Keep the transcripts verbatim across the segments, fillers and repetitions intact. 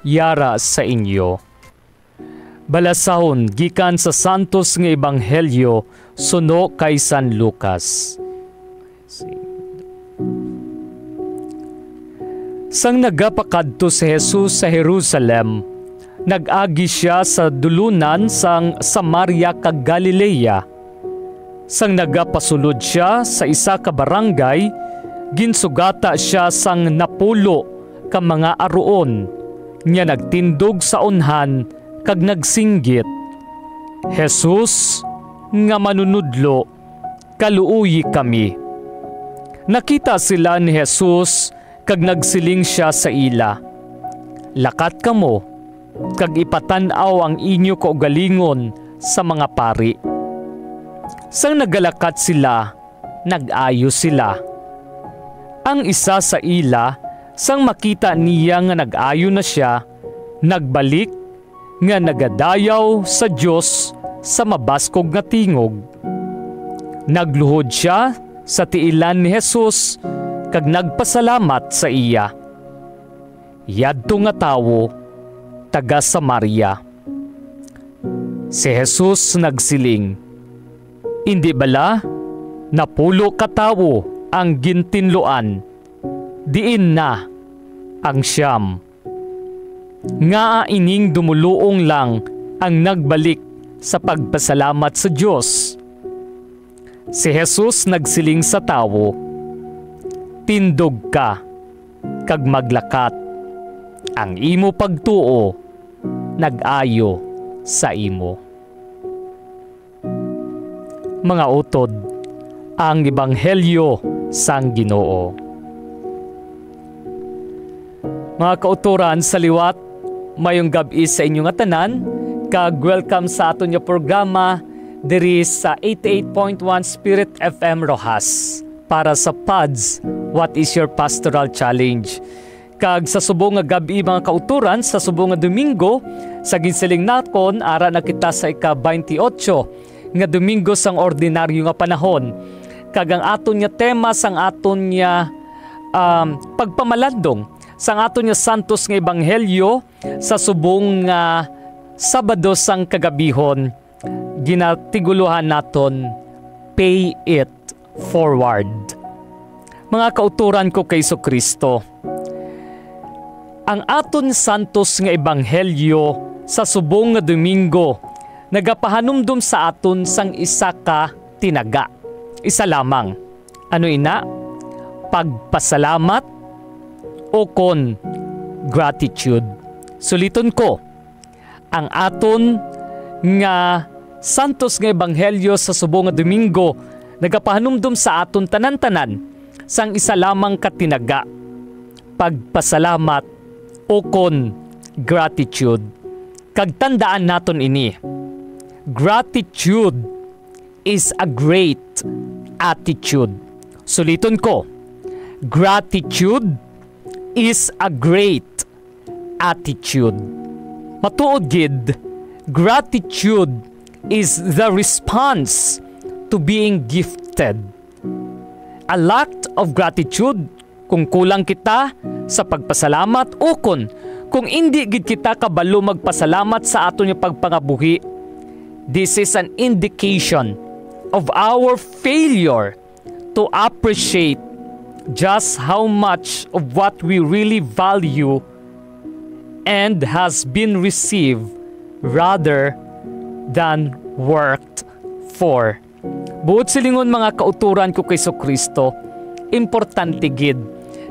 yara sa inyo. Balasahon gikan sa Santos nga Ebanghelyo suno kay San Lucas. Sang nagapakadto si Jesus sa Jerusalem, nag-agi sia sa dulunan sang Samaria kag Galilea. Sang nagapasulod sia sa isa ka barangay, ginsugata sia sang napulo ka mga aruon nga nagtindog sa unhan kag nagsinggit, "Jesus nga Manunodlo, kaluoyi kami." Nakita sila ni Jesus kag nagsiling sia sa ila, "Lakat kamo kag ipatan-aw ang inyo kaugalingon sa mga pari." Sang nagalakat sila, nag-ayo sila. Ang isa sa ila, sang makita niya nga nag-ayo na sia, nagbalik nga nagadayaw sa Dios sa mabaskog nga tingog. Nagluhod sia sa tiilan ni Jesus kag nagpasalamat sa iya. Yadto nga tawo taga Samaria. Si Jesus nagsiling, "Indi bala napulo ka tawo ang gintinluan? Diin na ang siyam? Ngaa ining dumoluong lang ang nagbalik sa pagpasalamat sa Dios?" Si Jesus nagsiling sa tawo, "Tindog ka kag maglakat. Ang imo pagtuo nag-ayo sa imo." Mga utod, ang ebanghelyo sang Ginoo. Mga kautoran sa liwat, mayong gab-i sa inyo nga tanan, kag welcome sa aton nga programa diri sa eighty-eight point one Spirit F M Roxas para sa P A D S, What is Your Pastoral Challenge? Kag sa subong nga gab-i, mga kautoran, sa subong nga Domingo, sa ginsiling naton, ara na kita sa ika-twenty-ocho nga Domingo sang ordinaryo nga panahon. Kag ang aton nga tema sang aton nga, um, pagpamalandong sang aton nga santos nga ebanghelyo sa subong nga Sabado sang kagabihon, ginatigulohan naton, "Pay It Forward." Mga kautoran ko kay Jesu-Cristo, ang aton santos nga ebanghelyo sa subong nga Domingo nagapahanumdom sa aton sang isa ka tinaga, isa lamang. Ano ina? Pagpasalamat, ukon gratitude. Suliton ko, ang aton nga santos nga ebanghelyo sa subong nga Domingo nagapahanumdom sa aton tanan-tanan sang isa lamang ka tinaga, pagpasalamat ukon gratitude. Kag tandaan naton ini, gratitude is a great attitude. Suliton ko, gratitude is a great attitude. Matuod gid, gratitude is the response to being gifted. A lack of gratitude, kung kulang kita sa pagpasalamat, ukon kung indi gid kita kabalo magpasalamat sa aton nga pagpangabuhi, this is an indication of our failure to appreciate just how much of what we really value and has been received rather than worked for. Buot silingon, mga kautoran ko kay Jesu-Cristo, importante gid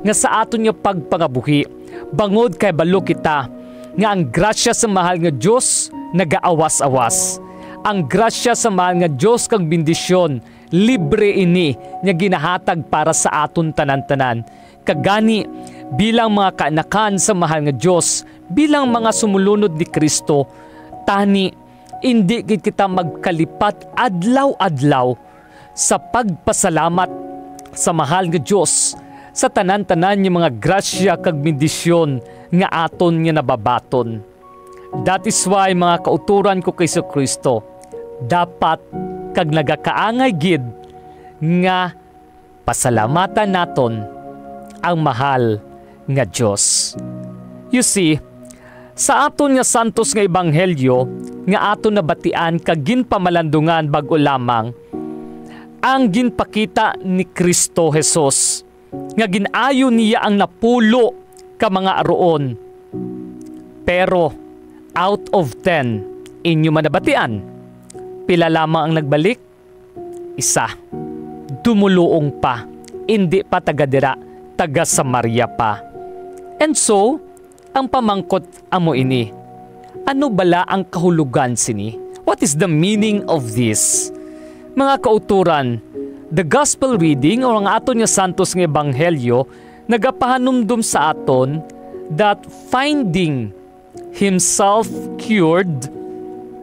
nga sa aton nga pagpangabuhi, bangod kay balo kita nga ang grasya sa mahal nga Dios nagaawas-awas. Ang grasya sa mahal nga Dios kag bendisyon, libre ini nga ginahatag para sa aton tanan-tanan. Kag gani, bilang mga kaanakan sa mahal nga Dios, bilang mga sumulunod ni Cristo, tani, indi gid kita magkalipat adlaw-adlaw sa pagpasalamat sa mahal nga Dios sa tanan-tanan nga mga grasya kag bendisyon nga aton nga nababaton. That is why, mga kautoran ko kay Jesu-Cristo, dapat kag nagakaangay gid nga pasalamatan naton ang mahal nga Dios. You see, Sa aton nga santos nga ebanghelyo nga aton nabatian kag ginpamalandungan bag-o lamang, ang ginpakita ni Cristo Jesus nga gin-ayo niya ang napulo ka mga aruon. Pero out of ten, inyo man nabatian, pila lamang ang nagbalik? Isa. Dumuluong pa, indi pa taga dira, taga Samaria pa. And so, ang pamangkot amo ini, ano bala ang kahulogan sini? What is the meaning of this? Mga kauturan, the gospel reading o ang aton nga santos nga ebanghelyo nagapahanumdom sa aton that finding himself cured,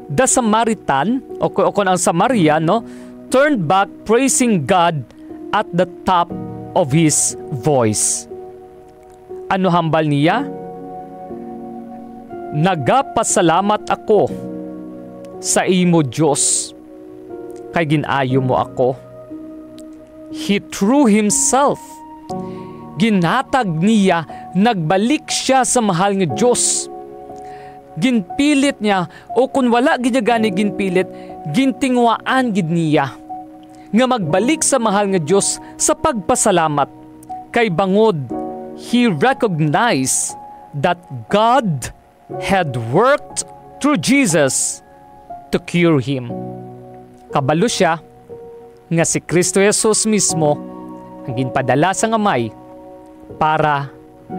the Samaritan, o ku-, o kon ang Samaria, no, turned back praising God at the top of his voice. Ano hambal niya? "Nagapasalamat ako sa imo, Dios, kay gin-ayo mo ako." He threw himself. Ginhatag niya, nagbalik siya sa mahal nga Dios. Ginpilit niya, o kon wala gid niya gani ginpilit, gintinguhaan gid niya nga magbalik sa mahal nga Dios sa pagpasalamat, kay bangod he recognized that God had worked through Jesus to cure him. Kabalo siya nga si Cristo Jesus mismo ang ginpadala sang Amay para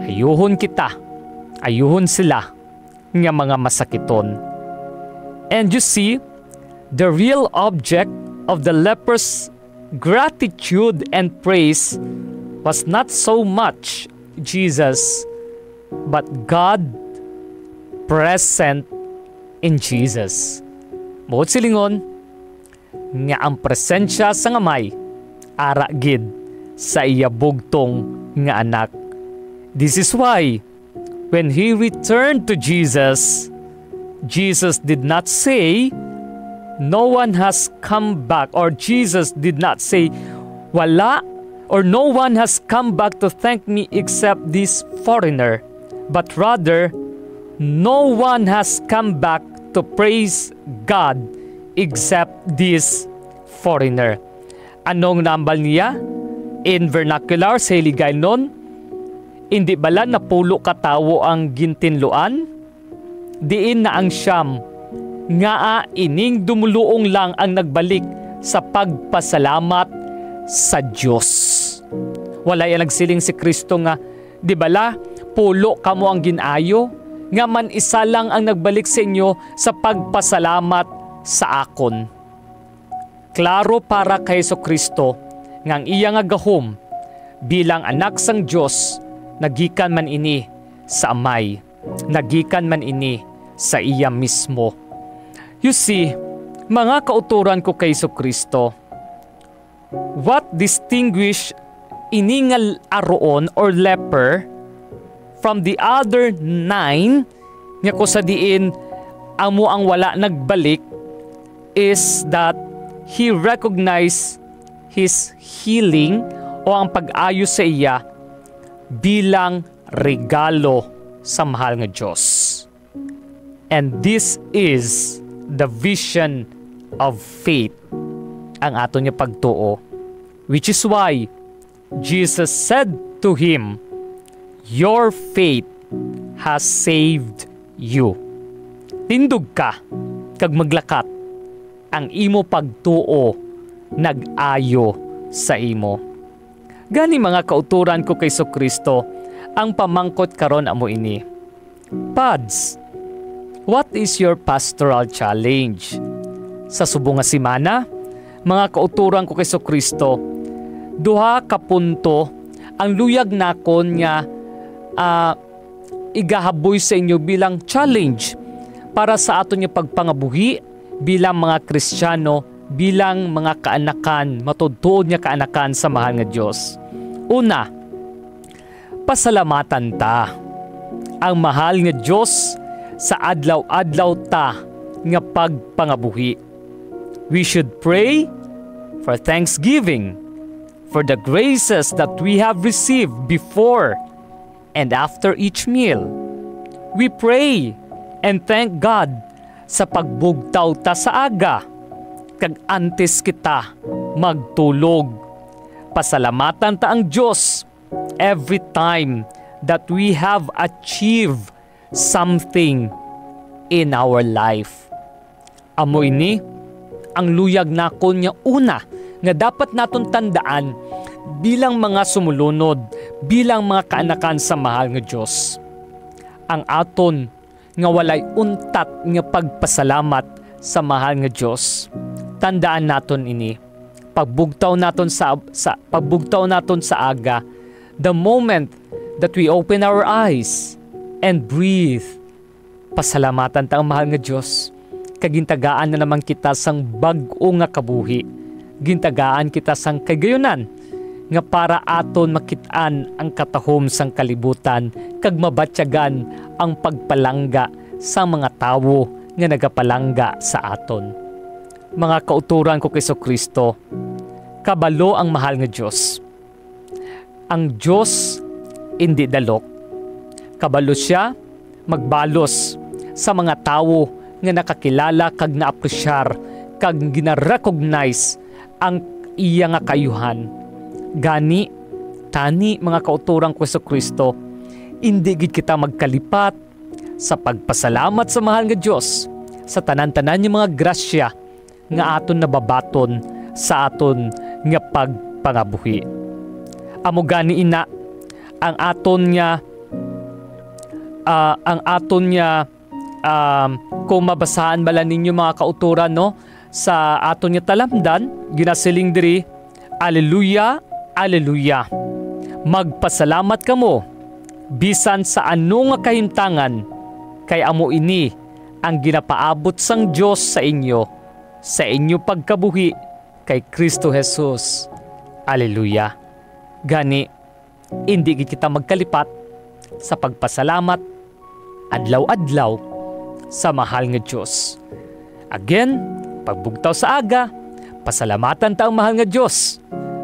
ayuhon kita, ayuhon sila nga mga masakiton. And you see, the real object of the leper's gratitude and praise was not so much Jesus, but God present in Jesus. Buot silingon, nga ang presensya sang Amay ara gid sa iya bugtong nga Anak. This is why, when he returned to Jesus, Jesus did not say, "No one has come back," or Jesus did not say, "Wala," or, "No one has come back to thank me except this foreigner," but rather, "No one has come back to praise God except this foreigner." Anong nambal niya? In vernacular, sa Hiligaynon, "Indi bala napulo ka tawo ang gintinluan?" Diin na ang siyam? Ngaa ining dumuluong lang ang nagbalik sa pagpasalamat sa Dios? Walay ang nagsiling si Cristo nga, "Di bala, pulo kamo ang gin-ayo, nga man isa lang ang nagbalik sa inyo sa pagpasalamat sa akon." Klaro para kay Jesu-Cristo nga ang iya nga gahom bilang Anak sang Dios nagikan man ini sa Amay, nagikan man ini sa iya mismo. You see, mga kauturan ko kay Jesu-Cristo, what distinguish ini nga aruon or leper from the other nine nga kung sa diin amo ang wala nagbalik is that he recognized his healing o ang pag-ayo sa iya bilang regalo sa mahal nga Dios. And this is the vision of faith, ang aton nga pagtuo, which is why Jesus said to him, "Your faith has saved you." Tindog ka kag maglakat, ang imo pagtuo nag-ayo sa imo. Gani, mga kauturan ko kay Jesu-Cristo, ang pamangkot karon amo ini, Pads, what is your pastoral challenge? Sa subong nga semana, mga kauturan ko kay Jesu-Cristo, duha ka punto ang luyag nakon nga, ah, igahaboy sa inyo bilang challenge para sa aton nga pagpangabuhi bilang mga Kristiyano, bilang mga kaanakan, matuod-tuod nga kaanakan sa Mahal nga Dios. Una, pasalamatan ta ang Mahal nga Dios sa adlaw-adlaw ta nga pagpangabuhi. We should pray for thanksgiving for the graces that we have received before and after each meal. We pray and thank God sa pagbugtaw ta sa aga, kag antes kita magtulog, pasalamatan ta ang Dios every time that we have achieved something in our life. Amo ini ang luyag nakon nga una nga dapat naton tandaan bilang mga sumulunod, bilang mga kaanakan sa mahal nga Dios. Ang aton nga walay untat nga pagpasalamat sa mahal nga Dios. Tandaan naton ini. Pagbugtaw naton sa, sa pagbugtaw naton sa aga, the moment that we open our eyes and breathe, pasalamatan ta ang mahal nga Dios, kag gintagaan na naman kita sang bag-o nga kabuhi. Gintagaan kita sang kagayunan nga para aton makit-an ang katahom sang kalibutan kag mabatyagan ang pagpalangga sang mga tawo nga nagapalangga sa aton. Mga kauturan ko kay Jesu-Cristo, kabalo ang mahal nga Dios. Ang Dios indi dalok. Kabalo sia magbalos sa mga tawo nga nakakilala kag naapresyar kag gina-recognize ang iya nga kaayuhan. Gani, tani, mga kauturan ko Jesu-Cristo, indi gid kita magkalipat sa pagpasalamat sa mahal nga Dios sa tanan-tanan nga mga grasya nga aton nababaton sa aton nga pagpangabuhi. Amo gani ina ang aton nga, ah, ang aton nga, um, kung mabasaan bala ninyo, mga kauturan, no, sa aton nga talamdan, ginasiling diri, "Aleluya, aleluya. Magpasalamat kamo bisan sa ano nga kahimtangan, kay amo ini ang ginapaabot sang Dios sa inyo, sa inyo pagkabuhi kay Cristo Jesus." Aleluya. Gani, indi gid kita magkalipat sa pagpasalamat adlaw-adlaw sa mahal nga Dios. Again, pagbugtaw sa aga, pasalamatan ta ang mahal nga Dios,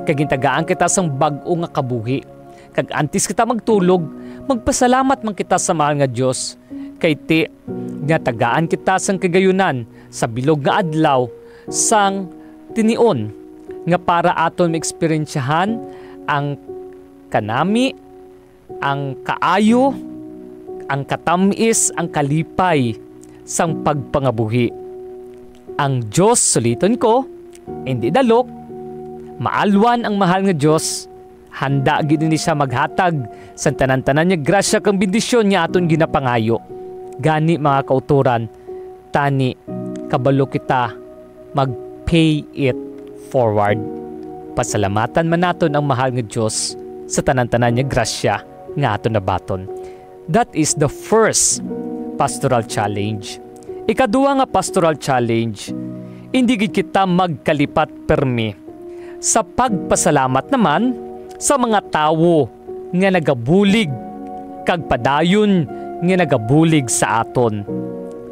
kay gintagaan kita sang bag-o nga kabuhi. Kag antes kita magtulog, magpasalamat man kita sa mahal nga Dios, kay ti nga tagaan kita sang kagayunan sa bilog nga adlaw sang tinion, nga para aton maeksperiensyahan ang kanami, ang kaayo, ang katam-is, ang kalipay sang pagpangabuhi. Ang Dios, suliton ko, indi dalok, maalwan ang mahal nga Dios, handa gid ini sia maghatag sang tanan-tanan nga grasya kag bendisyon nga aton ginapangayo. Gani, mga kauturan, tani, kabalo kita mag-pay it forward. Pasalamatan man naton ang mahal nga Dios sa tanan-tanan nga grasya nga aton nabaton. That is the first pastoral challenge. Ikaduha nga pastoral challenge, indi gid kita magkalipat permi sa pagpasalamat naman sa mga tawo nga nagabulig kag padayon nga nagabulig sa aton.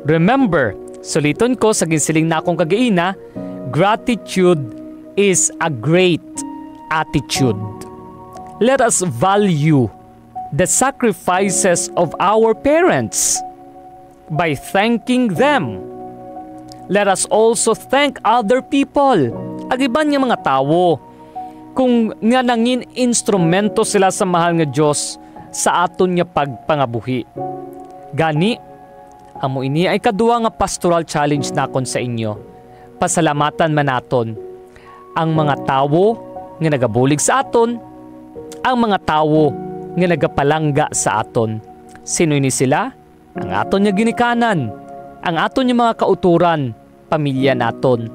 Remember, suliton ko sa ginsiling nakon kagaina, gratitude is a great attitude. Let us value the sacrifices of our parents by thanking them. Let us also thank other people, ang iban nga mga tawo, kung nga nangin instrumento sila sa mahal nga Dios sa aton nga pagpangabuhi. Gani, amo ini ang ikaduha nga pastoral challenge nakon sa inyo. Pasalamatan man naton ang mga tawo nga nagabulig sa aton, ang mga tawo nga nagapalangga sa aton. Sino ini sila? Ang aton nga ginikanan, ang aton nga mga kautoran, pamilya naton,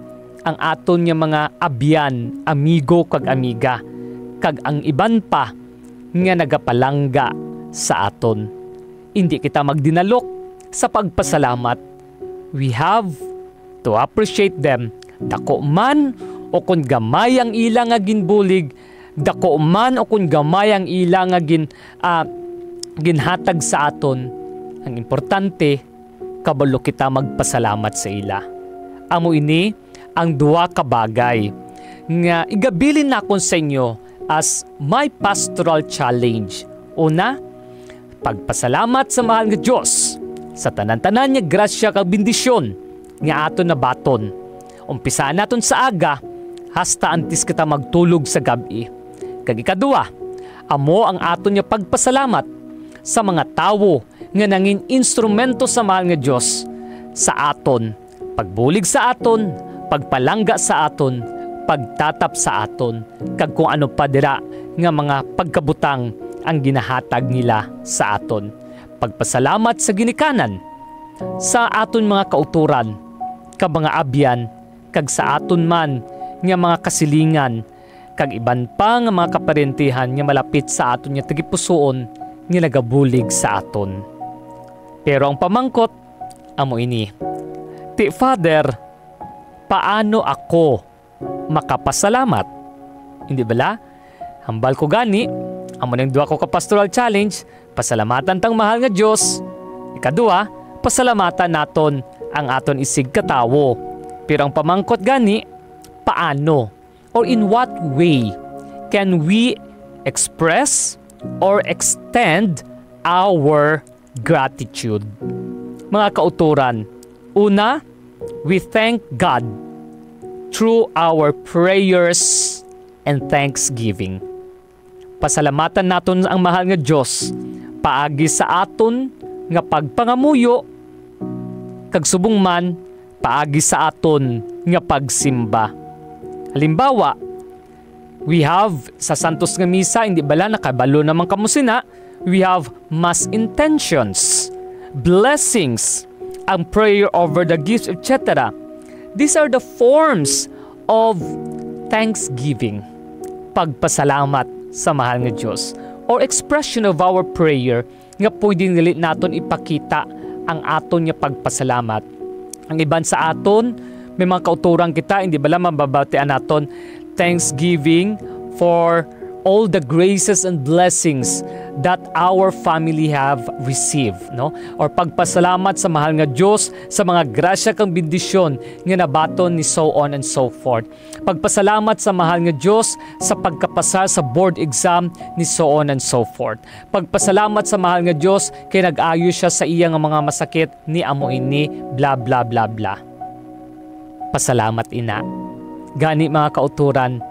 ang aton nga mga abyan, amigo kag amiga, kag ang iban pa nga nagapalangga sa aton. Indi kita magdinalok sa pagpasalamat. We have to appreciate them. Dako man o kon gamay ang ila nga ginbulig, dako man o kon gamay ang ila nga gin-, ah, ginhatag sa aton, ang importante, kabalo kita magpasalamat sa ila. Amo ini ang duha ka bagay nga igabilin nakon sa inyo as my pastoral challenge. Una, pagpasalamat sa mahal nga Dios sa tanan-tanan nga grasya kag bendisyon nga aton nabaton. Umpisaan naton sa aga hasta antes kita magtulog sa gab-i. Kag ikaduha, amo ang aton nga pagpasalamat sa mga tawo nga nangin instrumento sa mahal nga Dios sa aton, pagbulig sa aton, pagpalangga sa aton, pagtatap sa aton, kag kung ano pa dira nga mga pagkabutang ang ginahatag nila sa aton. Pagpasalamat sa ginikanan, sa aton mga kautoran, kag mga abyan, kag sa aton man nga mga kasilingan, kag iban pa nga mga kaparentehan nga malapit sa aton nga tagipusoon nga nagabulig sa aton. Pero ang pamangkot amo ini, "Ti, Father, paano ako makapasalamat?" Hindi bala? Hambal ko gani, amo ning duha ko ka pastoral challenge: pasalamatan tang mahal nga Dios. Ikaduha, pasalamatan naton ang aton isigkatawo. Pero ang pamangkot gani, paano? Or in what way can we express or extend our gratitude? Mga kautoran, una, we thank God through our prayers and thanksgiving. Pasalamatan naton ang mahal nga Dios paagi sa aton nga pagpangamuyo, kag subong man paagi sa aton nga pagsimba. Halimbawa, we have sa Santos nga Misa, hindi bala nakabalo naman kamo sina, we have mass intentions, blessings, ang prayer over the gifts, et cetera. These are the forms of thanksgiving, pagpasalamat sa mahal nga Dios, or expression of our prayer nga pwede dili naton ipakita ang aton nga pagpasalamat. Ang iban sa aton, may mga kautoran kita, hindi bala mababatian naton, thanksgiving for all the graces and blessings that our family have received, no? Or pagpasalamat sa mahal nga Dios sa mga grasya kang bendisyon nga nabaton ni so on and so forth. Pagpasalamat sa mahal nga Dios sa pagkapasar sa board exam ni so on and so forth. Pagpasalamat sa mahal nga Dios kay nag-ayo siya sa iya nga mga masakit, ni amo ini, bla, bla, bla, bla. Pasalamat ina. Gani, mga kautoran,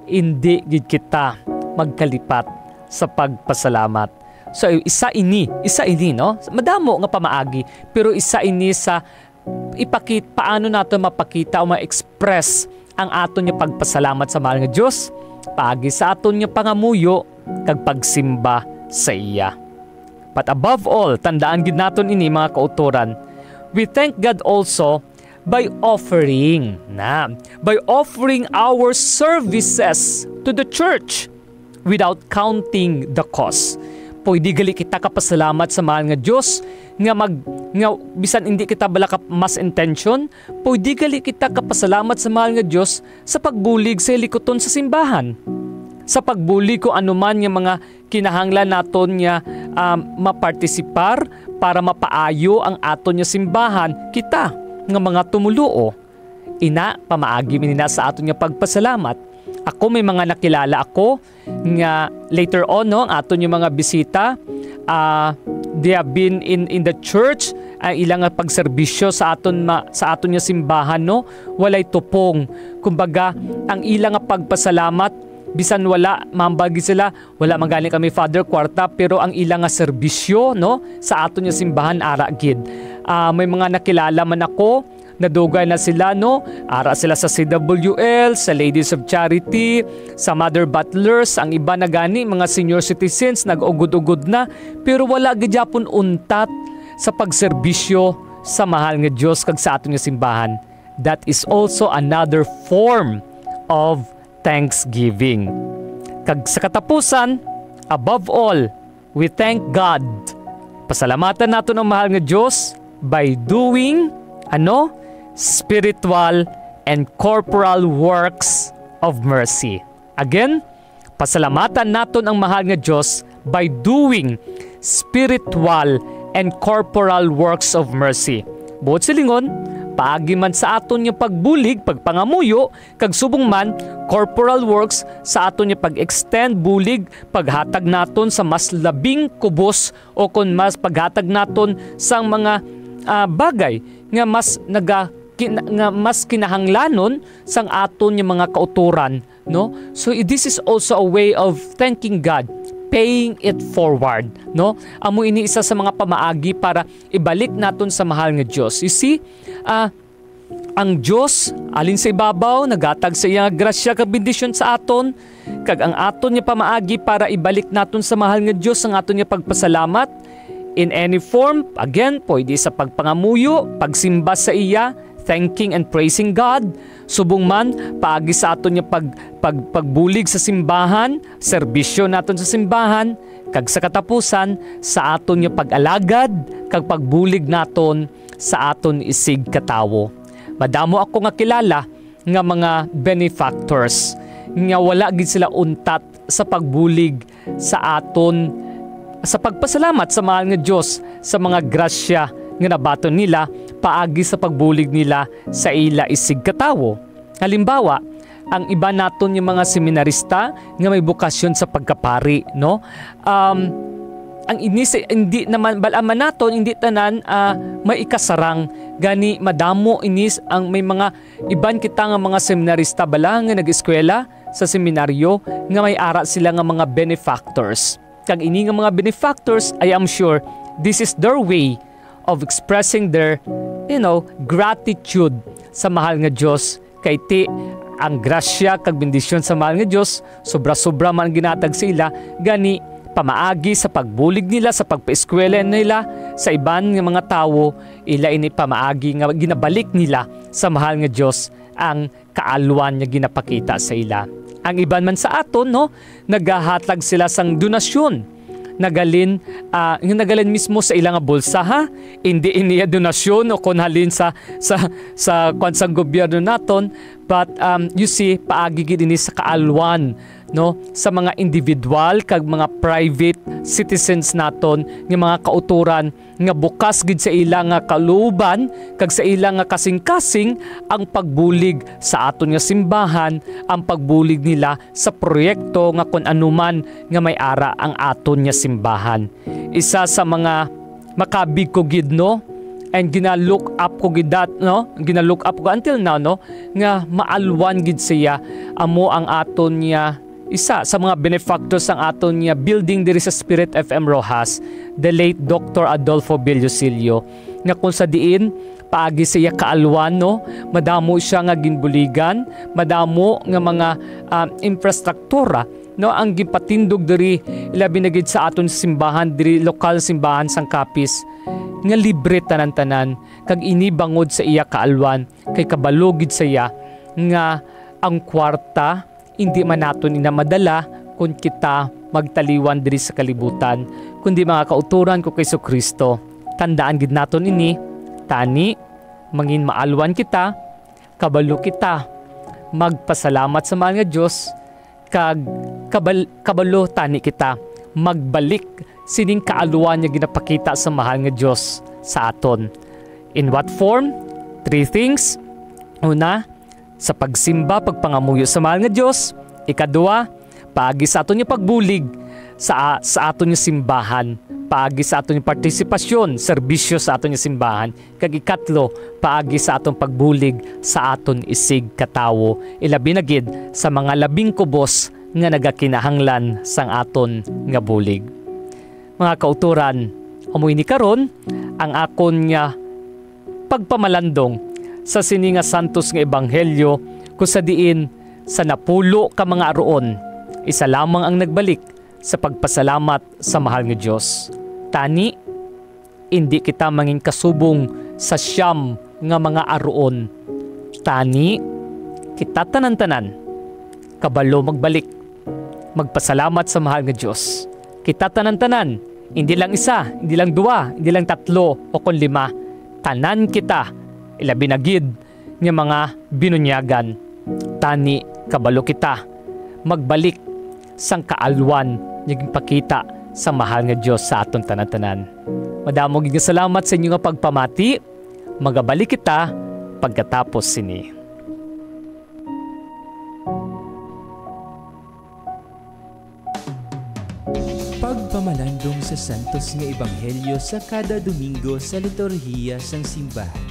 indi gid kita magkalipat sa pagpasalamat. So, isa ini, isa ini, no? Madamo nga pamaagi, pero isa ini sa ipakit-, paano nato mapakita o ma-express ang aton nga pagpasalamat sa mahal nga Dios paagi sa aton nga pangamuyo kag pagsimba sa iya. But above all, tandaan gid naton ini, mga kautoran, we thank God also by offering na, by offering our services to the church without counting the cost. Pwede gali kita kapasalamat sa mahal nga Dios nga mag-, nga bisan hindi kita bala ka mass intention, pwede gali kita kapasalamat sa mahal nga Dios sa pagbulig sa hilikuton sa simbahan, sa pagbulig kung ano man nga mga kinahanglan naton nga, ah, mapartisipar para mapaayo ang aton nga simbahan, kita nga mga tumuluo. Ina, pamaagi man ina sa aton nga pagpasalamat. Ako, may mga nakilala ako nga later on, no, ang aton nga mga bisita, ah, they have been in, in the church, ang ilang nga pagserbisyo sa aton ma-, sa aton nga simbahan, no, walay tupong. Kumbaga, ang ilang nga pagpasalamat, bisan wala, mambagi sila, wala man gani kami, Father, kwarta, pero ang ila nga serbisyo, no, sa aton nga simbahan, ara gid. Ah, may mga nakilala man ako, nadugay na sila, no? Ara sila sa C W L, sa Ladies of Charity, sa Mother Butlers, ang iba na gani, mga senior citizens, nag-ugod-ugod na, pero wala gid gyapon untat sa pagserbisyo sa mahal nga Dios kag sa aton nga simbahan. That is also another form of thanksgiving. Kag sa katapusan, above all, we thank God. Pasalamatan naton ang mahal nga Dios by doing, ano? Spiritual and corporal works of mercy. Again, pasalamatan naton ang mahal nga Dios by doing spiritual and corporal works of mercy. Buot silingon, paagi man sa aton nga pagbulig, pagpangamuyo, kag subong man, corporal works sa aton nga pag-extend bulig, paghatag naton sa mas labing kubos, o kon mas paghatag naton sang mga ah, bagay nga mas naga-, kin-, nga mas kinahanglanon sang aton nga mga kautoran, no? So, i-, this is also a way of thanking God, paying it forward, no? Amo ini isa sa mga pamaagi para ibalik naton sa mahal nga Dios. You see, ah, ang Dios, alin sa ibabaw, nagatag sa iya nga grasya kag bendisyon sa aton, kag ang aton nga pamaagi para ibalik naton sa mahal nga Dios ang aton nga pagpasalamat in any form, again, pwede sa pagpangamuyo, pagsimba sa iya, thanking and praising God, subong man paagi sa aton nga pag-, pag-, pagbulig sa simbahan, serbisyo naton sa simbahan, kag sa katapusan, sa aton nga pag-alagad kag pagbulig naton sa aton isigkatawo. Madamo ako nga kilala nga mga benefactors nga wala gid sila untat sa pagbulig sa aton, sa pagpasalamat sa mahal nga Dios sa mga grasya nga nabaton nila paagi sa pagbulig nila sa ila isigkatawo. Halimbawa, ang iban naton nga mga seminarista nga may bokasyon sa pagkapari, no? Um, ang ini sa, hindi naman, bal-aman naton, hindi tanan, ah, may ikasarang. Gani, madamo inis ang may mga iban kita nga mga seminarista bala nga nag-eskwela sa seminaryo nga may ara sila nga mga benefactors. Kag ini nga mga benefactors, I am sure, this is their way of expressing their, you know, gratitude sa mahal nga Dios. Kay ti ang grasya kag bendisyon sa mahal nga Dios, sobra-sobra man ang ginatag sa ila, gani pamaagi sa pagbulig nila, sa pagpaeskwela nila sa iban nga mga tawo, ila ini pamaagi nga ginabalik nila sa mahal nga Dios ang kaalwan nga ginapakita sa ila. Ang iban man sa aton, no, nagahatag sila sang donasyon. Nagalin, ah, nga nagalin mismo sa ila nga bulsa, ha? Hindi ini donasyon o kon halin sa, sa, sa kwan sang gobyerno naton, but, um, you see, paagi gid ini sa kaalwan, no, sa mga individual kag mga private citizens naton nga mga kautoran nga bukas gid sa ila nga kaluoban kag sa ila nga kasing-kasing ang pagbulig sa aton nga simbahan, ang pagbulig nila sa proyekto nga kun ano man nga may ara ang aton nga simbahan. Isa sa mga makabig ko gid, no, and gina-look up ko gid that, no, gina-look up ko until now, no, nga maalwan gid siya, amo ang aton nga isa sa mga benefactors sang aton nga building diri sa Spirit F M Roxas, the late Doctor Adolfo Bellosillo, nga kung sa diin paagi sa iya kaalwan, no, madamo siya nga ginbuligan, madamo nga mga, ah, infrastruktura, no, ang ginpatindog diri, labi na gid sa aton simbahan diri, lokal simbahan sang Capiz, nga libre tanan-tanan, kag ini bangod sa iya kaalwan, kay kabalo gid sa iya nga ang kwarta indi man naton ina madala kon kita magtaliwan diri sa kalibutan, kundi mga kautoran ko kay Jesu-Cristo. Tandaan gid naton ini, tani, mangin maalwan kita, kabalo kita, magpasalamat sa mahal nga Dios, kag kabal-, kabalo tani kita, magbalik sining kaalwan nga ginapakita sa mahal nga Dios sa aton. In what form? Three things. Una, sa pagsimba, pagpangamuyo sa mahal nga Dios. Ikadua, paagi sa aton nga pagbulig sa, sa aton nga simbahan, paagi sa aton nga partisipasyon, serbisyo sa aton nga simbahan. Kag ikatlo, paagi sa aton pagbulig sa aton isigkatawo, ilabi na gid sa mga labing kubos nga nagakinahanglan sang aton nga bulig. Mga kautoran, amo ini karon ang akon nga pagpamalandong sa sini nga santos nga ebanghelyo, kung sa diin sa napulo ka mga aruon, isa lamang ang nagbalik sa pagpasalamat sa mahal nga Dios. Tani, indi kita mangin kasubong sa siyam nga mga aruon. Tani, kita tanan-tanan kabalo magbalik, magpasalamat sa mahal nga Dios. Kita tanan-tanan, indi lang isa, indi lang duwa, indi lang tatlo, o kon lima, tanan kita, ilabi na gid nga mga binunyagan. Tani, kabalo kita magbalik sang kaalwan nga ginpakita sa mahal nga Dios sa aton tanan-tanan. Madamo gid nga salamat sa inyo nga pagpamati. Magabalik kita pagkatapos sini. Pagpamalandong sa Santos nga ebanghelyo sa kada Domingo sa liturhiya sang simbahan.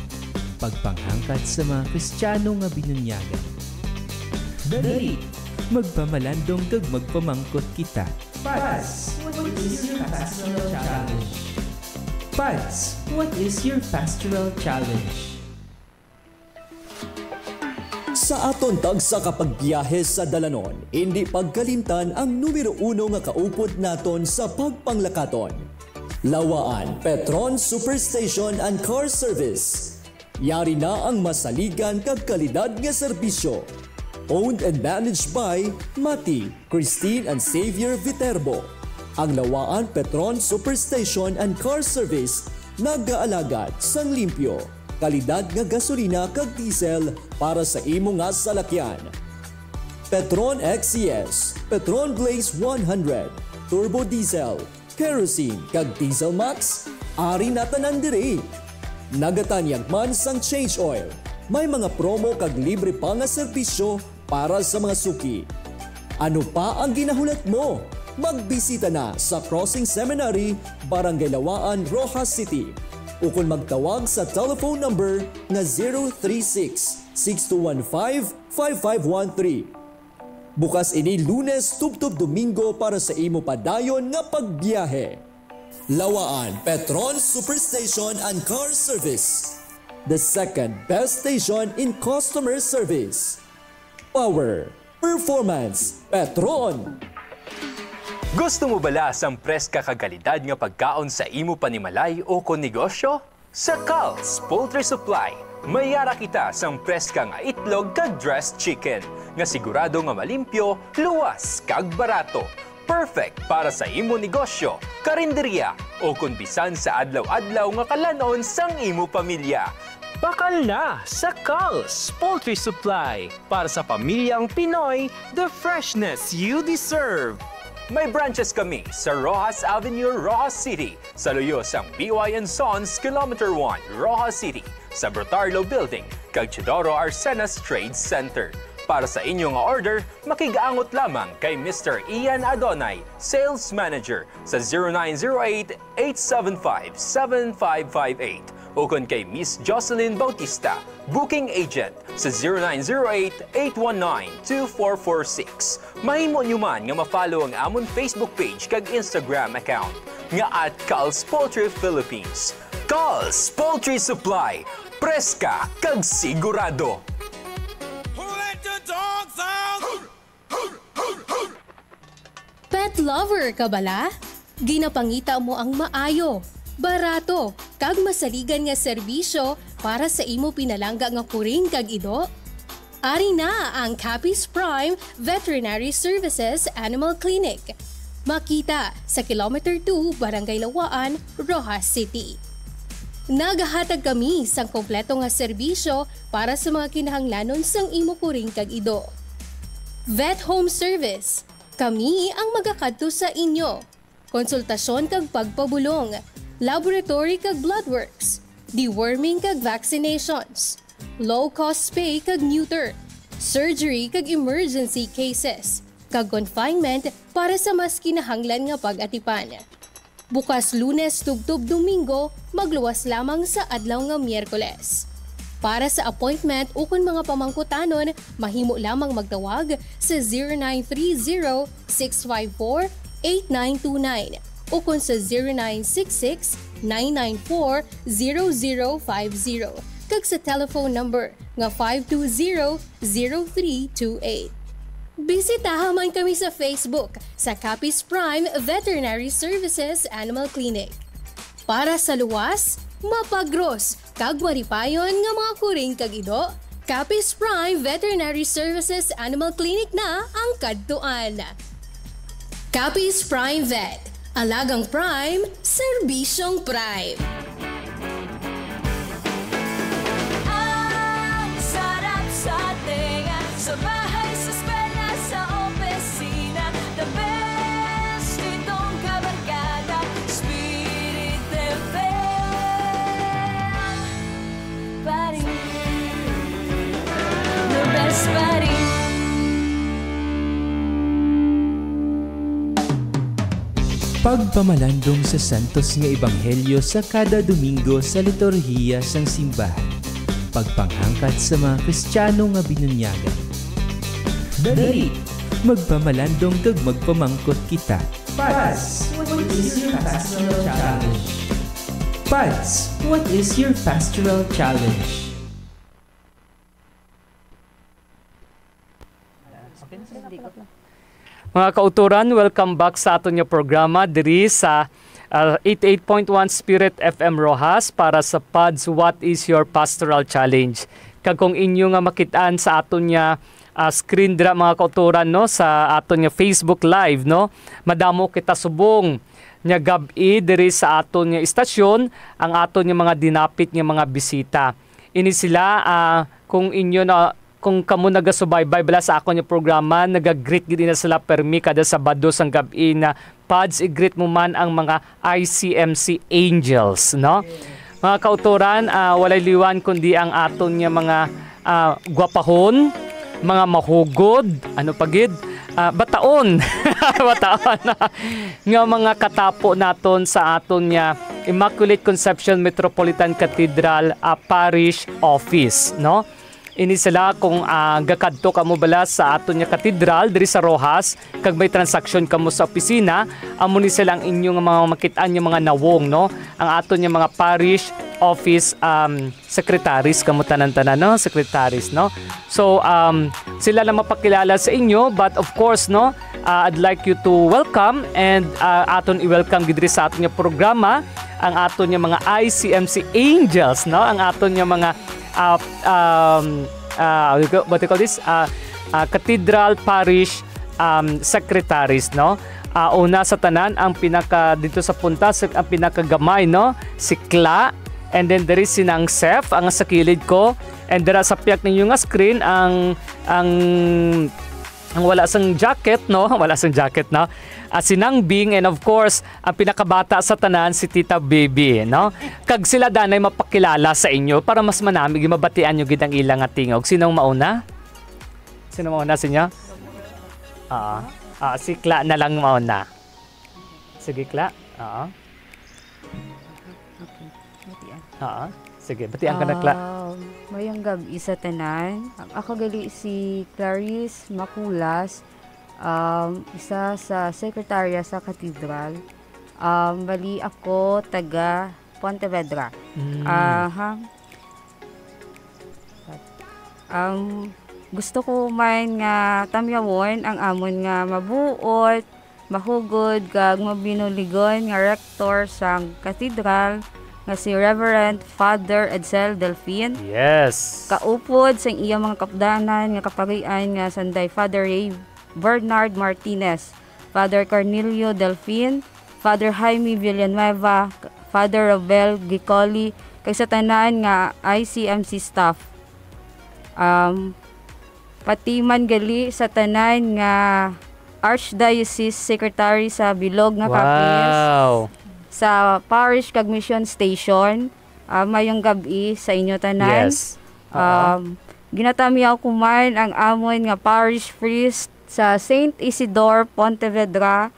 Pagpanghangkat sa mga Kristiyano nga binunyagan. Dali, magpamalandong kag magpamangkot kita. Pads, what is your pastoral challenge? Pads, what is your pastoral challenge? Sa aton tagsa ka pagbiyahe sa dalanon, indi pagkalimtan ang numero uno nga kaupod naton sa pagpanglakaton. Lawaan, Petron Superstation and Car Service. Yari na ang masaligan kag kalidad nga serbisyo. Owned and managed by Mati, Christine and Xavier Viterbo. Ang Lawaan Petron Superstation and Car Service nagaalagad sang limpyo, kalidad nga gasolina kag diesel para sa imo nga salakyan. Petron X C S, Petron Blaze one hundred, Turbo Diesel, Kerosene, kag Diesel Max, ari na tanan diri. Nagatanyag man sang change oil. May mga promo kag libre pa nga serbisyo para sa mga suki. Ano pa ang ginahulat mo? Magbisita na sa Crossing Seminary, Barangay Lawaan, Roxas City, ukon magtawag sa telephone number nga zero three six, six two one five, five five one three. Bukas ini Lunes tubtob Domingo para sa imo padayon nga pagbiyahe. Lawaan Petron Superstation and Car Service, the second best station in customer service. Power, performance, Petron. Gusto mo bala sang preska kag kalidad nga pagkaon sa imo panimalay o kon negosyo? Sa Cal's Poultry Supply, may yara kita sang preska nga itlog kag dressed chicken nga sigurado nga malimpyo, luwas, kag barato. Perfect para sa imo negosyo, karinderya, o kon bisan sa adlaw-adlaw nga kalan-on sang imo pamilya. Bakal na sa Cal's Poultry Supply. Para sa pamilyang Pinoy, the freshness you deserve. May branches kami sa Roxas Avenue, Roxas City, sa luyo sang B Y and Sons, Kilometer one, Roxas City, sa Brotarlo Building, kag Teodoro Arcenas Trade Center. Para sa inyo nga order, makig-angot lamang kay Mister Ian Adonay, Sales Manager, sa zero nine zero eight, eight seven five, seven five five eight, ukon kay Miss Jocelyn Bautista, Booking Agent, sa zero nine zero eight, eight one nine, two four four six. Mahimo nyo man nga ma-follow ang amon Facebook page kag Instagram account nga at Cal's Poultry Philippines. Cal's Poultry Supply, preska kag sigurado. Who let the dogs out? Pet lover ka bala? Ginapangita mo ang maayo, barato, kag masaligan nga serbisyo para sa imo pinalangga nga kuring kag ido? Ari na ang Capiz Prime Veterinary Services Animal Clinic. Makita sa Kilometer two, Barangay Lawaan, Roxas City. Nagahatag kami sang kompleto nga serbisyo para sa mga kinahanglanon sang imo kuring kag ido. Vet Home Service, kami ang magakadto sa inyo. Konsultasyon kag pagpabulong, laboratory kag blood works, deworming kag vaccinations, low-cost spay kag neuter, surgery kag emergency cases, kag confinement para sa mas kinahanglan nga pag-atipan. Bukas Lunes tubtob Domingo, magluwas lamang sa adlaw nga Miyerkules. Para sa appointment ukon mga pamangkutanon, mahimo lamang magtawag sa zero nine three zero, six five four, eight nine two nine ukon sa zero nine six six, nine nine four, zero zero five zero kag sa telephone number nga five two zero, zero three two eight. Bisitaha man kami sa Facebook sa Capiz Prime Veterinary Services Animal Clinic. Para sa luwas, mapagros, kag malipayon nga mga kuring kag ido, Capiz Prime Veterinary Services Animal Clinic na ang kadtuan. Capiz Prime Vet, alagang prime, serbisyong prime. Ang sarap sa tenga, sa bahay, sa eskwela, sa opisina. The best itong kabarkada, Spirit F M pa rin. The best pa rin. Pagpamalandong sa santos nga ebanghelyo sa kada Domingo sa liturhiya sang simbahan. Pagpanghangkat sa mga Kristiyano nga binunyagan. Dali, magpamalandong kag magpamangkot kita. Pads, what is your pastoral challenge? Pads, what is your pastoral challenge? Mga kauturan, welcome back sa aton nga programa diri sa, ah, eighty-eight point one Spirit F M Roxas para sa Pads What is Your Pastoral Challenge. Kag kung inyo nga makit-an sa aton nga, ah, screen dira, mga kauturan, no, sa aton nga Facebook Live, no, madamo kita subong nga gab-i diri sa aton nga istasyon ang aton nga mga dinapit nga mga bisita. Ini sila, ah, kung inyo na kung kamo nagasubaybay bala sa akon nga programa, nagagreet gid na sila permi kada Sabado sang gab-i na, "Pads, i-greet mo man ang mga I C M C angels," no? Mga kautoran, ah, walay liwan kundi ang aton nga mga, ah, gwapahon, mga mahugod, ano pa gid? Ah, bataon. Bataon nga mga katapo naton sa aton nga Immaculate Conception Metropolitan Cathedral, ah, Parish Office, no? Ini sila kung, ah, gakadto kamo bala sa aton nga katedral diri sa Roxas, kag may transaksyon kamo sa opisina, amo ni sila ang inyo nga mga makit-an nga mga nawong, no? Ang aton nga mga parish office, um, secretaries kamo tanan-tanan, no? Secretaries, no? So, um, sila lang mapakilala sa inyo, but of course, no, ah, I'd like you to welcome and, ah, aton i-welcome gid diri sa aton nga programa ang aton nga mga I C M C angels, no? Ang aton nga mga, ah, um, ah, what do you call, what do you call this? Ah, ah, Cathedral Parish, um, secretaries, no? Ah, una sa tanan, ang pinaka, dito sa punta, sa, ang pinakagamay, no? Si Kla. And then there is si Nang Sef, ang sa kilid ko. And dira sa piyak ninyo nga screen, ang, ang, ang wala sang jacket, no? Wala sang jacket, no? Ah, si Nang Bing, and of course, ang pinakabata sa tanan, si Tita Bibi, no? Kag sila danay mapakilala sa inyo para mas manami, mabatian nyo gid ang ilang nga tingog. Sinong mauna? Sino mauna sa inyo? Ah, ah, si Kla na lang mauna. Sige, Kla. Oo. Okay. Batian. Oo. Sige, batian ka na, Kla. Um, mayong gab-i sa tanan. Ako gali si Clarice Maculas, um, isa sa sekretarya sa Katedral. Um, bali ako taga Pontevedra. Mm. Aha. Um, gusto ko man nga tamyawon ang amon nga mabuot, mahugod, kag mabinuligon nga rektor sang katedral nga si Reverend Father Edsel Delfin. Yes. Kaupod sang iya mga kapdanan nga kaparian nga sanday Father Ray Bernard Martinez, Father Cornelio Delfin, Father Jaime Villanueva, Father Robel Gicoli, kag sa tanan nga I C M C staff. Um, pati man gali sa tanan nga Archdiocese Secretary sa bilog nga kapis, wow, sa parish kag mission station. Ah, mayong gab-i sa inyo tanan. Yes. Oo. Um, ginatamyaw ko man ang amon nga parish priest sa Saint Isidore, Pontevedra,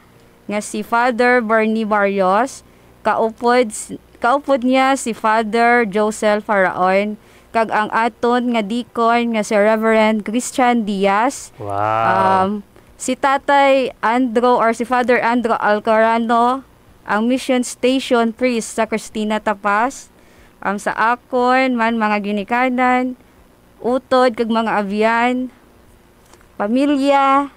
nga si Father Bernie Barrios, kaupod s-, kaupod niya si Father Joseph Faraon, kag ang aton nga deacon nga si Reverend Christian Diaz. Wow. Um, si Tatay Andrew or si Father Andrew Alcorano, ang mission station priest sa Christina Tapas. Um, sa akon man, mga ginikanan, utod, kag mga abyan, pamilya,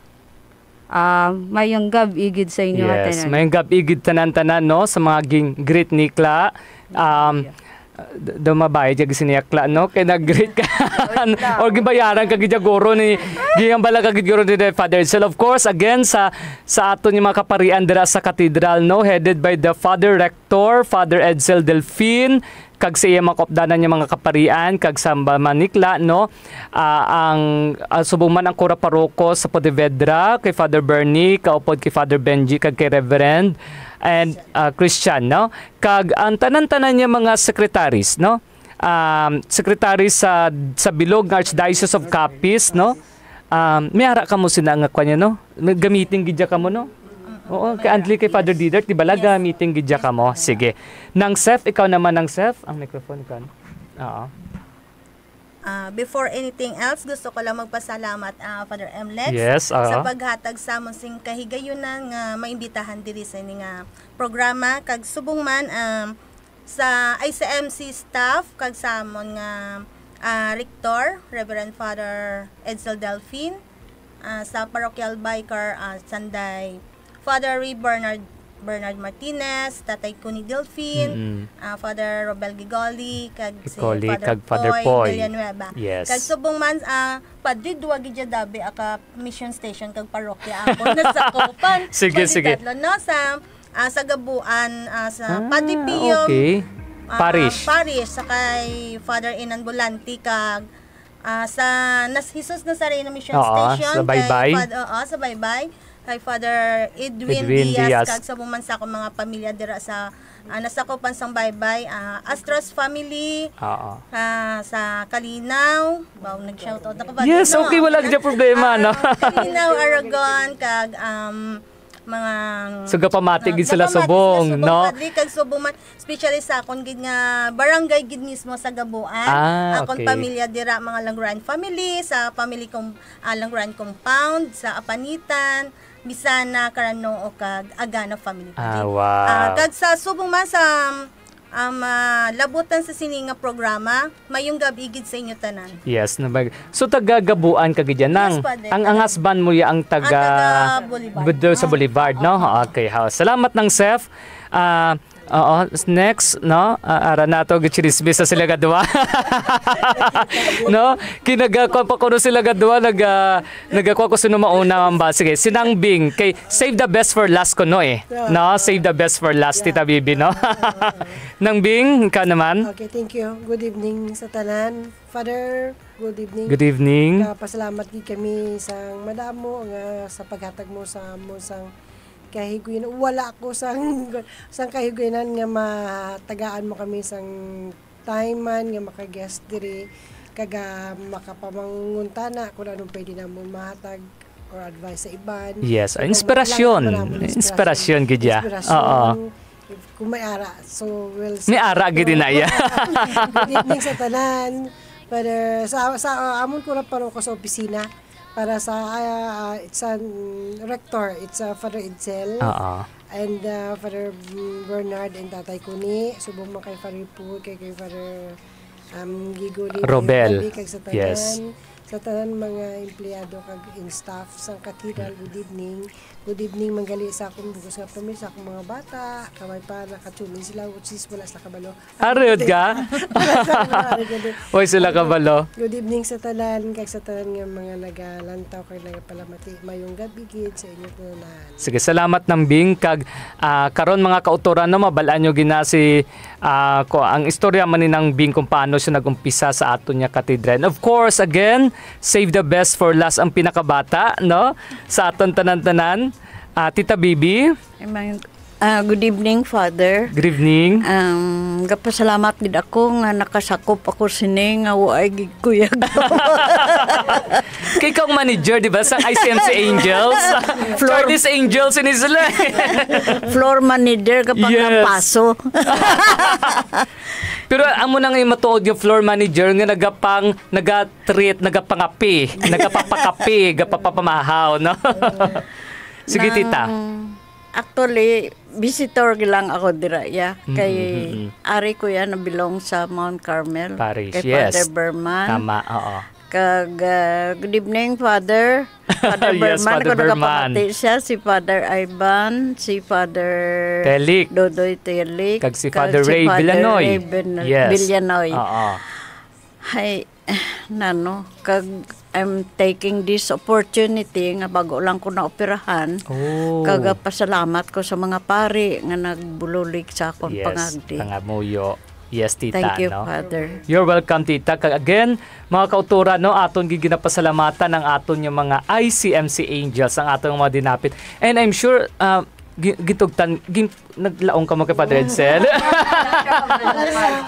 ah, mayong gab-i gid sa inyo. Yes, tanan. Mayong gab-i gid tanan-tanan, no, sa mga ging-greet ni Kla. Um, yeah. D-, dumabay, diya, sini Kla, no? Kay nag-greet ka. Or gibayaran ka gid, guro ni, gihambala ka gid, guro ni Father Edsel. Of course, again, sa, sa aton yung mga kaparian dira sa katedral, no? Headed by the Father Rector, Father Edsel Delfin, kag sa iya mga kaupdanan nga mga kaparian, kag sa Mamanikla, no? Ah, ang, ah, subong man ang Kura Paroko sa Pontevedra, kay Father Bernie, kaupod kay Father Benji, kag kay Reverend, and, ah, Christian, no? Kag ang tanan-tanan nga mga secretaries, no? Um, secretary sa, sa bilog nga Archdiocese of Capiz, no? Um, may ara kamo sina nga kwan niya, no? May gamitin gid kamo, no? Oo, kay Andli, kay Father Didert, di ba, laga meeting gid kamo? Sige. Nang Seth, ikaw naman, Nang Seth, ang microphone kan. Oo. Ah, before anything else, gusto ko lang magpasalamat, ah, Father Emlex, Yes, sa aha. paghatag sa amon sing kahigayunan nga maimbitahan diri sa ini nga programa. Kag subong man, um, sa I C M C staff, kag sa amon nga, ah, Rector, Reverend Father Edsel Delfin, ah, sa Parochial Vicar, ah, Sanday, Father Ray Bernard, Bernard Martinez, Tatay Kuni Delfin, Mm. ah, Father Robel Gigoli, kag si Gigoli, Father kag Father Poy Poy. Villanueva. Yes. Kag subong man, ah, Padre, duwa gid ya dabi aka mission station kag parokya ako nasakupan. Sige, Padre sige. Tatlo, no? Sa, ah, sa Gabuan, ah, sa Ah, Padre Pio, okay. ah, Parish. Parish, sa kay Father Inan Volante, kag, ah, sa Nas-, Jesus Nazareno Mission Oo, Station, sa Baybay. Kay Fad-, oo, sa Baybay. Kay Father Edwin Edwin Diaz, Diaz. Kag sa buman sa akong mga pamilya dira sa, ah, nasakupan sang Baybay, ah, Astros family, Oo. ah, sa Kalinaw. Wow, nag-shoutout ako ba? Yes, Dino? okay, wala gid problema, no? Ah, Kalinaw, Aragon, kag, um, mga So, gapamati gid sila subong, no? Padre, kag subong man, especially sa akon gid nga barangay gid mismo sa Gabuan. Ah, Akon okay. pamilya dira, mga Langruan family, sa family com-, ah, Langruan compound, sa Apanitan, Bisana, Carano, o kag Agana family. Ah, wow. Ah, kag sa subong man sa, um, ah, labutan sa sini nga programa, mayong gab-i gid sa inyo tanan. Yes, nabag-, so taga Gabuan ka gid yan, Nang? Yes, Padre. Ang, ang husband mo ya ang taga Ah, taga Boulevard. Budo sa Ah. Boulevard, no? Oo. Okay, ha. Salamat, Nang Seth. Ah, oo, s-, next, no? Ah, ara na to, gichinismis sa sila gadwa. No? Kinaga, kuwan pa kuno sila gadwa, nag, ah, nagakuha ko sino mauna, ma'am ba? Sige, si Nang Bing, kay save the best for last ko, no, eh. Yeah. No? Save the best for last, Yeah. Tita Bibi, no? Nang Bing, ikaw naman? Okay, thank you. Good evening sa tanan. Father, good evening. Good evening. Nagapasalamat gid kami sang madamo nga sa paghatag mo sa amon sang kahiguynan. Wala ko sang, sang kahiguynan nga matagaan mo kami sang time man nga maka-guest diri, kag, ah, makapamanguntana kung anong pwede namon mahatag or advice sa iban. Yes, So, kung inspirasyon. mailangan mo namon Inspirasyon gid ya. Inspirasyon. Oo. If, kung may ara. So, we'll May ara gid na ya. Good evening sa tanan. Pero sa, sa, uh, amon ko na paroko sa opisina para sa, uh, uh, it's an rector, it's, uh, Father Edsel. Oo. And, uh, Father, mm, Bernard and Tatay Kuni, subong man kay Father Paul, kay, kay Father, um, Gigoli, Robel. Robel, kag sa tanan, Yes. sa tanan mga empleyado kag in staff sang cathedral, good evening. Good evening, manggali sa akong bugos nga pamilya, sa akong mga bata, kamay pa, naka-tune in sila, which is wala sila kabalo. Arod ka? Wala sila kabalo. Oy, sila kabalo. Good evening sa tanan, kag sa tanan nga mga nagalantaw kag nagapalamati. Mayong gabi gid sa inyo tanan. Sige, salamat, Nang Bing, kag, ah, karon, mga kautoran, no, mabal-an nyo gina si, ah, ko, ang istorya man ni Nang Bing kung paano siya nag-umpisa sa aton nga katedral. And of course, again, save the best for last ang pinakabata, no? Sa aton tanan-tanan. Ah, Tita Bibi? Ay, mang-, ah, good evening, Father. Good evening. Um, gapasalamat gid ako nga nakasakop ako sini nga waay gid kuyag. Kay ikaw ang manager, di ba, sa I C M C Angels? Floor Charlie's Angels, ini sila. Floor manager ka pang Yes. Lapaso. Pero amo na nga yung matuod yung floor manager nga nagapang, naga-treat, nagapangapi, nagapapakapi, gapapapamahaw, no? Sige, Nang tita. Actually, visitor lang ako dira, ya. Mm, Kay mm, mm. ari ko yan, na belong sa Mount Carmel. Parish, Kay yes. Father Berman. Tama, oo. Kag, ah, good evening, Father. Father Yes, Berman, Father kung Berman. nakapamati siya, si Father Ivan, si Father Telik. Dodoy Telik, Kag si kag Father si Ray Father Villanoy. Ray Vin-, Yes. Villanoy. Oo. Hay, nano, kag I'm taking this opportunity nga bago lang ko naoperahan, Oh. kag pasalamat ko sa mga pari nga nagbulolig sa akon Yes, pangagdi. pangamuyo. Yes, tita, Thank you, no? Father. You're welcome, tita. Kag again, mga kauturan, no, aton gid ginapasalamatan ang aton yung mga I C M C angels, ang aton mga dinapit. And I'm sure, uh, Gi-, gitugtan, gin-, naglaong ka mo kay Father Edsel?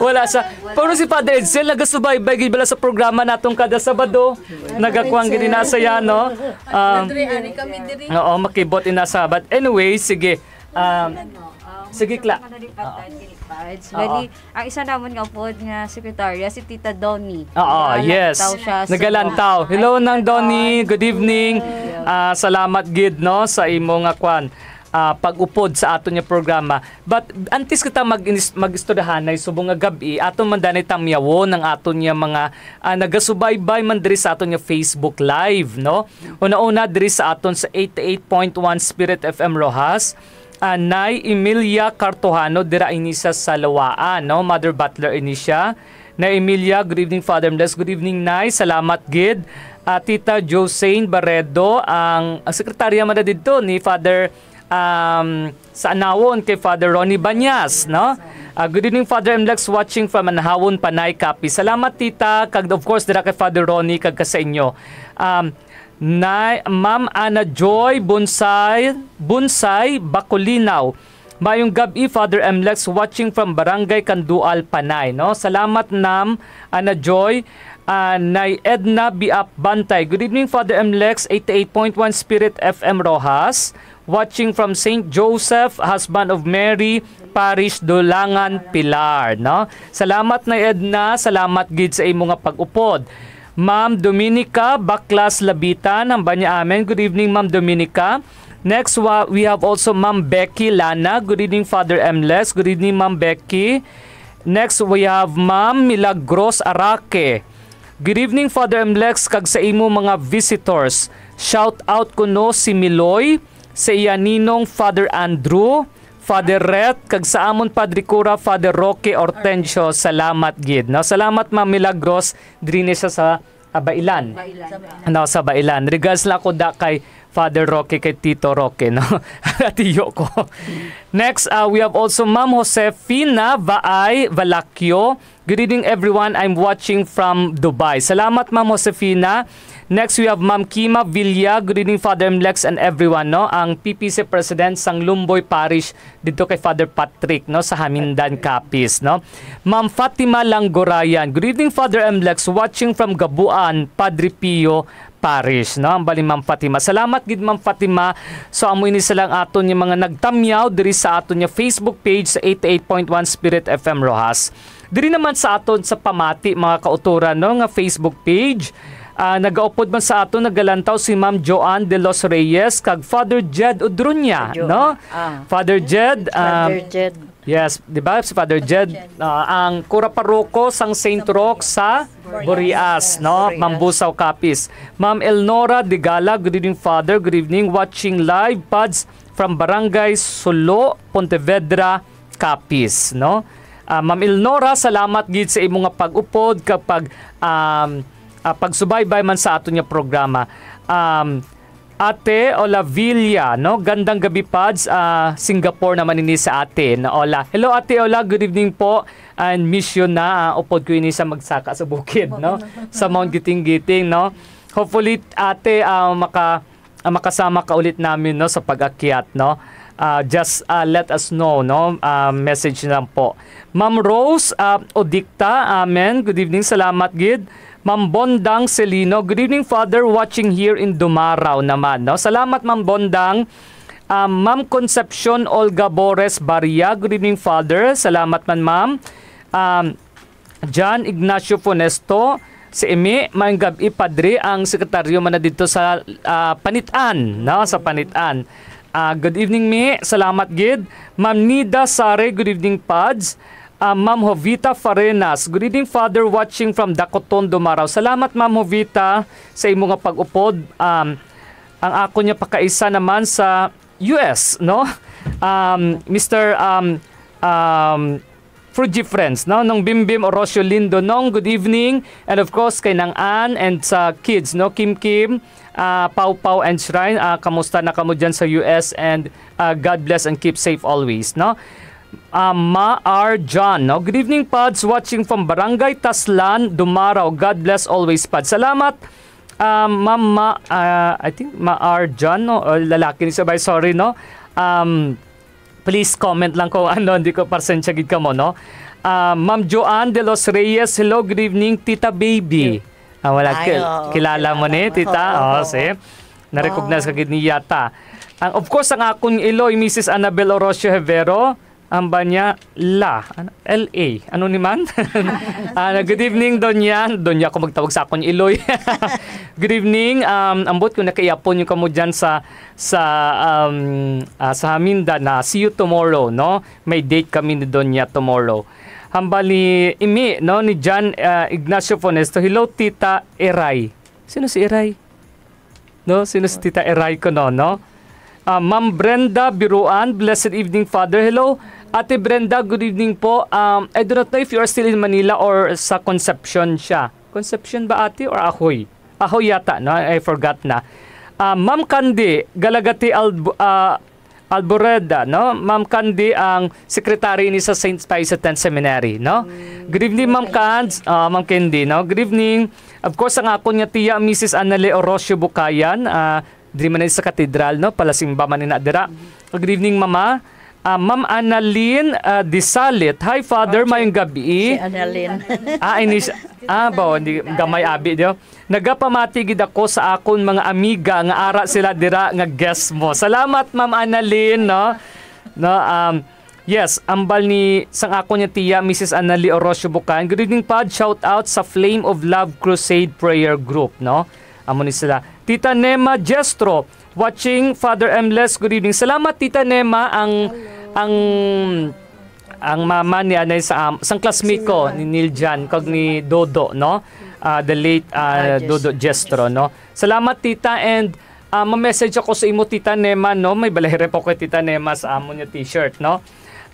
Wala sa, pero si Father Edsel, nagasubaybay gid bala sa programa natong kada Sabado. Nagakuwang gid na sa yan, no? Um, Padre, ari kami diri. Oo, makibot ina sa. But anyway, sige. Um, Ano, um, sige, gusto Kla. ko na din Oo. pagtan, Gilbert. Oo. Bali, ang isa namon nga pod nga sekretarya, si Tita Donnie. Oo, Nagalantaw yes. siya sa Nagalantaw. Hello, Nang Donnie. Good evening. Yeah. Ah, salamat gid, no, sa imo nga kwan, ah, pag-upod sa aton nga programa. But antes kita mag-inis-, mag-istoryahanay subong nga gab-i, aton man danay tamyawon ang aton nga mga, ah, nagasubaybay man diri sa aton nga Facebook Live, no? Una-una diri sa aton sa eighty-eight point one Spirit F M Roxas, ah, Nay Emilia Cartojano, dira ini siya sa Lawaan, no? Mother Butler ini siya. Nay Emilia, good evening, Father Mles. Good evening, Nay. Salamat gid. Ah, Tita Josane Barredo, ang, ang sekretarya man na didto ni Father, um, sa Anawon kay Father Ronnie Banyas, no? Ah, good evening, Father Mlex, watching from Anawon, Panay, Capiz. Salamat, Tita, kag of course dira kay Father Ronnie kag ka sa inyo. Um, Nay, Ma'am Ana Joy Bonsay, Bonsay Bacolinaw. Mayong gab-i, Father Mlex, watching from Barangay Candual, Panay, no? Salamat, Ma'am Ana Joy. Ah, Nay Edna Biap Bantay. Good evening, Father Mlex, eighty-eight point one Spirit F M Roxas. Watching from Saint Joseph, Husband of Mary, Parish, Dulangan, Pilar, no? Salamat, Nay Edna. Salamat gid sa imo nga pag-upod. Ma'am Dominica Baklas Labitan, ang banya amen. Good evening, Ma'am Dominica. Next, wa-, we have also Ma'am Becky Lana. Good evening, Father Mles. Good evening, Ma'am Becky. Next, we have Ma'am Milagros Araque. Good evening, Father Mlex, kag sa imo mga visitors. Shout out kuno si Miloy, sa iya ninong Father Andrew, Father Ret, kag sa amon Padre Cura, Father Roque Ortencio. Salamat gid, no? Salamat, Ma'am Milagros. Diri ni siya sa, ah, Bailan. Bailan. Ano, sa Bailan. Regards lang ako da kay Father Roque, kay Tito Roque, no? Tiyo ko. Next, uh, we have also Ma'am Josefina Vaay Valakyo. Good evening, everyone. I'm watching from Dubai. Salamat, Ma'am Josefina. Next, we have Ma'am Kima Villa. Good evening, Father Mlex and everyone, no? Ang P P C President sang Lumboy Parish dito kay Father Patrick, no, sa Hamindan, Capiz, no? Ma'am Fatima Langgorayan. Good evening, Father Mlex. Watching from Gabuan, Padre Pio Parish, no? Ang bali, Ma'am Fatima. Salamat gid, Ma'am Fatima. So, amo ini sila ang aton nga mga nagtamyaw diri sa aton nga Facebook page sa eighty-eight point one Spirit F M Roxas. Diri naman sa aton sa pamati, mga kautoran, no, nga Facebook page, ah, nagaupod man sa aton, nagalantaw si Ma'am Joanne de los Reyes kag Father Jed Udruña, Jo-, no? Ah. Father Jed, um, Father Jed. Yes, di ba, si Father Jed, Jed. Ah, ang kura paroko sang Saint Roque sa Burias, no? Burias. Mambusao, Capiz. Ma'am Elnora Digala, good evening, Father. Good evening. Watching live, Pads, from Barangay Sulo, Pontevedra, Capiz, no? Ah, Ma'am Elnora, salamat gid sa imo nga pag-upod kag pag, um, ah, pagsubaybay man sa aton nga programa. Um, Ate Olavilla, no? Gandang gabi, Pads. Ah, Singapore naman ini sa atin, no? Ola. Hello, Ate Ola. Good evening po. And miss you na. Ah, upod ko ini sa magsaka sa bukid, no? Sa Mount Giting-Giting, no? Hopefully, Ate, ah, maka, ah, makasama ka ulit namin, no, sa pag-akyat, no? Ah, just, ah, let us know, no? Ah, message lang po. Ma'am Rose, ah, Odicta, amen. Good evening, salamat gid. Ma'am Bondang Celino, good evening, Father, watching here in Dumarao naman, no? Salamat, Ma'am Bondang. Ah, Ma'am Concepcion Olga Bores Baria, good evening, Father. Salamat man, ma'am. Um, John Ignacio Funesto, si Imi, maayong gab-i, Padre, ang sekretaryo man na dito sa, ah, Panitan, no? Sa Panitan. Ah, good evening, Mi. Salamat gid. Ma'am Nida Sare, good evening, Pads. Ah, Ma'am Jovita Farenas, good evening, Father, watching from Dacoton, Dumarao. Salamat, Ma'am Jovita, sa imo nga pag-upod. Um, ang ako niya pakaisa naman sa U S, no? Um, Mister, um, um, Frugi Friends, no? Nong Bimbim Orocio Lindo, Nong, good evening. And of course, kay Nang Ann and sa kids, no? Kim Kim, ah, Pau Pau and Shrine, ah, kamusta na kamo dyan sa U S? And, ah, God bless and keep safe always, no? Ah, Ma R John, no? Good evening, Pads. Watching from Barangay Taslan, Dumarao. God bless always, Pads. Salamat, ah, Ma'am Ma, ah, I think Ma R John, no? O, lalaki ni sabay, sorry, no? Um, please comment lang kung ano, hindi ko, pasensya gid kamo, no? Ah, Ma'am Joanne de los Reyes, "Hello, good evening, Tita Baby." Ah, wala, Ay, ki-, oo, kilala mo ni, kilala. Tita? Oo, Oh, oo. see? Na-recognize ka gid ni yata. Ang, of course, ang akon iloy, Missus Annabel Orocio Hevero, ang ba niya, la, ano, L A. Ano ni man? Ah, good evening, Donya. Donya ako magtawag sa akon iloy. Good evening. Um, ambot ko nakaiapon yung kamo dyan sa, sa, um, ah, sa Haminda na. See you tomorrow, no? May date kami ni Donya tomorrow. Hambal ni Imi, no? Ni John, ah, Ignacio Funesto. "Hello, Tita Eray." Sino si Eray? No? Sino si Tita Eray ko, no? No? Ah, Ma'am Brenda Biruan, "Blessed evening, Father." Hello, Ate Brenda, good evening po. Um, I do not know if you are still in Manila or sa Concepcion siya. Concepcion ba, ate, or Ahoy? Ahoy yata, no? I forgot na. Ah, Ma'am Candy Galagati Alb-, ah, Alboreda, no? Ma'am Candy ang secretary ni sa Saint Pius X Seminary, no? Good evening, Ma'am Cands, ah, Ma'am Candy, no? Good evening. Of course, ang akon nga tiya, Missus Annalie Orocio Bukayan, ah, diri man sa katedral, no? Palasimba man ina dira. Good evening, Mama. Ah, Ma'am Annalyn, ah, Disalit. "Hi, Father. Mayong gabi." Si Annalyn. Ah, ini siya. Ah, ba, hindi, gamay abi, di ba? "Nagapamati gid ako sa akon mga amiga nga ara sila dira nga guest mo." Salamat, Ma'am Annalyn, no? No, um, yes, ambal ni sang akon nga tiya, Missus Annalie Orocio Bukan. "Good evening, Pad. Shout out sa Flame of Love Crusade Prayer Group," no? Amo ni sila. Tita Nema Jestro, watching Father Emles. Good evening. Salamat, Tita Nema, ang, ang, ang mama ni anay sa am-, sang classmate ko, ni Neil Jan, kag ni Dodo, no? Ah, the late, ah, Ah, Dodo Jestro, no? Salamat, Tita, and, ah, ma-message ako sa imo, Tita Nema, no? May balay rep ako kay Tita Nema sa amon nga t-shirt, no?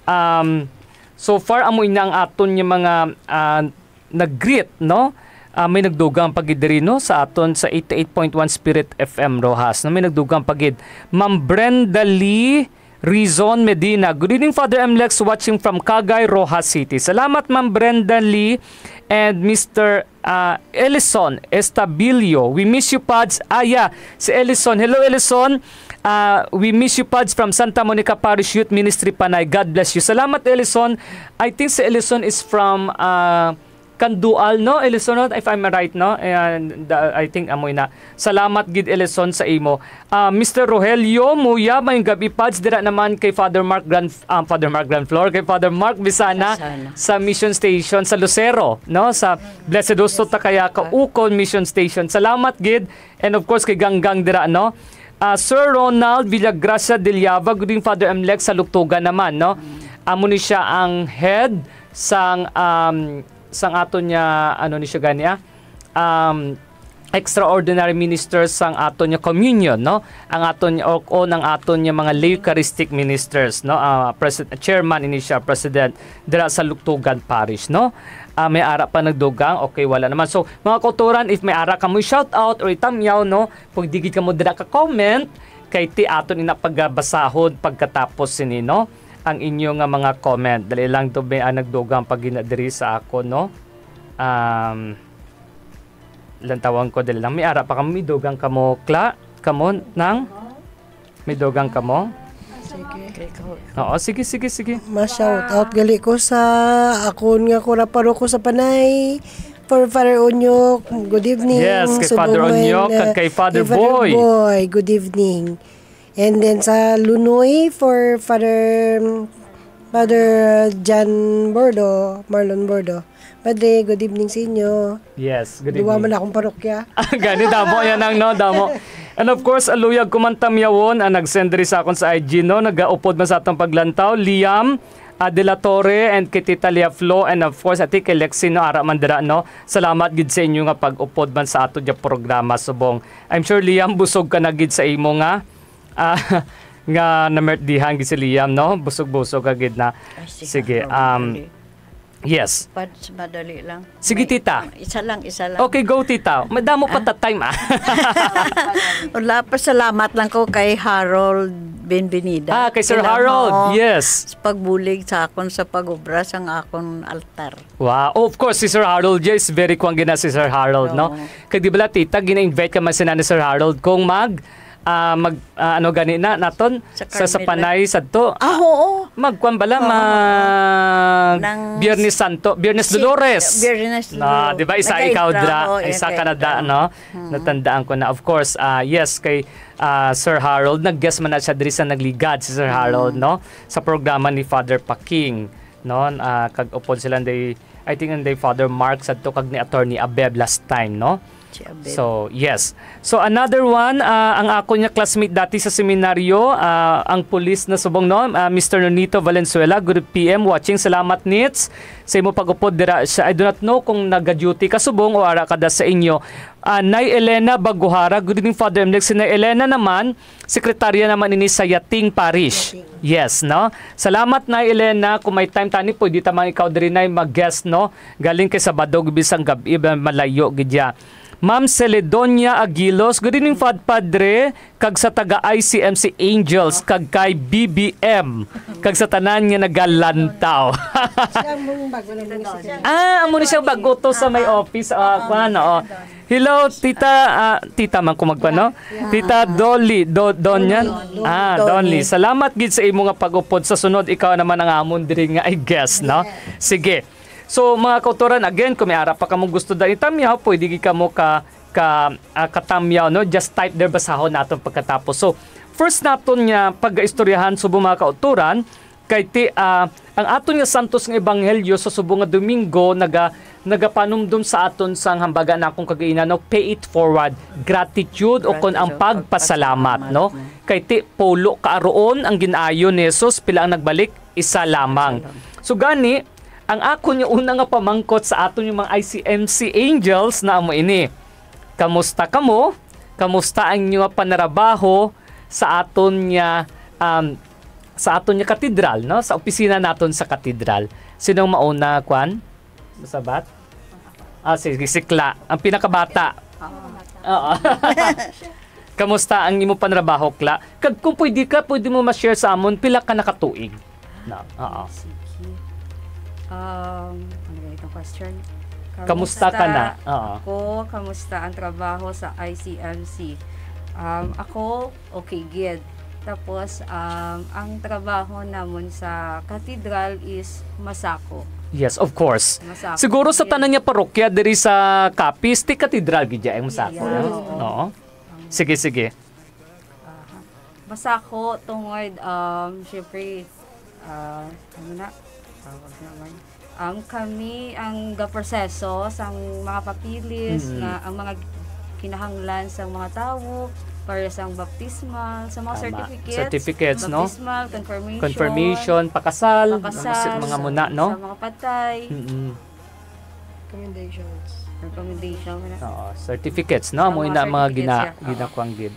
Um, so far, amo ina ang aton nga mga, ah, nag-greet, no? Ah, may nagdugang pa gid diri, no, sa aton sa eighty-eight point one Spirit F M Roxas, no? May nagdugang pa gid. Ma'am Brenda Lee Rizon Medina. "Good evening, Father Emlex, watching from Cagay, Roxas City." Salamat, Ma'am Brenda Lee and Mister, ah, Ellison Estabilio. "We miss you, Pads." Ah, yeah, si Ellison. "Hello, Ellison. Ah, we miss you, Pads, from Santa Monica Parish Youth Ministry, Panay. God bless you." Salamat, Ellison. I think si Ellison is from, ah, Kandual, no? Ellison, no? If I'm right, no? And, uh, I think amoy na. Salamat gid, Ellison, sa imo. Ah, Mister Rogelio Muya, mayong gabi, Pads, dira naman kay Father Mark Grand, ah, Father Mark Grand Floor, kay Father Mark Bisana Bisana. Sa Mission Station sa Lucero, no? Sa Blessed Justo Takayaka Ukon Mission Station. Salamat gid. And of course, kay Ganggang dira, no? Ah, Sir Ronald Villagracia Diliava, good evening, Father Emlex, sa Luktugan naman, no? Amo ni siya ang head sang, um, sang aton niya, ano ni siya gani, ah? Um, extraordinary ministers sang aton niya communion, no? Ang aton niya, o, o ang aton niya mga lay Eucharistic ministers, no? Ah, presid-, chairman ini siya, president, dira sa Luktugan Parish, no? Ah, may ara pa nagdugang? Okay, wala naman. So, mga kauturan, if may ara kamo shout out or itamyaw, no? Pwede gid kamo dira ka comment, kay ti aton ina pagabasahon pagkatapos sini, no? Ang inyo nga mga comment. Dali lang to, may, ah, nagdugang pa gina diri sa ako, no? Um, lantawan ko, dali lang. May ara pa kamo, may dugang kamo, Kla? Kamo, nang? May dugang kamo? Sige. Oo, sige, sige, sige. Ma-shout out gali ko sa akon nga kura paroko sa Panay. For Father Onyok, good evening. Yes, kay Subong Father man, Onyok, uh, kag kay Father kay Father Boy. Boy, good evening. And then sa Lunoy, for Father, Father John Bordo, Marlon Bordo. Padre, good evening sa inyo. Yes, good Duwa evening. Man akong parokya. Gani, damo yan ang, no, damo. And of course, aluyag ko man tamyawon ang nag-send diri sa akon sa I G, no, nagaupod man sa atong paglantaw, Liam, ah, De La Torre, and kay Tita Lia Flo, and of course, ati kay Lexi, no, ara man dira, no. Salamat gid sa inyo nga pag-upod man sa ato dya programa, subong. I'm sure, Liam, busog ka na gid sa imo nga, ah, nga namertdihan gid si Liam, no? Busog-busog ka gid na. Ay, sige, Sige, um, Father. Yes. Pads, madali lang. Sige, May, tita. Isa lang, isa lang. Okay, go, tita. Madamo pa Ah. ta time, ah. Wala pa, salamat lang ko kay Harold Benvenida. Ah, kay Sir Kailangan Harold, mo yes. sa pagbulig sa akon sa pag-obra sang akon altar. Wow. Oh, of course, si Sir Harold, yes, very kuwang gina si Sir Harold, no? Oo. Kag di bala, tita, gina-invite ka man sina ni Sir Harold kung mag, ah, mag, ah, ano gani na naton? Sa Sa, sa Carmela. Panay sadto. Ah, oo. Magkuan bala, Oo, mag oo. Nang Biyernes Santo, Biyernes Si-, Dolores. Biyernes Na, Dolores. Di ba, isa Nagay ikaw, dra-, trabaho, isa ka nagay na da, trabaho. no? Hmm. Natandaan ko na. Of course, ah, yes, kay, ah, Sir Harold, nag-guest man na siya diri sa Nagligad, si Sir Harold, Hmm. no? Sa programa ni Father Paking, no? Ah, kag upod sila day, I think, day Father Mark sadto kag ni Attorney Abeb last time, no? Si Abeb. So, yes. So, another one, ah, ang ako niya classmate dati sa seminaryo, ah, ang pulis na subong, no? Ah, Mister Nonito Valenzuela, good P M, watching. Salamat, Nits, sa imo pag-upod dira. Siya, I do not know kung naga-duty ka subong o ara ka da sa inyo. Ah, Nay Elena Baguhara, good evening, Father Emlek. Si Nay Elena naman, sekretarya naman ini sa Yating Parish. Yating. Yes, no? Salamat, Nay Elena. Kung may time tani, pwede ta man ikaw diri, Nay, mag-guest, no? Galing kay Sabado, bisang gab-i, ba, malayo gid ya. Ma'am Celedonia Aguilos, good evening, Fad Padre, kag sa taga I C M C Angels, kag kay B B M, kag sa tanan nga nagalantaw. Siya ang bagong nag-, Ah, amo ni siya bag-o to sa may office. Ah, kuan, oo. Hello, tita, ah, tita man ko magkuan, no? Yeah. Tita Dolly, Do-, Donyan? Donly, Ah, Donly. Donly. Salamat gid sa imo nga pag-upod. Sa sunod, ikaw naman ang amon diri nga i-guest, no? Yes. Sige. So, mga kautoran, again, kung may ara pa kamo gusto da itamyaw, pwede gid kamo ka, ka, ah, katamyaw, no? Just type there, basahon naton pagkatapos. So, first naton nga pag-istoryahan subong, mga kautoran, kay ti, ah, ang aton nga santos nga ebanghelyo sa subong nga Domingo naga-, nagapanumdom sa aton sang hambaga na akong kagaina, no? Pay it forward, gratitude, o kon ang Gratitude, pagpasalamat, pagpasalamat, no? no? Kay ti, pulo ka aruon ang gin-ayo ni Jesus, pila ang nagbalik? Isa lamang. Isa lamang. So gani, ang akon nga una nga pamangkot sa aton nga mga I C M C Angels na amo ini. Kamusta kamo? Kamusta ang inyo nga panarabaho sa aton nga, um, sa aton nga katedral, no? Sa opisina naton sa katedral. Sinong mauna, kwan? Masabat? Ah, sige, si Kla, ang pinakabata. Oo. Kamusta ang imo panrabaho, Kla? Kag kung pwede ka, pwede mo ma-share sa amon pila ka na ka tuig? No, oo. Sige. Um, ano ba itong question? Kamusta ka na? Oo. Ako, kamusta ang trabaho sa I C M C? Um, ako, okay gid. Tapos, um, ang trabaho namon sa katedral is masako. Yes, of course. Masako. Siguro sa Yes. tanan nga parokya diri sa Capiz, ti katedral gid ang masako, Yes. no? Oo. Oo. Sige, sige. Aha. Masako tungod, um, syempre, ah, ano na? Tawag naman. Um, kami ang gaproseso sang mga papeles Mm. nga ang mga kinahanglan sang mga tawo para sang baptismal, sa mga Tama. certificates, Certificates, no? baptismal, confirmation, Confirmation, pakasal, pakasal, mga, mga muna, no? sa mga patay. Mm-mm. Recommendations. Recommendation, wala. Oo, certificates, no? Sa Amo mga ina mga certificates, gina-, yeah. Oo. ginakuang gid.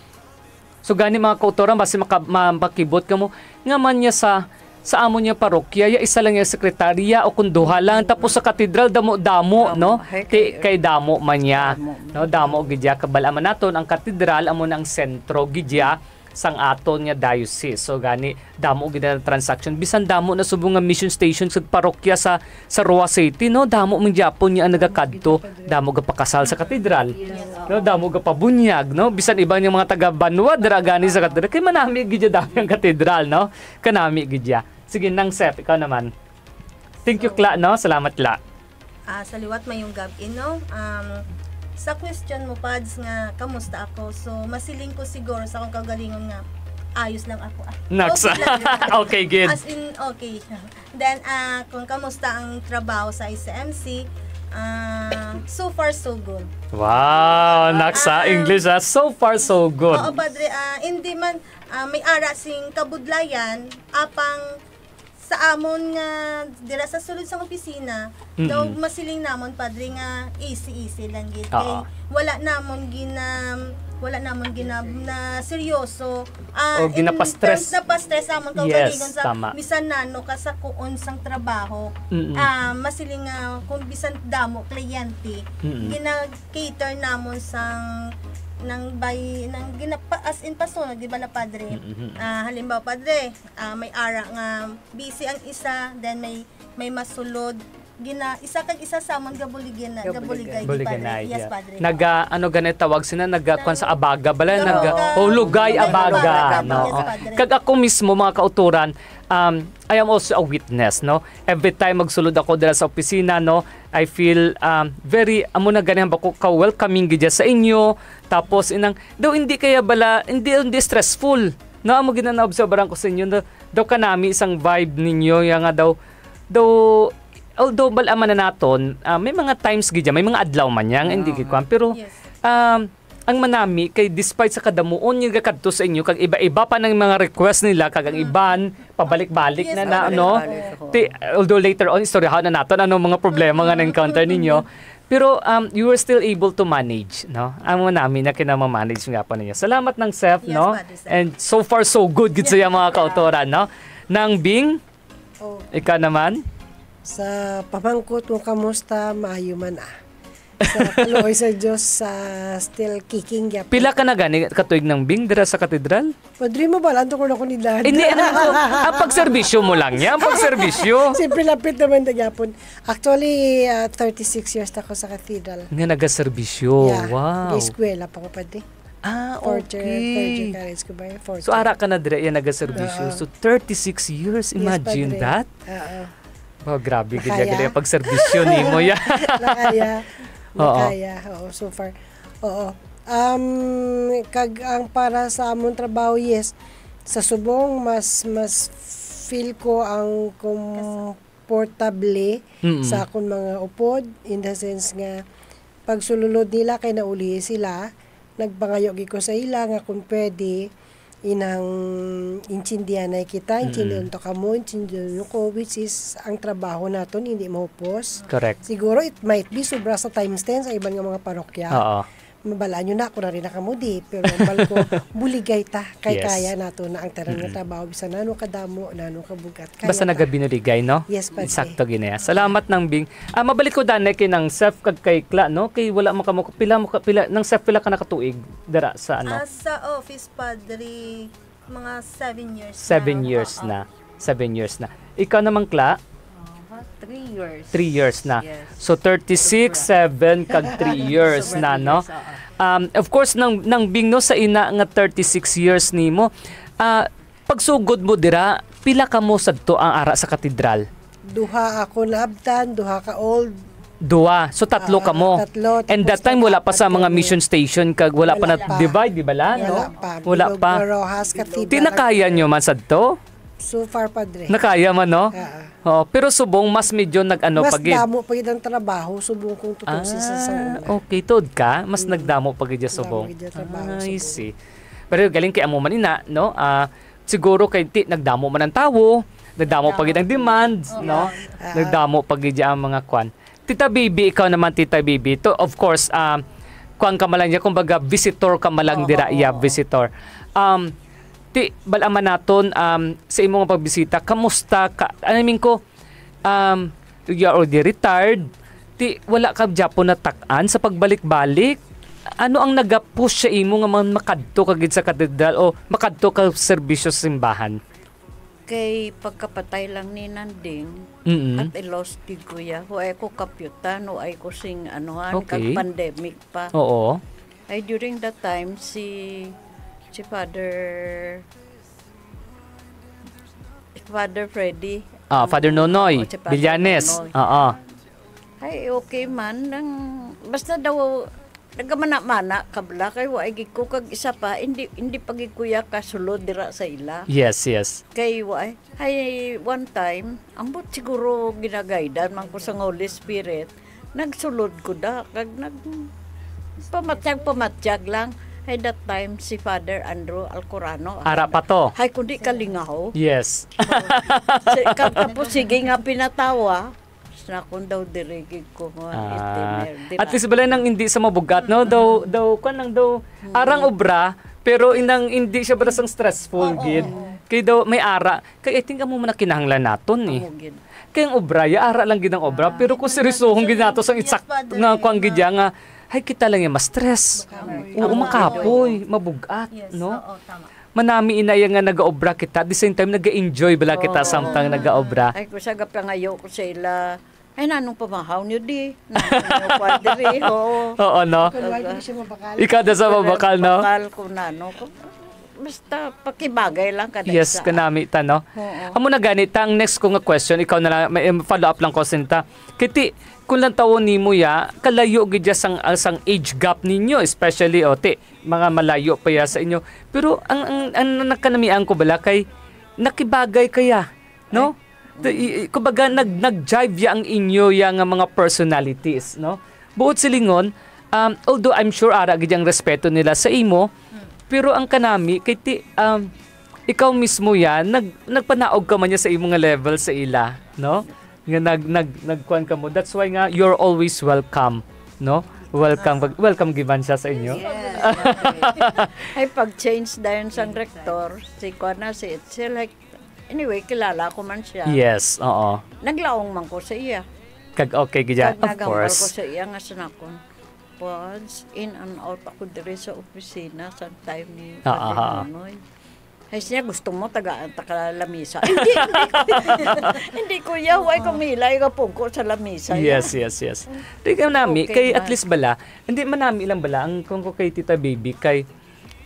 So, gani, mga kautoran, basi maka-, ma-, makibot kamo nga man niya sa, sa amon nga parokya, ya isa lang nga sekretarya o kung duha lang, tapos sa katedral, damo-damo, Damo, no? hay, Ti-, kay kay damo man niya, Damo. no? Damo gid ya. Kabal-an man naton, ang katedral amo na ang sentro gid ya sang aton nga diocese. So, gani, damo gid ang transaction. Bisan damo na subong nga mission station sa parokya sa, sa Roa City, no? Damo man gyapon niya ang nagakadto. Damo gapakasal sa katedral. No, damo gapabunyag, no? Bisan iban nga mga taga banwa dira gani sa katedral. Kay manami gid ya dami ang katedral, no? Kanami gid ya. Sige, Nang Sep, ikaw naman. Thank you, Kla, no? Salamat, Kla. Ah, sa liwat, mayong gab-i, no? Um, sa question mo, Pads, nga kamusta ako? So, masiling ko siguro sa akong kaugalingon nga ayos lang ako, ah. Naks. Okay lang. Okay, good. As in, okay. Then, ah, kung kamusta ang trabaho sa I C M C, ah, so far, so good. Wow, naks, ah, Ah, English, ah. So far, so good. Oo, Padre, ah, hindi man, ah, may ara sing kabudlayan, apang sa amon nga dira sa sulod sang opisina, Mm-mm. daw masiling namon, Padre, nga easy-easy lang gid. Oo. Kay wala namon gina-, wala namon gina-, na seryoso. Ah, O in ginapastress. terms na pa-stress sa amon Yes, kaugalingon sa tama. bisan nano ka sa kuon sang trabaho. Mm-mm. Ah, masiling nga kung bisan damo kliyente, Mm-mm. gina-cater namon sang nang bay-, nang ginapa-, as in pasunod, di ba la, Padre? Mm-hmm. Ah, halimbawa, Padre, ah, may ara nga busy ang isa, then may, may masulod. Gina, isa kag isa samon gabuligyan na, gabuligay, Gabuligay. Buliganay, Padre. Yes, yeah. Padre. Naga, ano gani tawag sina? Naga, kwan sa abaga bala? Hulugay. Naga, oh, hulugay, Hulugay, abaga, abaga, no? Yes, Padre. Kag ako mismo, mga kauturan, um, I am also a witness, no? Every time magsulod ako dira sa opisina, no, I feel, um, very, amo na gani ba ko ka-welcoming gid sa inyo. Tapos, inang, daw hindi kaya bala, hindi, hindi stressful. No, amo gid na naobserbahan ko sa inyo. Daw, daw kanami isang vibe ninyo, ya nga daw, daw, although bal-, ama na naton, ah, may mga times gid, may mga adlaw man yang, hindi Oo. gid kwan. Pero, Yes. um, ang manami kay despite sa kadamuon nga gakadto sa inyo, kag iba-iba pa nang mga request nila, kag ang Mm. iban, pabalik-balik Yes, na, na, pabalik-balik, no? oo. Ti-, although later on, istoryahan na naton ano mga problema nga na-encounter ninyo. Pero, um, you were still able to manage, no? Ang manami na kinamamanage nga pa ninyo. Salamat ng Seth, Yes, no? Padre Seth. And so far, so good gid Yeah. sa iyang mga kautoran, no? Nang Bing, Oh. ikaw naman? Sa pamangkot mo, kamusta? Maayo man, ah. Sa kaluoy sa Diyos, sa still kicking gyapon. Pila ka na gani katuig nang Bing dira sa katedral? Padre, mabalaan to ko na ko ni Dad. Hindi, ano ko, ang pagserbisyo mo lang niya, ang pagserbisyo. Siyempre, lapit naman na gyapon. Actually, ah, thirty-six years na ako sa cathedral. Nga nagaserbisyo. Yeah. Wow. Nag-eskwela pa ko, Padre. Ah, Fourth year, third year okay. college ko ba? Fourth So, year. ara ka na dire, yan, nagaserbisyo. Oo. So, thirty-six years, Yes, imagine Padre. that. Oo. Wow, grabe gid Nakaya. gid ang pagserbisyo nimo, ya. Nakaya. Oo. Nakaya. Oo, so far. Oo. Um, kag ang para sa among trabaho, yes. Sa subong, mas, mas feel ko ang komportable Mm-mm. sa akon mga upod, in the sense nga pagsululod nila kay naulihi sila, nagpangayo gid ko sa ila nga kung pwede, inang intindihanay kita, Mm. intindihan to kamo, intindihan ko, which is ang trabaho naton hindi mahupos. Correct. Siguro it might be sobra sa times ten sa iban nga mga parokya. Oo. Mabalaan nyo na, ako na rin nakamudi, pero ang bal ko, buligay ta, kay Yes. kaya nato na ang tanan nga Mm-mm. trabaho, bisan nano kadamo, nano kabugat, kaya Basta ta. nagabinuligay, no? Yes, Padre. Sakto gid na yan. Salamat nang Bing. Ah, mabalik ko dani kay nang Seth kag kay Kla, no? Kay wala mo kamo, pila mo ka, pila, nang Seth, pila ka nakatuig dira sa ano? Ah, sa office, Padre, mga seven years Seven na. years Oo. na. Seven years na. Ikaw naman, Kla? Aha, three years. Three years na. Yes. So, thirty-six, Sobra. seven, kag three years Sobra na, three no? years, oo. Um, of course, nang, nang Bing, no, sa ina nga thirty-six years nimo, ah, pagsugod mo dira, pila ka mo sadto ang ara sa katedral? Duha ako naabtan, duha ka old. Duha. So, tatlo Ah, ka mo. tatlo, And that tapos time, wala pa nag-apat sa mga kami. mission station, kag wala pa Wala na pa. divide, di ba la, Wala no? pa. Wala Bilog pa. Rojas, Cathedral. Tinakayan nyo man sadto? So far, Padre. Nakaya man, no? Ah. Oo, pero subong, mas medyo nag-ano Mas pa gid. damo pa gid ang trabaho, subong kung tutusin sa, sa Ah, una. okay. Tuod ka? Mas Mm. nagdamo pa gid sa Damo subong. gid ang trabaho, Ah, I subong. see. Pero galing kay amo man ina, no? Ah, siguro kay ti-, nagdamo man ang tawo, nagdamo pa gid ang demands, Oo. no? Ah. Nagdamo pa gid ang mga kwan. Tita Bibi, ikaw naman, Tita Bibi. To, of course, um, kwan ka man lang niya, kumbaga, visitor ka man lang Oo, dira, oo, yeah, oo. visitor. Um, ti, bal-aman naton, um, sa imo nga pagbisita, kamusta ka? I mean ko, um, you are already retired. Ti, wala ka gyapon natak-an sa pagbalik-balik? Ano ang nagapush sa imo nga man makadto ka gid sa katedral o makadto ka serbisyo sa simbahan? Kay pagkapatay lang ni Nanding, Mm. at i-lost gid ko ya. Wa ay ko kapyutan, wa ay ko sing anuhan, kag Okay. pandemic pa. Oo. Ay, during that time, si, si Father, si Father Freddy, Ah, ang, Father Nonoy oo, si Father Villanes. Nonoy. Oo. Ay, okay man. Nang, basta daw, nagamana-mana ka bala, kay wa ay gid ko, kag isa pa, hindi, hindi pa gid ko ya kasulod dira sa ila. Yes, yes. Kay wa ay, ay, one time, ambot siguro ginagaydan man ko sang Holy Spirit, nagsulod ko da, kag nag-, pamatyag-pamatyag lang. Ay, that time, si Father Andrew Alcorano. Ara pa to. Ay, kundi kalingaw. Yes. Si-, kag tapos, sige nga pinatawa, na kung daw diri gid ko nga Ah, itimer, di at ba? least bala nang hindi sa mabugat, no? Daw, daw, kwan lang daw, Mm. arang obra, pero inang hindi siya bala sang stressful Oo. gid. Kay daw may ara, kay I think amo man na kinahanglan naton, eh. Amo gid. Kay ang obra, ya ara lang gid ang obra, Ah. pero kung seryosohon gid nato sang Yes, exact Padre. nga kwan gid ya nga, ay kita lang ya ma-stress. Makapoy. Oo, Tama. makapoy, mabugat, Yes, no? oo, tama. Manami inaya nga nagaobra kita, at the same time, nag-enjoy bala kita Oo. samtang nagaobra. Ay, ko sa gapangayo ko sa ila, Ay, nanong pamahaw niyo di? Nanong niyo kwan diri? Oo. Oo, no? Kung why di siya mabakal. Ikaw na sa mabakal, no? Bakal ko na, no? Kung, basta pakibagay lang kada Yes, isa. Kanami ta, no? Oo. Amo na gani ta, ang next ko nga question, ikaw na lang, may, em, follow up lang ko, Sinta. Kiti, kung lang tawon nimo ya, kalayo gid ya sang, ah, sang age gap ninyo, especially, o, ti, mga malayo pa ya sa inyo. Pero ang, ang, ang nakanamian ko bala kay nakibagay kaya, no? Ti, i, i, kumbaga, nag, nag-jive ya ang inyo ya nga mga personalities, no? Buot silingon, um, although I'm sure ara gid ang respeto nila sa imo, pero ang kanami, kay ti, um, ikaw mismo ya, nag, nagpanaog ka man ya sa imo nga level sa ila, no? Nga nag, nag, nagkuan ka mo. That's why nga, you're always welcome, no? Welcome, welcome giban siya sa inyo. Yes. Ay, pag-change dayon sang rector, si kuan na, si Itzel, like, anyway, kilala ko man siya. Yes, oo. Naglaong man ko sa iya. Kag okay gid ya, Kag of naghambal ko course. Sa iya nga sa nakon, "Pons, in and out ako diri sa opisina sa time ni Ah, Padre ah, ah. Nonoy." Ay siya, "Gusto mo tagaan ta ka lamisa?" "Hindi, hindi ko, hindi ko yaw, ay kumilay ka pungko sa lamisa." Yes, yes, yes. Di ka nami, Okay kay at man. Least bala, hindi man nami lang bala, ang kung ko kay Tita Baby, kay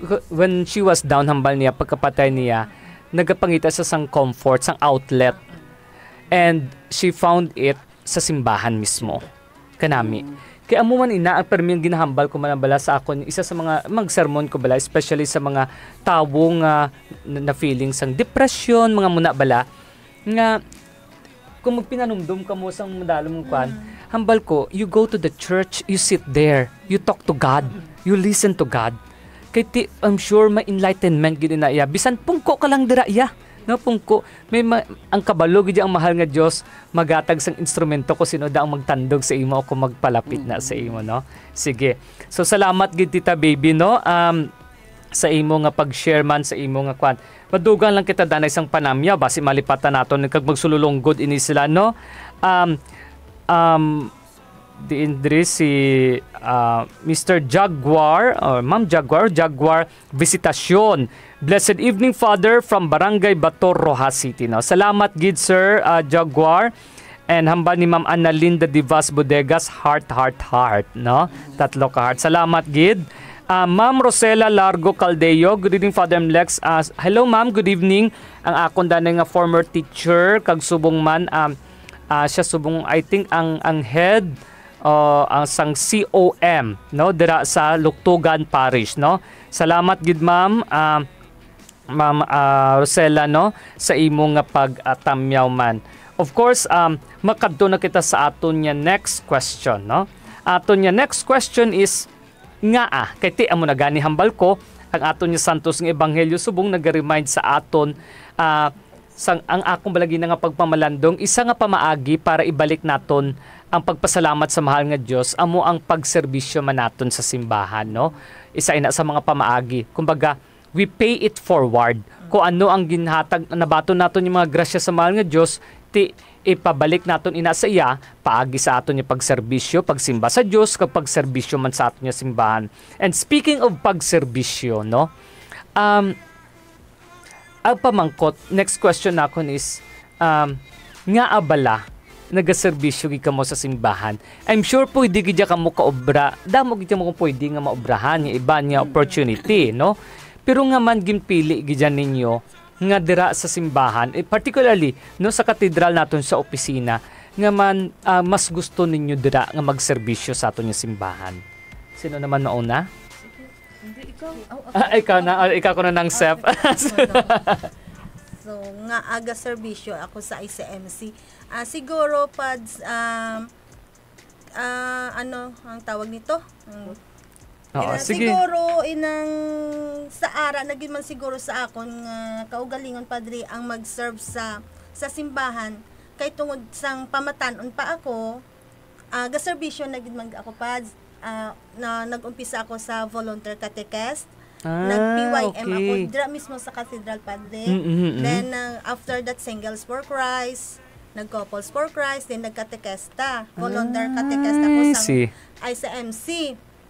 wh-, when she was down, hambal niya, pagkapatay niya, nagapangita sa sang comfort, sang outlet. And she found it sa simbahan mismo. Kanami. Kay amo man ina ang permi ang ginahambal ko man bala sa akon, isa sa mga magsermon ko bala, especially sa mga tawo nga na, na feeling sang depression, mga muna bala, nga kung magpinanumdom ka mo sang madalom nga kwan, hambal ko, you go to the church, you sit there, you talk to God, you listen to God. Kay ti, I'm sure may enlightenment gid na iya. Bisan pungko ka lang dira iya. No, pungko. May ma-, ang kabalo gid ang mahal nga Dios magatag sang instrumento ko sino daw magtandog sa imo o kung magpalapit na sa imo, no? Sige. So, salamat gid, Tita Baby, no? Um, sa imo nga pag-share man, sa imo nga kwan. Madugang lang kita danay sang panamya, basi malipatan naton kag magsululunggod ini sila, no? Um, um, diin diri si, ah, Mister Jaguar, or Ma'am Jaguar, Jaguar Visitacion. "Blessed evening, Father, from Barangay Bator, Roxas City," no? Salamat gid, Sir, ah, Jaguar. And hambal ni Ma'am Analinda Divas Bodegas, heart, heart, heart, no? Tatlo ka heart. Salamat gid. Ah, Ma'am Rosela Largo Caldeo, "Good evening, Father M Lex." Ah, hello, ma'am. Good evening. Ang akon danay nga former teacher, kag subong man, um, ah, siya subong, I think, ang, ang head, uh, ang sang C O M, no? Dira sa Luktugan Parish, no? Salamat gid, ma'am. Ah, Ma'am, ah, Rosella, no, sa imo nga pag-atamyaw man. Of course, um, makadto na kita sa aton nga next question, no? Aton nga next question is, ngaa, kay ti amo na gani hambal ko, ang aton nga santos nga ebanghelyo subong naga-remind sa aton, ah, sang, ang akon bala gina nga pagpamalandong, isa nga pamaagi para ibalik naton ang pagpasalamat sa mahal nga Dios amo ang pagserbisyo man naton sa simbahan, no? Isa ina sa mga pamaagi. Kumbaga, we pay it forward. Kung ano ang ginhatag, nabaton naton yung mga grasya sa mahal nga Dios, ti ipabalik naton ina sa iya, paagi sa aton yung pagserbisyo, pagsimba sa Dios, kag pagserbisyo man sa aton yung simbahan. And speaking of pagserbisyo, no? Um, ang pamangkot, next question nakon is, um, ngaa bala nagaserbisyo gid kamo sa simbahan? I'm sure pwede gid ya kamo kaobra. Damo gid kamo kung pwede nga maobrahan, nga iban nga opportunity, no? Pero nga man ginpili gid ya ninyo nga dira sa simbahan, eh, particularly, no, sa katedral naton sa opisina, nga man, ah, mas gusto ninyo dira nga magserbisyo sa aton nga simbahan? Sino naman mauna? Hindi, ikaw. Oh, okay. Ah, ikaw na. Ah, ikaw ko na nang Ah, sep. Sige. So, nga aga serbisyo ako sa I C M C. Ah, siguro, Pads, um, ah, ano ang tawag nito? Mm. Oo, Ina-, sige. Siguro, inang sa ara, naging man siguro sa akon nga kaugalingon, Padre, ang mag-serve sa, sa simbahan. Kay tungod sang pamatan-on pa ako, ah, gaserbisyo na gid man ako, Pads. Ah, na, nag-umpisa ako sa volunteer catechist. Ah, Nag-P Y M ako okay. dira mismo sa cathedral, Padre. Mm, mm, mm. Then, ah, after that, Singles for Christ, nag-Couples for Christ, then nag-catechista. Volunteer catechist ako I sa see. I C M C.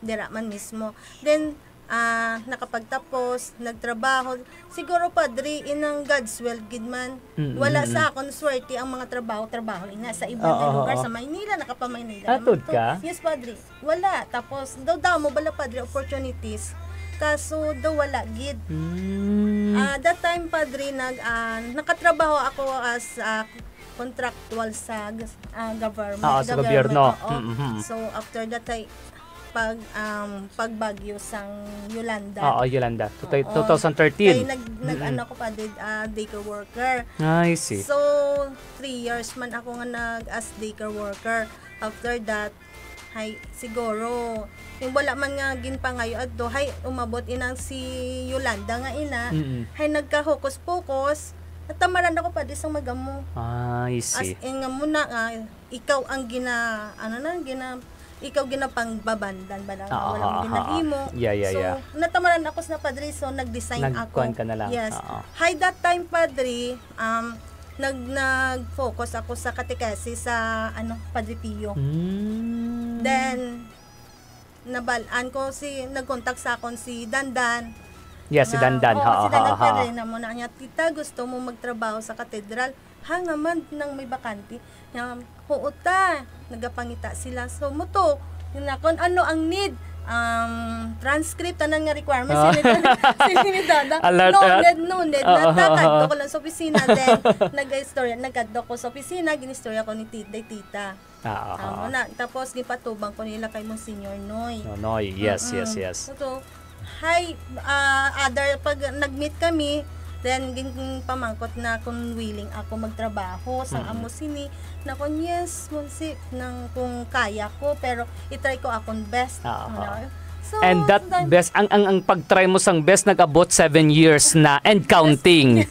Dira man mismo. Then, ah, nakapagtapos, nagtrabaho. Siguro, Padre, inang God's will gid man. Mm, Wala mm, sa mm. akon swerte ang mga trabaho-trabaho ina sa iba Oo, nga lugar, oo. sa Maynila, nakapa-Maynila Ah, naman tud to. ka? Yes, Padre. Wala. Tapos, daw damo bala, Padre, opportunities. Kaso, daw wala gid. Mm. Ah, that time, Padre, nag, ah, nakatrabaho ako as, ah, contractual sa gas-, ah, government, Oo, sa government, gobyerno. oo. Mm, mm. So, after that, ay, pag, um, pagbagyo sang Yolanda. Oo, Yolanda. Two thou-, Oo. two thousand thirteen. Kay nag-, nag-, Mm-mm. ano ko pa, did, ah, daycare worker. I see. So, three years man ako nga nag-, as daycare worker. After that, hay, siguro, yung wala man nga ginpangayo adto, hay, umabot inang si Yolanda nga ina, Mm-mm. hay, nagka-hokus-pokus, natamaran ako pa di sang magamo. Ah, I As see. in, nga muna nga, ikaw ang gina-, ano na, gina-, ikaw ginapangbabandan ba na, nga Ah, walang ah, ah, ah. ginahimo. Yeah, yeah, So, yeah. natamaran ako sa Padre, so nag-design ako. Nagkuhan ka na lang. Yes. Ah, ah. Hay that time, Padre, um, nag-, nag-focus ako sa catechesis sa, ano, Padre Pio. Mm. Then, nabalaan ko si, nag-contact sa akon si Dandan. Yeah, si Nga, Dandan. oo, Ha, si ha, Dandan ha. Padre na mo na niya, "Tita, gusto mo magtrabaho sa katedral?" Ha, nga man, nang may bakante. Nga, "Oo, ta." Nagapangita sila. So, mo to, yun na, kung ano ang need, um, transcript, tanan nga requirements, Ah. sila ni, sila ni Dada. Alert, No alert. need, no need. Oo, Nata, oo, kadto oo. ko lang sa opisina. Then, nag-istorya, nagkadto ko sa opisina, ginistorya ko ni ti-, day tita. Ah, ah, Amo ah. na. Tapos, gipatubang ko nila kay Monsignor Noy. Nonoy, yes, yes, Mm-mm. yes. So, to, hi, ah, other, pag nag-meet kami, then, gin-, pamangkot na kung willing ako magtrabaho sa Mm-mm. amo sini. Na kung yes, Monsi, nang kung kaya ko, pero i-try ko akong best. Ah, Ano? ah. So, And that sometimes best, ang, ang, ang pag-try mo sang best, nag-abot seven years na and Yes. counting.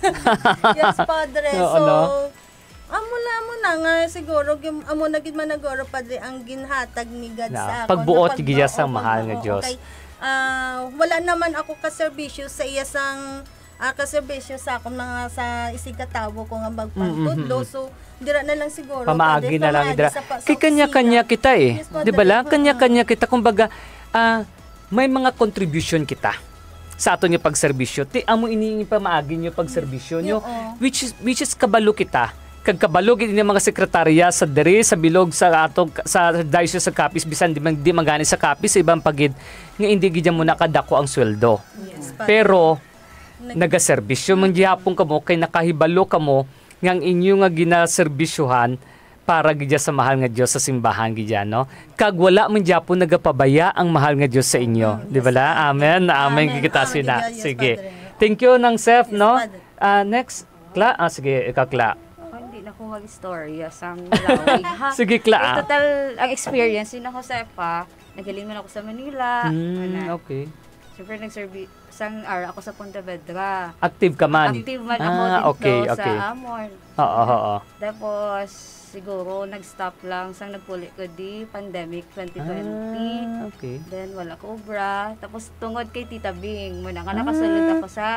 Yes, Padre. Oo, So, no? amo na, amo na nga, siguro, gim-, amo na gid man, naguro, Padre, ang ginhatag ni God Na, sa akon, pagbuot, nga pagbuot, giya sa mahal nga oo, Diyos. okay. Ah, wala naman ako kaserbisyo sa iya sang, ah, kaserbisyo sa akon mga, sa isigkatawo ko nga magpantudlo. Mm, mm, mm. So, dira na lang siguro, Pamaagi Padre, na lang, pamaagi dira. sa pa-, sa Kay kanya-kanya opisina. kita, eh. Yes, Di ba Padre? lang? Mm. Kanya-kanya kita. Kumbaga, ah, may mga contribution kita sa aton nga pagserbisyo. Ti amo ini nga pamaagi niyo pagserbisyo niyo, Oo. which is, which is kabalo kita. Kag kabalo gid ini mga sekretarya sa diri, sa bilog, sa ato, sa Diocese sa Capiz, bisan di man, di man gani sa Capiz, sa iban pa gid, nga indi gid mo nakadako ang sweldo. Yes, Padre. Pero, Nag- nagaserbisyo man gihapon kamo kay nakahibalo kamo nga ang inyo nga ginaserbisyohan para gid sa mahal nga Dios sa simbahan gid, no? Kag wala man gyapon nagapabaya ang mahal nga Dios sa inyo. Mm, Di ba yes, la? Father. Amen. Amen. Amen. Gid kita Amen. sina. Yes, Sige. Father. Thank you, Nang Sef, Yes, no? Father. Ah, next, Kla. Ah, sige, ikaw, Kla. Ako, hindi na ko mag-istorya sang malawig, ha? Sige, Kla. Eh, total, ang experience, yun ako sa F A, naghiling man ako sa Manila. Hmm, Wala. okay. Siyempre, nagserbi-, sang ara ako sa Pontevedra. Active ka man? Active man ako Ah, dito okay, sa okay. Amon. Oo, oo. Tapos, siguro, nag-stop lang sang nagpuli ko di pandemic twenty twenty. Ah, okay. Then, wala ko obra. Tapos, tungod kay Tita Bing, muna nga nakasulod Ah. ako sa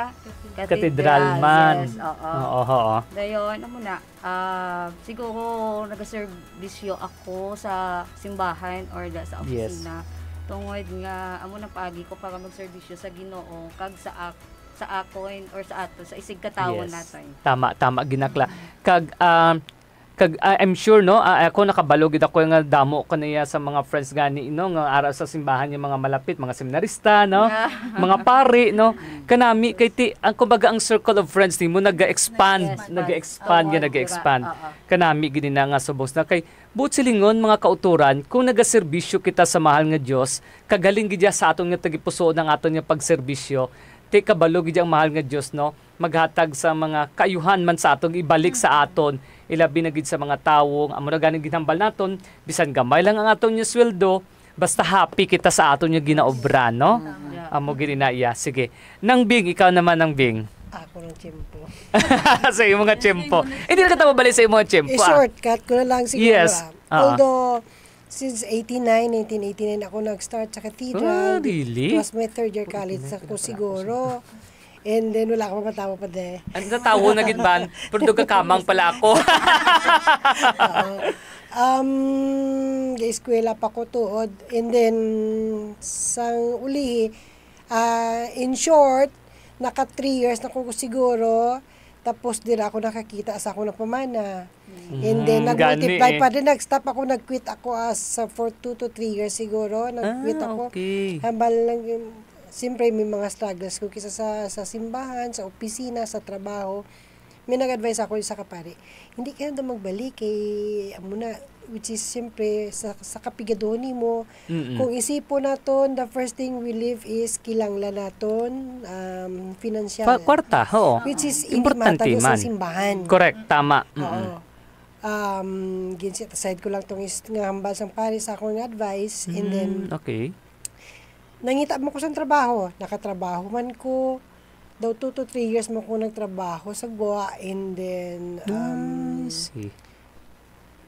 Katedral Katedral. man. Yes, oo. Oo, oo. Dayon, amo na. Ah, siguro nagaserbisyo ako sa simbahan or da sa Yes. opisina. Tungod nga amo nang paagi ko para magserbisyo sa Ginoo kag sa ak-, sa akon or sa ato, sa isigkatawo Yes. naton. Tama, tama, ginakla. Mm. Kag, ah, kag, ah, I'm sure, no, ah, ako nakabalo gid ako nga damo ko niya sa mga friends gani, no, nga ara sa simbahan yung mga malapit, mga seminarista, no, Yeah. mga pari, no, kanami kay ti, ang kumbaga ang circle of friends nimo naga-expand, Yes, naga-exppand, nga oo, naga-expand. Diba? Oo. Kanami gid na nga subos na kay buot silingon, mga kauturan, kung nagaserbisyo kita sa mahal nga Dios, kag halin gid sa aton nga tagipusoon ang aton nga pagserbisyo, ti kabalo gid ang mahal nga Dios, no, maghatag sa mga kaayuhan man sa aton, ibalik sa aton, ilabi na gid sa mga tawo nga amo na gani ginhambal naton, bisan gamay lang ang aton nga sweldo, basta happy kita sa aton nga ginaobra, no? Tama. Amo gid na iya. Sige. Nang Bing, ikaw naman, Nang Bing. Ako ng tiyempo. Sa imo nga tiyempo. Hindi na kita mabalik sa imo nga tiyempo, ah. I-shortcut ko na lang siguro, Yes. ah. Ah. Although, since eighty-nine, nineteen eighty-nine ako nag-start sa cathedral. Ah, really? It was my third year college sa ko siguro. And then, wala ka mapatawa pa de. Ang natawo na gid man, pero doon kakamang pala ako. Oo. Um, ga-eskwela pa ko tuod. And then, sang ulihi, Ah, in short, naka three years na ko siguro, tapos dira ako nakakita sa akong pamana. And then, Mm, gani nag-multiply eh. pa din, nag-stop ako, nag-quit ako as, uh, for two to three years siguro, nag-quit Ah, ako. okay. Hambal lang, siyempre, may mga struggles ko kisa sa, sa simbahan, sa opisina, sa trabaho. May nag-advise ako isa ka pari, "Hindi ka na daw magbalik kay amo na," which is, siyempre, sa, sa kapigaduhon nimo, Mm-mm. kung isipon naton, the first thing we leave is kinahanglan naton, um, financial. Pa-, kwarta, oo. Which is, hindi Importante matag sa man. simbahan. Correct, tama. Mm-mm. Oo. Um, gin-set aside ko lang tong is-, nga hambal sang pari sa akong advice, and then, Mm, okay. nangita man ko sang trabaho. Nakatrabaho man ko. Daw two to three years man ko nagtrabaho sa gwa, and then, um, I see.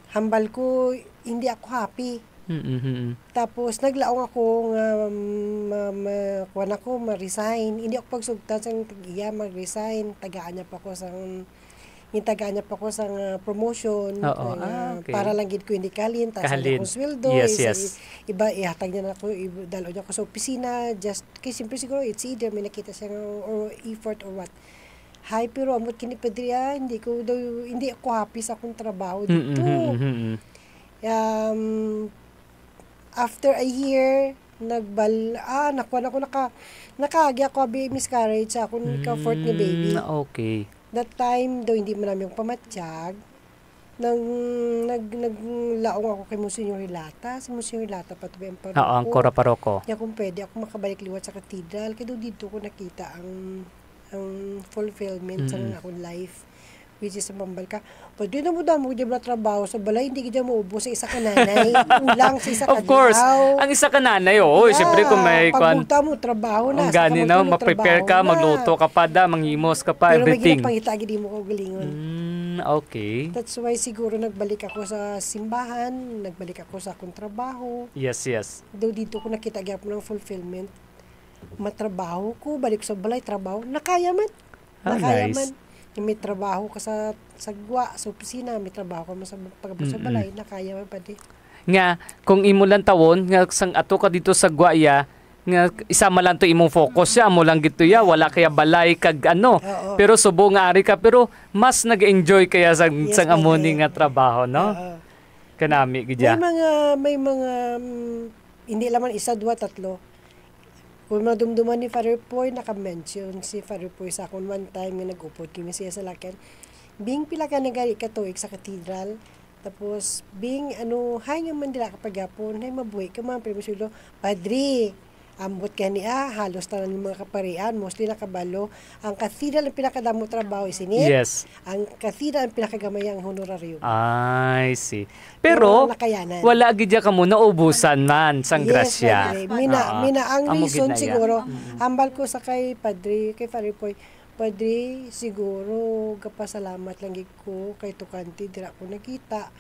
hambal ko, hindi ako happy. Mm, mm, mm. Tapos, naglaong ako nga, um, ma-, ma-, kuwan ako, ma-resign. Hindi ako pagsugtan sang tag-iya, mag-resign. Tagaan niya pa ko sang, yung tagaan niya pa ko sang, ah, promotion. Oo, Nga, ah, okay. para lang gid ko hindi kahalin, tas Kahalin. akong sweldo, Yes, is-, yes. iba, ihatag niya na ako, iba, dalo niya ako sa opisina, just, kay siyempre siguro, it's either may nakita siya nga, or effort or what. Hi, pero ambot kini, Padre, ah, hindi ko daw, hindi ako happy sa akong trabaho Mm, dito. mm, mm, mm. Um, after a year, nagbal-, ah, nakuha na ko, naka-, nakaagi ako, abi, miscarriage sa akong ka-fourth nga baby. Mm, okay. That time, daw hindi man namin pamatyag. Nag-, nag-, naglaong ako kay Monsignor Hilata. Si Monsignor Hilata pa to ang paroko. Oo, ang kura paroko. Niya kung pwede ako makabalik liwat sa katedral. Kaya daw dito ko nakita ang, ang fulfillment sa Mm-mm. akong life. Which is, mambal ka, pwede na mo damo dyan na trabaho sa balay, hindi ka dyan maubos sa isa ka nanay. Kulang sa isa ka Of course. adlaw. Ang isa ka nanay, oo, Yeah. siyempre kung may kwan, Pagbunta mo, trabaho na. ang Sa gani kamot na, mo, ma-prepare trabaho ka, na. magluto ka pa da, manghimos ka pa, Pero may everything. ginapangita, gid mo kaugalingon. Mm, okay. That's why siguro nagbalik ako sa simbahan, nagbalik ako sa akong trabaho. Yes, yes. Daw dito ko nakita gyapon ang fulfillment. Matrabaho ko, balik sa balay, trabaho. Nakaya man. Ah, Nakaya nice. man. May trabaho ka sa, sa gwa, sa opisina, may trabaho ka man sa pag-abot sa Mm-mm. balay, nakaya man, pwede. Nga, kung imo lang tawon, nga sang ato ka dito sa gwa, iya, nga isama lang to imong focus siya, amo lang gito ya, wala kaya balay kag ano. Oo. Pero subo nga ari ka, pero mas nag-enjoy kaya sang, Yes, sang amo ni Padre. nga trabaho, no? Oo. Kanami gid ya. May mga, may mga, mm, hindi lamang isa, dua, tatlo. Kung madumduman ni Father Poy, naka-mention si Father Poy sa akon one time nga nag-upod kami siya sa lakyan. Bing, pila ka na gani ka tuig sa katedral? Tapos, Bing, ano, hay nga man dila ka pagyapon, hay mabuhi ka man, pero musulo, Padre, ambot gani, ah, halos tanan yung mga kaparian, mostly nakabalo. Ang katedral ang pinakadamo trabaho, isinit? Yes. Ang katedral ang pinakagamay ang honorarium. I see. Pero Pero, nakayanan. wala gid ya kamo naubusan man sang Yes, grasya. Padre. Mina, Oo. mina ang Amo gid reason na ya. siguro, Mm-mm. hambal ko sa kay Padre, kay Father Poy, Padre, siguro gapasalamat lang gid ko kay Tokante, dira ko nakita.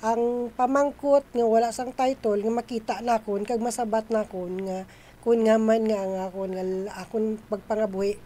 Ang pamangkot nga wala sang title, nga makita nakon, kag masabat nakon nga, kun nga man nga ang akon, nga l-, akon pagpangabuhi,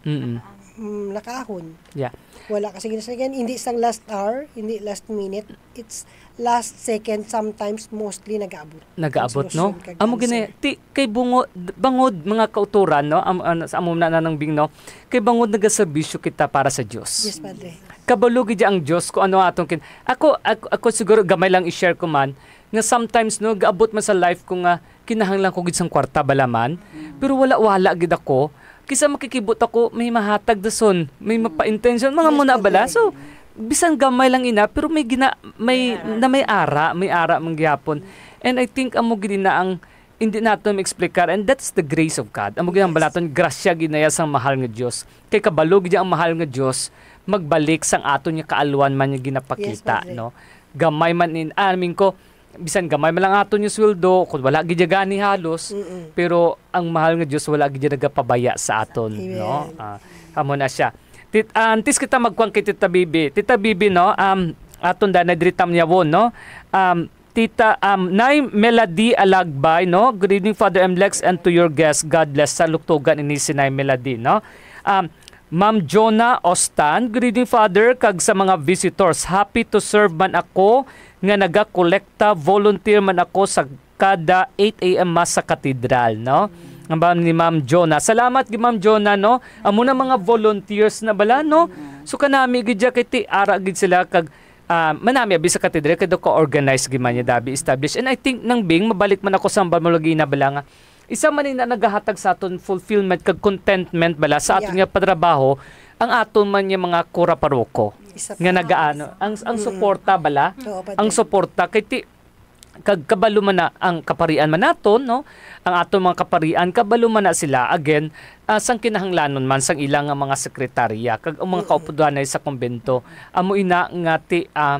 Mm-mm. mm, nakaahon. Yeah. Wala kasi ginasagan, hindi sang last hour, hindi last minute, it's last second, sometimes mostly nag-aabot. Nag-aabot, Ang no? solusyon kag Amo answer. gini, ti, kay bungod, bangod, mga kauturan, no? Am-, an-, sa amo na nanang Bing, no? Kay bangod nagaserbisyo kita para sa Dios. Yes, Padre. Kabalo gid ang Dios kung ano atong kin-, ako, ako, ako siguro gamay lang i-share ko man, nga sometimes, no, gaabot man sa life ko nga kinahanglan ko gid sang kwarta bala man, pero wala, wala gid ako. Kisa makikibot ako, may mahatag dason, may mapa-intention, mga Yes, muna bala. Padre. So, bisan gamay lang ina, pero may gina-, may, May ara. na may ara, may ara man gihapon. And I think amo gid na ang hindi naton ma-explicar, and that's the grace of God. Amo gid ang Yes. balaton, grasya gid na ya sang mahal nga Dios. Kay kabalo gid ang mahal nga Dios, magbalik sang aton nga kaalwan man nga ginapakita, Yes, Padre. no? Gamay man in, ah, I mean ko, bisan gamay man lang aton yung sweldo, kung wala gid ya gani halos, Mm-mm. pero ang mahal nga Dios wala gid ya nagapabaya sa aton, Amen. no? Ah, amo na siya. Tit-, ah, antes kita magkuan kay Tita Bibi. Tita Bibi, no? Um, aton danay diri tamyawon, no? Um, Tita, um, Nay Melody Alagbay, no? Good evening, Father M Lex, and to your guest. God bless. Sa Luktugan ini si Nay Melody, no? Um, Ma'am Jonah Ostan, good evening, Father, kag sa mga visitors. Happy to serve man ako nga nagakolekta, volunteer man ako sa kada eight A M mass sa katedral, no? Nga ba ni Ma'am Jonah? Salamat gid, Ma'am Jonah, no? Amo na mga volunteers na bala, no? So, kanami gid dya kay ti ara gid sila kag, ah, manami abi sa katedral kay daw ka-organize gid man niya, dabi established. And I think, Nang Bing, mabalik man ako sa hambal mo lagi na bala nga isa man ni na nagahatag sa aton fulfillment kag contentment bala sa aton Yeah. nga patrabaho, ang aton man nga mga kura paroko Isa nga pa. nagaano, ang, ang suporta bala, Oo, pa ang din. suporta kay ti, kag kabalo man na ang kaparian man naton, no? Ang aton mga kaparian, kabalo man na sila, again, ah, sang kinahanglanon man sang ilang nga mga sekretarya, kag ang mga Mm. kaupudanay sa kumbento. Amo ina nga ti, ah,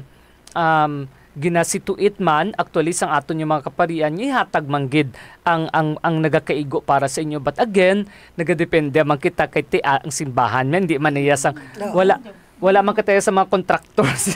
um, ginasituit man, actually, sang aton yung mga kaparian, ihatag man gid ang, ang, ang nagakaigo para sa inyo. But again, nagadepende man kita kay ti, ah, ang simbahan, man, di man iya sang, Oo. wala, wala man kita sa mga contractors.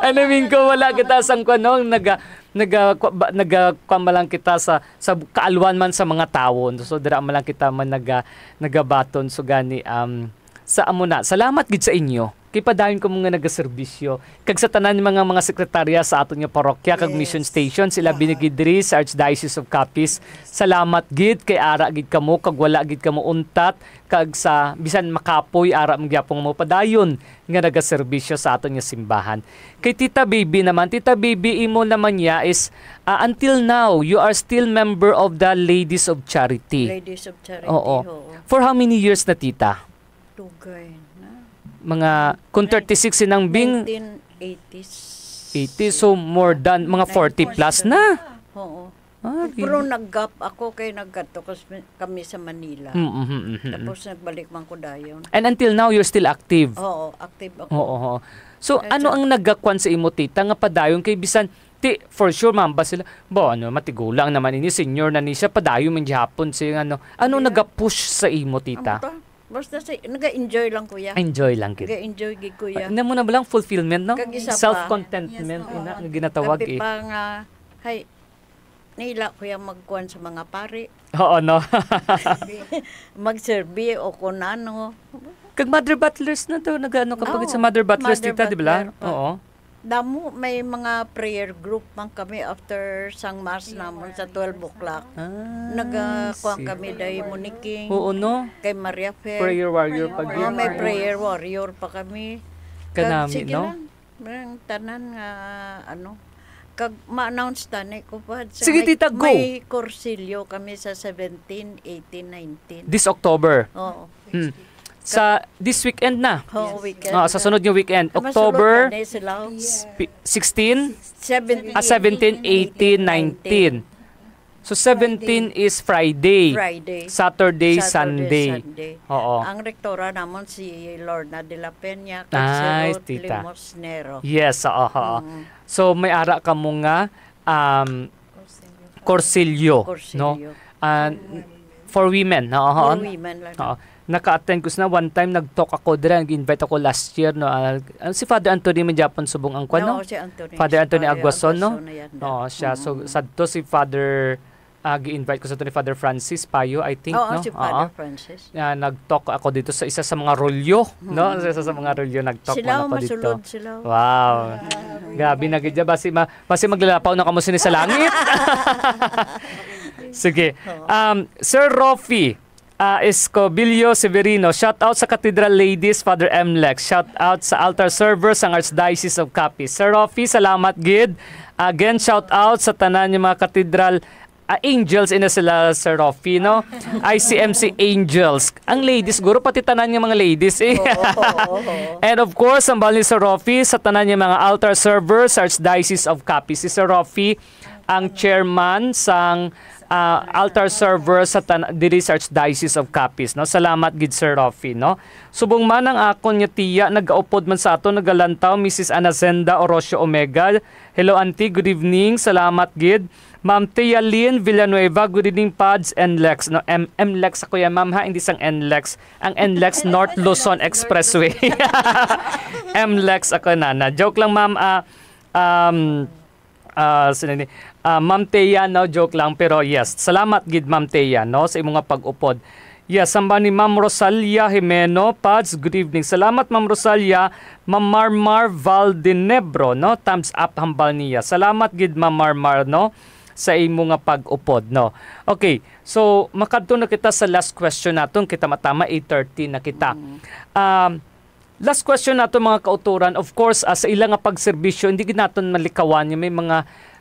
Ano, Mingko, wala kita sang kuno, naga, naga, kwa-, ba-, naga, kwa man lang kita sa, sa kaalwan man sa mga tawo. So, dira man lang kita man naga, nagabaton. So, gani, um, sa amo na, salamat gid sa inyo. Kay padayon kamo nga nagaserbisyo. Kag sa tanan mga, mga sekretarya sa aton nga parokya kag Yes. mission station, sila Oo. binigid diri sa Archdiocese of Capiz. Salamat gid kay ara gid kamo kag wala gid kamo untat kag sa bisan makapoy ara man gyapon mo padayon nga nagaserbisyo sa aton nga simbahan. Kay Tita Baby naman, Tita Baby, imo naman niya is, ah, until now, you are still member of the Ladies of Charity. Ladies of Charity, Oo. oo. For how many years na, Tita? Dugay na. Mga, kung Nine-, thirty-six si Nang Bing, nineteen eighties. eighty, so more than mga forty plus na. Oo. Ah, Pero gini- nag-gap ako kay nagkadto kas-, kami sa Manila. Mm, mm, mm, mm. Tapos nagbalik man ko dayon. And until now, you're still active? Oo, active ako. Oo, oo. So, At ano sa- ang nagakwan sa imo, Tita, nga padayon kay bisan, ti, for sure, mamba sila, ba, ano, matigulang naman ini, senior na ni siya, padayon man gihapon siya, ano. Ano Kaya nagapush sa imo, Tita? Amo ta. Basta si, naga-enjoy lang, kuya. Enjoy lang gid. Naga-enjoy gid, kuya. Ina mo na ba lang fulfillment, no? Kag isa pa. Self-contentment, Yes, ina, ma'am. nga ginatawag, Abi eh. pa nga, hay, nila, kuya, magkuan sa mga pari. Oo, no? Magserbi o kung ano. Kag Mother Butlers na to, nag-ano ka pa gid sa Oo, Mother Butlers, Mother Tita, di ba? Butler pa. Oo. Damo, may mga prayer group man kami after sang mass namon sa twelve o'clock. Ah, Nagakuan sige. kami day Moniking, Oo, no? kay Maria Fe. Prayer warrior pa Oh, gid. may prayer warrior pa kami. Kag Kanami, sige no? lang, ang tanan nga, ano, kag ma-announce tani ko pa. Sa Sige, may, Tita, go. may kursilyo kami sa seventeen, eighteen, nineteen. This October. Oo. Hmm. Sa this weekend na. Oo, weekend Ah, sa na. sunod nga weekend, Ang masulod October na ni sila. spi-, sixteen? Seventeen. Ah, seventeen, eighteen, nineteen. So, seventeen is Friday. Friday. Saturday, Saturday, Sunday. Sunday. Oo. Ang rektora namon si Lorna de la Peña, kag si Ay, Ruth tita. Limosnero. Yes, oo, oo. Mm. So, may ara kamo nga, um, Kursilyo, no? Kursilyo. Ah, for women, no? Oo. For women lang. Oo. Naka-attend ko sina one time, nag-talk ako dira, nag-invite ako last year, no? Ah, ah, si Father Anthony man gyapon subong ang kwan, no? Oo, si Anthony. Father Si Anthony Father Aguason, no? Aguason na yan, Oo, siya. So, mm. sadto si Father, ah, gi-invite ko sa ni Father Francis Payo, I think, Oo, no? si Father Oo. Francis. Ah, nag-talk ako dito sa isa sa mga rolyo, no? Mm. Sa isa sa mga rolyo, nag-talk Sila, man ako dito. masulod sila. Wow. Grabe na gid, basi ma-, Basi maglalapaw na kamo sini sa langit. Sige. Oo. Um, Sir Rofi, ah, Escobillo Severino, shout out sa Cathedral Ladies, Father M Lex. Shout out sa altar server sang Archdiocese of Capiz. Sir Rofi, salamat gid. Again, shout out sa tanan nga mga katedral, ah, angels ina sila, Sir Rofi, no? I C M C angels. Ang ladies, guro pati tanan nga mga ladies, eh. Oo, oo, oo. And of course, ang bali ni Sir Rofi, sa tanan nga mga altar servers sa Archdiocese of Capiz. Si Sir Rofi, ang chairman sang, ah, altar server sa tan-, diri sa Archdiocese of Capiz, no? Salamat gid, Sir Rofi, no? Subong man ang akon nga tiya, nagaupod man sa aton, nagalantaw, Missus Anacenda Orocio Omega. Hello, Auntie. Good evening. Salamat gid. Ma'am Tia Lynn Villanueva, good evening, Pads and Lex. No, M-, M Lex ako yan, ma'am, ha? Hindi sang N Lex. Ang N Lex, North Luzon Expressway. M Lex ako, nana. Joke lang, ma'am. Ah, um, Ah, sino ni? Ah, Ma'am Thea, no, joke lang, pero yes. Salamat gid, Ma'am Thea, no, sa imo nga pag-upod. Yes, samba ni Ma'am Rosalia Jimeno, Pads, good evening. Salamat, Ma'am Rosalia. Ma'am Marmar Valdinebro, no, thumbs up, hambal niya. Salamat gid, Ma'am Marmar, no. sa imo nga pag-upod, no? Okay, so makadto na kita sa last question naton, kita matama eight thirty na kita. Mm. Um, last question nato, mga kautoran, of course, ah, sa ila nga pagserbisyo, hindi gid naton malikawan nga may mga,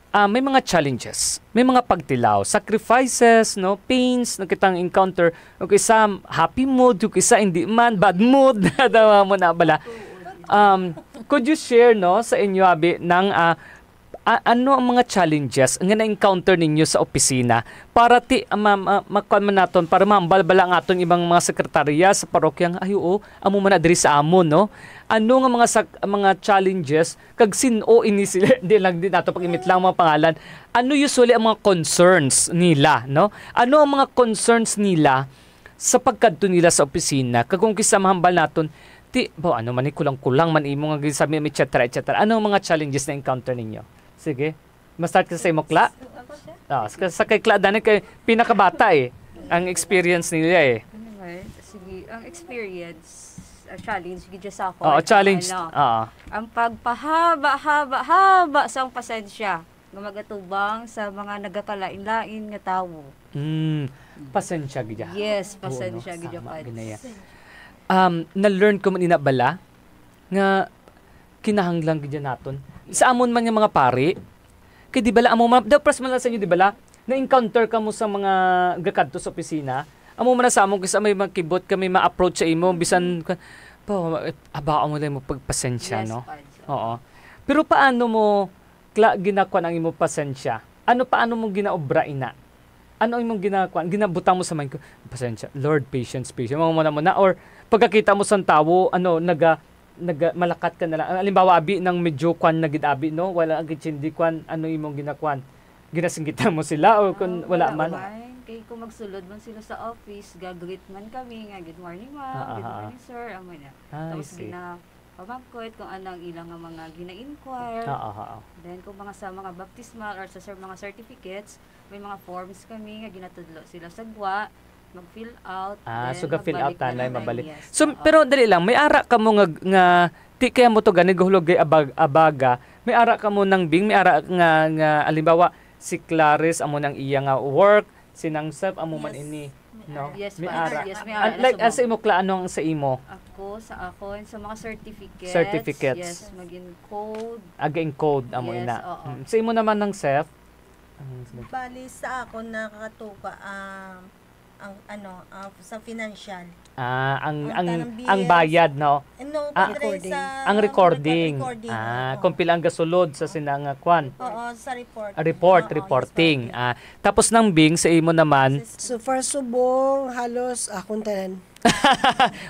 ah, may mga challenges, may mga pagtilaw, sacrifices, no, pains na kitang encounter. Okay, sa happy mood, yung isa hindi man, bad mood, tama mo na bala. Um, could you share, no, sa inyo, abi, ng, ah, a-, ano ang mga challenges nga na-encounter ninyo sa opisina para ti, ah, ma-, ma-, makuan man naton, para mahambal bala ang aton ibang mga sekretarya sa parokya nga, "Ay, oo, amo man na diri sa amon, no?" Ano nga mga sak-, mga challenges kag sin-o ini sila? Di lang, di nato pag-imit lang mga pangalan. Ano usually ang mga concerns nila, no? Ano ang mga concerns nila sa pagkadto nila sa opisina? Kag kung kisa mahambal naton, ti, ba, ano man ni, kulang-kulang man imo nga ginsabi, et cetera, et cetera. Ano ang mga challenges na encounter ninyo? Sige. Ma-start ka sa imo, Kla? Ako siya? Ah, sa, sa kay Kla, dani kay pinakabata eh. Ang experience nila eh. Ano ba? Sige, ang experience, ah, challenge gid siya sa ako. Oo, Ano, challenge. ano, Oo. Ang pagpahaba-haba-haba sang pasensya nga magatubang sa mga nagakalain-lain nga tawo. Mm, pasensya gid. Yes, Oo, no? Pasensya gid, Sama, Pads. Ginaya. Um, na-learn ko man ina bala nga kinahanglan gid naton. Sa amon man nga mga pari, kay di bala amo man, daw pras man lang sa inyo, di bala, na-encounter ka mo sa mga gakadto sa opisina, amo man na sa amon, kisa may makibot kami ma-approach sa imo, bisan ka, pa, abaon mo lang mo pagpasensya, Yes, no? Pads. Oo. Pero paano mo, Kla, ginakuan ang imo pasensya? Ano, paano mo ginaobra ina? Ano ang imong ginakuan? Ginabutang mo sa mind ko, "Pasensya, Lord, patience, patience." Mga muna muna. Or pagkakita mo sa tawo, ano, naga, naga, malakat ka na lang. Halimbawa, abi, nang medyo kwan na gid, abi, no? Wala ang kitsindi kwan, ano imong ginakuan? Ginasinggitan mo sila o kung Ah, wala wala man? man. Kay kung magsulod man sila sa office, ga-greet man kami nga, "Good morning, ma'am. Ah, Good ah, ah. morning, sir." Amo na. Ah, I Tapos see. gina-, pamangkot kung ano ang ilang nga mga gina-inquire. Ah, ah, ah, ah. Then, kung mga sa mga baptismal or sa cer-, mga certificates, may mga forms kami nga ginatudlo sila sa gwa, mag-fill out, Ah, then so ga-fill out magbalik na tanay, lang. mabalik. Yes, So, oo. pero dali lang, may ara ka mo nga, nga, ti kaya mo to gani gahulog kay abag-, abaga, may ara ka mo nang Bing, may ara nga, nga, halimbawa, si Clarice, amo nang iya nga work, si nang Sep, amo man Yes. ini, May no? ara. Yes, May ma'am. ara. Yes, may An-, ara like, sa as mo. imo, Kla, ano ang sa imo? Ako, sa akon, sa mga certificates. Certificates. Yes, mag-encode. Aga encode, amo Yes, ina. oo. Mm. Sa imo naman nang Sep? Ang Bali, sa akon, nakakatuka, um, ang, ano, ah, sa financial. Ah, ang, Ang ang, tanang ang bills. bayad, no? Eh, no, Ah, pag Recording. sa ang mga recording. recording, Ah, oo. kung pila ang gasulod sa sina nga kwan. Oo, sa report. Ah, report, Oo, reporting. yes, ma'am. Ah, tapos nang Bing, sa imo naman? So far, subong, halos akong tanan.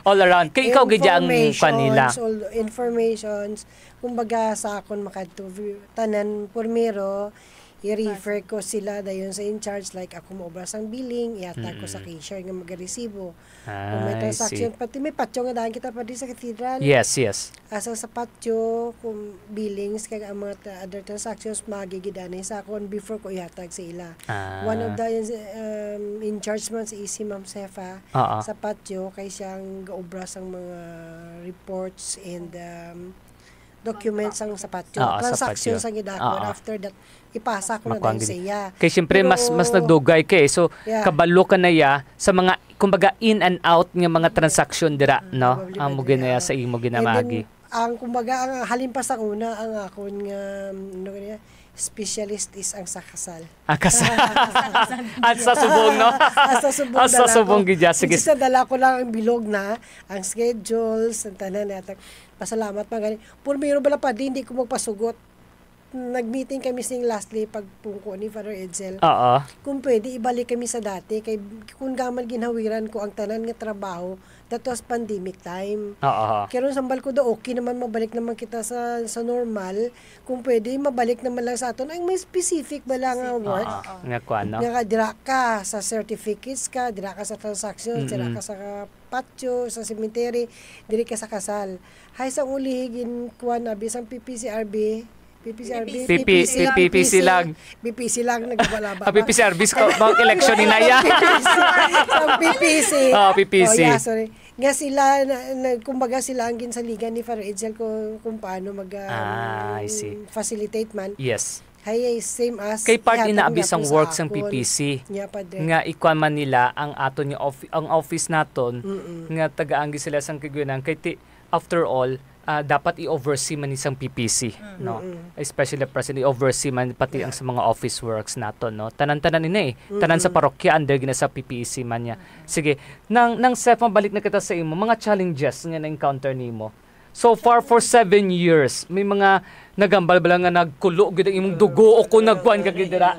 All around. Kay ikaw, gid ang kwan nila. Informations, all informations, kumbaga sa akon makadto, tanan, primero, i-refer ko sila dayon sa in charge, like ako maobra sang billing, ihatag ko sa Mm. cashier nga magaresibo. Kung may Ah, I see. transaction, pati may patyo nga daan kita pa di sa cathedral. Yes, yes. Asa sa patyo, kung billings, kag ang mga tra-, other transactions, magigidani sa akon before ko ihatag sa ila. Ah. One of the, um, in charge man si, si Ma'am Sefa Oo. sa patyo, kay siyang gaobra sang mga reports and, um, documents sang sa patyo. Oo, sa Transactions patyo. ang gidakon. Oo. After that, ipasa ko na Makuha dayon ang sa gini. iya. Kay siyempre, mas, Pero mas nagdugay ka eh. So, Yeah. kabalo ka na ya sa mga, kumbaga, in and out nga mga transaction dira, Mm, no? Ang mo problema ginaya dira. sa imo And then, ginamagi. ang, kumbaga, ang halin pa sa una, ang akon nga, ano niya, specialist is ang sa kasal. Ah, kasal. At sa subong, no? At sa subong At sa dala subong, ko. gidya. Sige. Which is, nadala ko lang ang bilog na, ang schedules, ang tanan, at ang pasalamat pa gani. Purmiro bala pa, di, hindi ko magpasugot. Nag-meeting kami sing lastly pagpungko ni Father Edsel. Oo. Kung pwede, ibalik kami sa dati. Kay kung gaman ginhawiran ko ang tanan nga trabaho, that was pandemic time. Oo. Kaya ron sambal ko daw, okay naman, mabalik naman kita sa, sa normal. Kung pwede, mabalik naman lang sa aton. Ang may specific ba lang nga Specific. work? Oo. Nga kuan, no? Nga dira ka sa certificates ka, dira ka sa transactions, dira Mm-mm. ka sa patio, sa cemetery, diri ka sa kasal. Hay sa ulihi gin kuan abi sang P P C R B, P P C R B, P P C, P P C lang. P P C lang, nagwala ba? Ah, P P C R B, sa mga election ni Naya. Sa P P C. Ah, P P C. Oh, yeah, sorry. Nga sila, na, na, kumbaga sila ang ginsaligan ni Father Edsel kung, kung paano mag, um, Ah, I see. facilitate man. Yes. Ay, ay, same as Kay part ihatag ina abi niya sang po sa work sang akon. P P C. Niya, Padre. Nga ikuan man nila ang aton nga off-, ang office naton Mm-mm. nga tagaan gid sila sang kaguynan. Kay ti-, after all, ah, dapat i-oversee man ni sang P P C, Mm. no? Mm-mm. Especially president, i-oversee man pati ang Yeah. sa mga office works naton, no? Tanan-tanan ini eh. Tanan sa Mm-mm. parokya under gina sa P P C man niya. Mm-mm. Sige, nang, nang Seth, mabalik na kita sa imo, mga challenges nga na-encounter nimo. So far for seven years, may mga nagambal bala nga nagkulo gid ang imong dugo o kung nagkuan ka gid dira?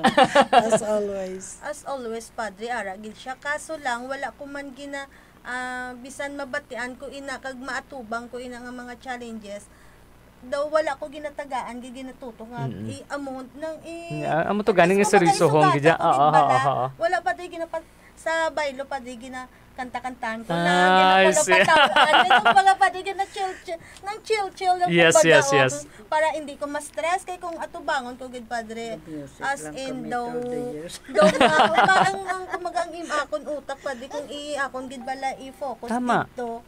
As always. As always, Padre, ara gid siya. Kaso lang, wala ko man gina-, ah, bisan mabatian ko ina kag maatubang ko ina nga mga challenges, daw wala ko ginatagaan, gi-, ginatuto nga Mm-mm. i-, amo nang i-, Nga, amo to gani nga kumbaga, seryosohon isugat gid, ako oo, gid bala. Oo, oo. Wala pa to ginapat-, sa baylo pa di gina-, kanta-kantahan ko na, Ah, I see. Ginapalapataw-an. Ito pala pa di gina-chill, chill, nang chill-chill lang Yes, kumbaga, yes, oh, yes. para hindi ko ma-stress. Kay kung atubangon ko gid, Padre, The music as lang in kami daw, thirty years. daw nga, ma-, ang, ang, kumbaga, ang im-, akon utak, Padre, kung i-, akon gid bala i-focus Tama. dito,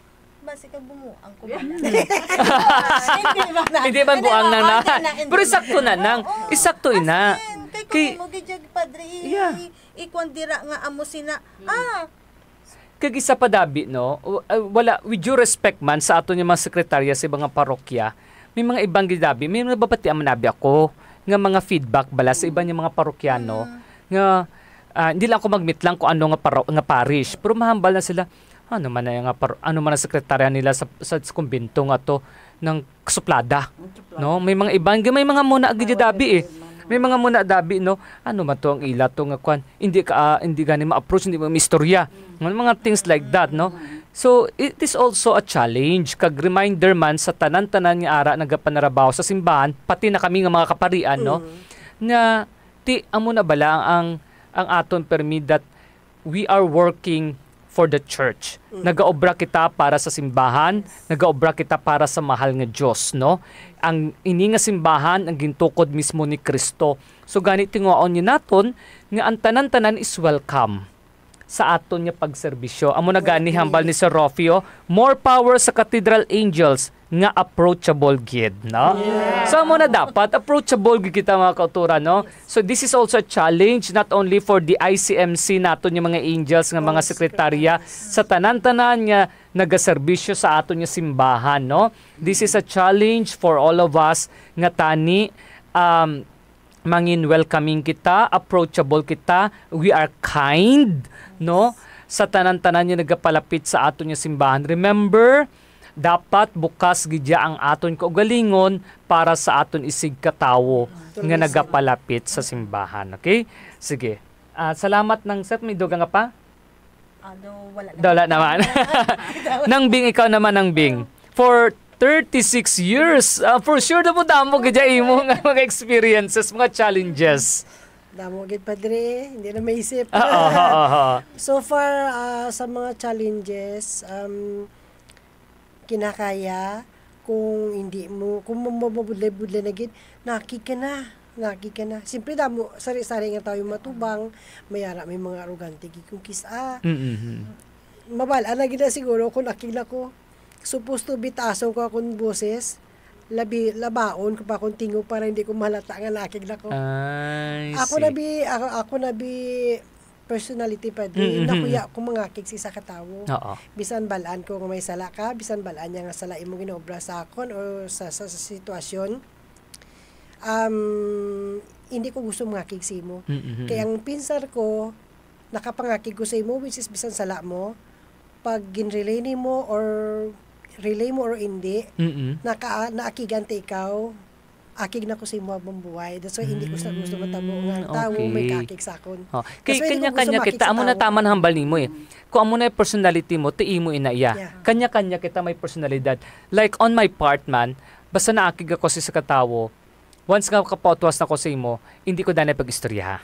basi ka bumuang ko bala. Hindi ba na? Hindi man Hindi buang ba? nang na. Okay na, hindi Pero na. Isakto na nang. Oo. Isakto As ina. in, kay Kay kung mo gid, Padre, i-, Yeah. i-, ikuan dira nga amo sina. Mm. Ah, Kag isa pa dabi, no? W-, ah, wala, with due respect man sa aton nga mga sekretarya sa ibang nga parokya, may mga ibang gid dabi, may mga babatian man dabi ako nga mga feedback bala sa iban nga mga parokyano Mm. nga, ah, hindi lang ako magmitlang kung ano nga paro-, nga parish, pero mahambal na sila, "Ano man na nga par-, ano man ang sekretarya nila sa, sa, sa kumbento nga to ng suplada?" Ang suplada. No? May mga iban, may mga muna gid Tawag dabi eh. May mga muna dabi, no? Ano man to ang ila to nga kwan? Hindi ka, ah, hindi gani ma-approach, hindi mo maistorya. Mga, mga things like that, no? So, it is also a challenge, kag reminder man sa tanan-tanan nga ara nagapanarabaho sa simbahan, pati na kami nga mga kaparian, no? Mm. Nga, ti, amo na bala ang, ang aton permi that we are working for the church. Mm. Nagaobra kita para sa simbahan, Yes. nagaobra kita para sa mahal nga Dios, no? Ang ini nga simbahan ang gintukod mismo ni Cristo. So gani tinguhaon niya naton nga ang tanan-tanan is welcome sa aton nga pagserbisyo. Amo na gani Okay. hambal ni Sir Rofio, more power sa Cathedral Angels nga approachable gid, no? Yeah. So amo na dapat approachable gid kita, mga kauturan, no? So this is also a challenge not only for the I C M C naton nga mga angels nga mga Yes, sekretarya, correct. sa tanan-tanan nga nagaserbisyo sa aton nga simbahan, no? This is a challenge for all of us nga tani, um, mangin welcoming kita, approachable kita, we are kind, no? Sa tanan-tanan nga nagapalapit sa aton nga simbahan. Remember, dapat bukas gid ya ang aton kaugalingon para sa aton isigkatawo True, nga sir. nagapalapit sa simbahan. Okay? Sige. Ah, salamat nang Seth. May dugang ka pa? Ano, wala Wala naman. naman. Nang Bing, ikaw naman, Nang Bing. For thirty-six years, ah, for sure, damo-damo gid ya imo nga mga experiences, mga challenges. Damo gid, Padre, hindi na maisip. Ah, aha, aha. So far, ah, sa mga challenges, um, kinakaya, kung hindi mo, kung mo-, mo-, mabudlay-budlay na gid, nakig ka na, nakig ka na. Siyempre, damo, sari-sari nga tawo yung matubang, may ara, may mga arogante gid kung kis-a. Mm-hmm. Mabal-an na gid na siguro kung nakig na ko. Supposed to be taason ko akong boses, labi, labaon ko pa akong tingog para hindi ko mahalata nga nakig na ko. I Ako see. na bi, ako, ako na bi personality pa di, Mm-hmm. nakuya ko mangakig sa isa ka tawo. Oo. Bisan bal-an ko nga may sala ka, bisan bal-an niya nga sala imong ginaobra sa akon o sa, sa, sa sitwasyon, um, hindi ko gusto mangakig sa imo. Mm-hmm. Kaya ang pinsar ko, nakapangakig ko sa imo, which is bisan sala mo, pag gin-relay nimo or relay mo or hindi, Mm-mm. naka-, naakigan ta ikaw, akig na ko sa imo habang buhay. That's why hindi ko sa gusto matabo nga ang Mm, tawo may okay. kakig sa akon. Oh. That's Kay why hindi ko gusto kanya-kanya makig kita, sa amo na tawo. Tama na hambal nimo eh. Mm. Kung amo na yung personality mo, ti imo ina iya. Yeah. Kanya-kanya kita may personalidad. Like on my part man, basta naakig ako sa isa ka tawo, once nga kapautwas na ko sa imo, hindi ko danay pag-istoryaha.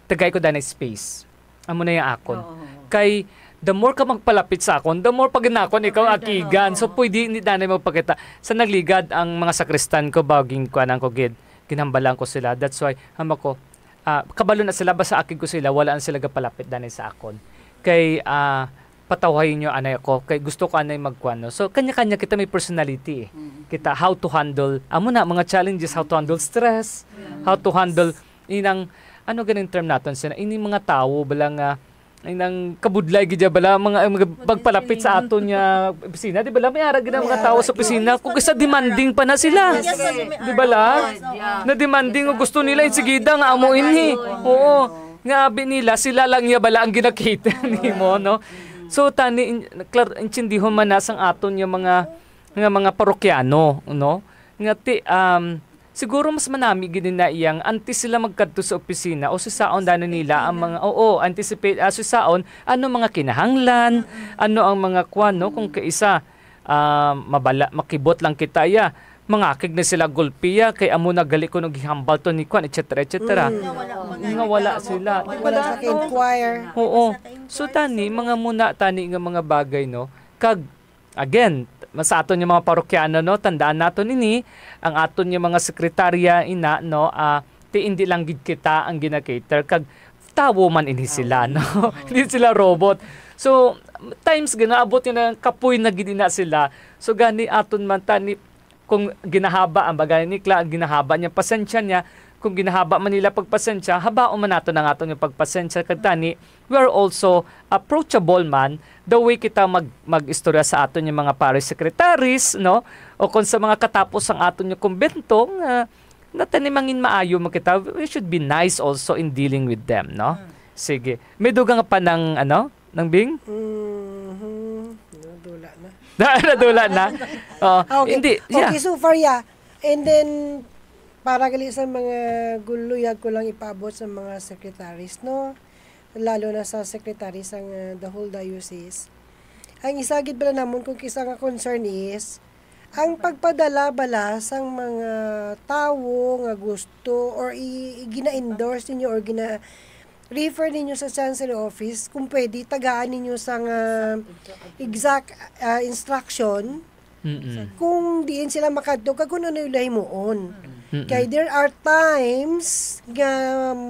Tagay ko danay space. Amo na yung akon. Oo. Kay, the more ka magpalapit sa akon, the more pag nakon ikaw Pag-, akigan. So, oo. pwede hindi danay magpakita. Sa nagligad, ang mga sakristan ko, ba, gin-, kuanan ko gid, ginhambalan ko sila. That's why, hamba ko, ah, kabalo na sila, basta akig ko sila, wala na sila gapalapit danay sa akon. Kay, ah, patawhay niyo anay ako, kay gusto ko anay magkuan, no? So, kanya-kanya kita may personality, eh. Mm. Kita, how to handle, amo na, mga challenges, how to handle stress, how to handle, inang, ano ganing term naton sina, ining mga tawo bala nga, inang kabudlay gid bala, mga, mga pagpalapit sa aton nga opisina, di bala, may ara gid ang mga tawo sa opisina, kung isa demanding pa na sila, di bala, na demanding, o gusto nila insigida nga amo ini, oo, nga abi nila, sila lang niya bala ang ginakita nimo, no? So, tani, in-, klar-, intindihon man na sang aton nga mga, nga mga parokyano, no? Nga ti, um, siguro mas manami gid na iyang antes sila magkadto sa opisina o susaon dano nila ang mga, oo, anticipate, ah, susaon, ano mga kinahanglan, ano ang mga kwan, no? Kung kaisa, ah, mabala, makibot lang kita, ya, mangakig na sila gulpi, ya, kay amo na gali ko nagihambal to ni kwan, et cetera, et cetera. Mm. Nga wala sila. Wala sa inquire. Oo. So, tani, mga muna, tani nga mga bagay, no? Kag, again, sa aton nga mga parokyano, no, tandaan naton ini, ang aton nga mga sekretarya, ina, no, ah, ti hindi lang gid kita ang gina-cater, kag tawo man ini sila, no? Hindi sila robot. So, times ginaabot nga kapoy na gid ina sila. So, gani aton man tani, kung ginahaba ang bagay ni Cla, ginahaba niya pasensya niya, kung ginahaba man nila pagpasensya, habaon man nato ang aton nga pagpasensya, kag tani, we are also approachable man the way kita mag-, mag-istorya sa aton nga mga parish secretaries, no? O kung sa mga katapos sang aton nga kumbento, nga natani mangin maayo man kita, we should be nice also in dealing with them, no? Hmm. Sige. May dugang pa ng, ano, ng Bing? Mhm. Nadula na. Nadula na? Oh, okay. Hindi, yeah. Okay, so far, yeah. And then, para gali sa mga guluyag ko lang ipaabot sa mga secretaries, no? Lalo na sa secretary sang, uh, the whole diocese. Ang isa gid bala namon kung kisa nga concern is ang pagpadala bala sang mga tawo nga gusto or i-, i-, gina-endorse ninyo or gina-refer ninyo sa Chancery Office, kung pwede, tagaan ninyo sang, uh, exact, uh, instruction. Mm-mm. Kung diin sila makadto, kag kung ano yung himuon. Mm-mm. Kay there are times nga, um,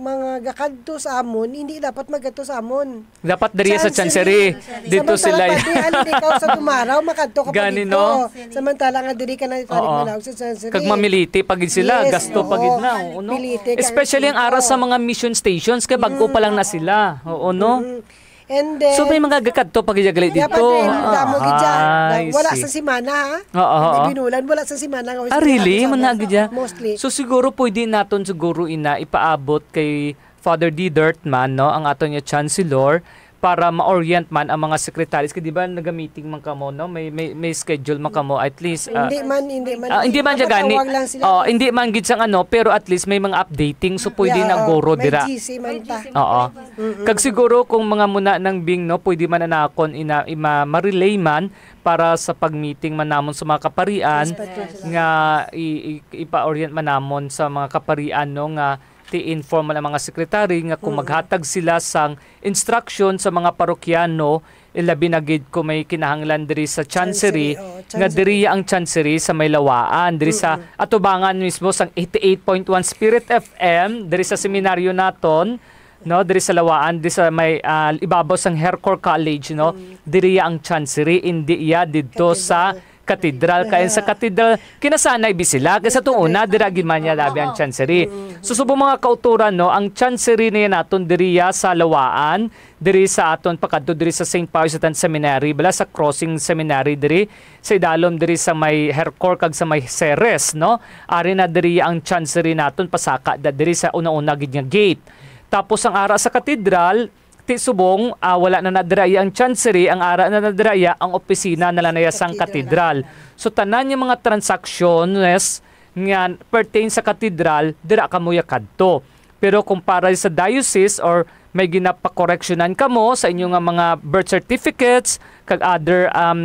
mga gakadto sa amon, hindi dapat magkadto sa amon. Dapat diri sa Chancery. Chancery. Dito sila. Samantala, pati, ano, ikaw sa Tumaraw, makadto ka pa dito. Gani, no? Samantala nga diri ka na, oo, Manawag sa Chancery. Kag mamiliti pa gid sila, yes, gasto pa gid na, oo, no? Piliti ka. Especially ang ara sa mga mission stations, kay bag-o pa lang na sila. Oo, no? Mm. And then, so, may mga gakadto pa gid gali dito. Dapat, eh, damo gid siya. Ah, I see. Wala sa semana, ha? Oo, oo. Hindi binulan, wala sa semana nga. Ah, really? Mga gid siya? Mostly. So, siguro pwede naton siguro ina ipaabot kay Father Didert man, no, ang aton nga chancellor, para ma-orient man ang mga secretaries. Kay di ba naga-meeting man kamo, no? May, may, may schedule man kamo, at least, ah, hindi man, hindi man. Ah, hindi man siya gani. Mapatawag lang sila. Oh, hindi man gid sang ano, pero at least may mga updating, so pwede na guro dira. Yeah, may G C man ta. Oo. Mm-mm. Kag siguro kung mga muna nang Bing, no, pwede man anakon ina, ima-, ma-relay man para sa pag-meeting man namon sa mga kaparian, yes, Patriarch, nga i-, i-, ipa-orient man namon sa mga kaparian, no, nga ti informal ang mga secretary nga kung, mm, maghatag sila sang instruction sa mga parokyano, ilabi na gid kung may kinahanglan diri sa Chancery, Chancery, oo, nga Chancery. Diri ang Chancery sa may Lawaan, diri sa, mm-mm, atubangan mismo sang eighty-eight point one Spirit F M, diri sa seminaryo naton, no, diri sa Lawaan, diri sa may, ah, ibabaw sang Hercor College, no, mm, diri ang Chancery, indi iya didto sa Cathedral. Katedral. Kay sa katedral, kinasanay bi sila. Kay sa tuon na, dira gid man niya labi ang chancery. Mm. So, subong mga kauturan, no, ang chancery niya naton diriya sa Lawaan, diri sa aton pakadto diri sa Saint Pius X Seminary, bala sa Crossing Seminary diri, sa idalom diri sa may Hercor kag sa may Ceres, no? Ari na diri ang chancery naton, pasaka da diri sa una-una gid nga gate. Tapos ang ara sa katedral, ti subong, ah, wala na nadira iya ang chancery, ang ara na nadira iya ang opisina na lang na iya sang katedral. So, tanan nga mga transactions nga pertain sa katedral, dira kamo ya kadto. Pero kung para sa diocese or may ginapakoreksyonan kamo sa inyo nga mga birth certificates, kag other, um,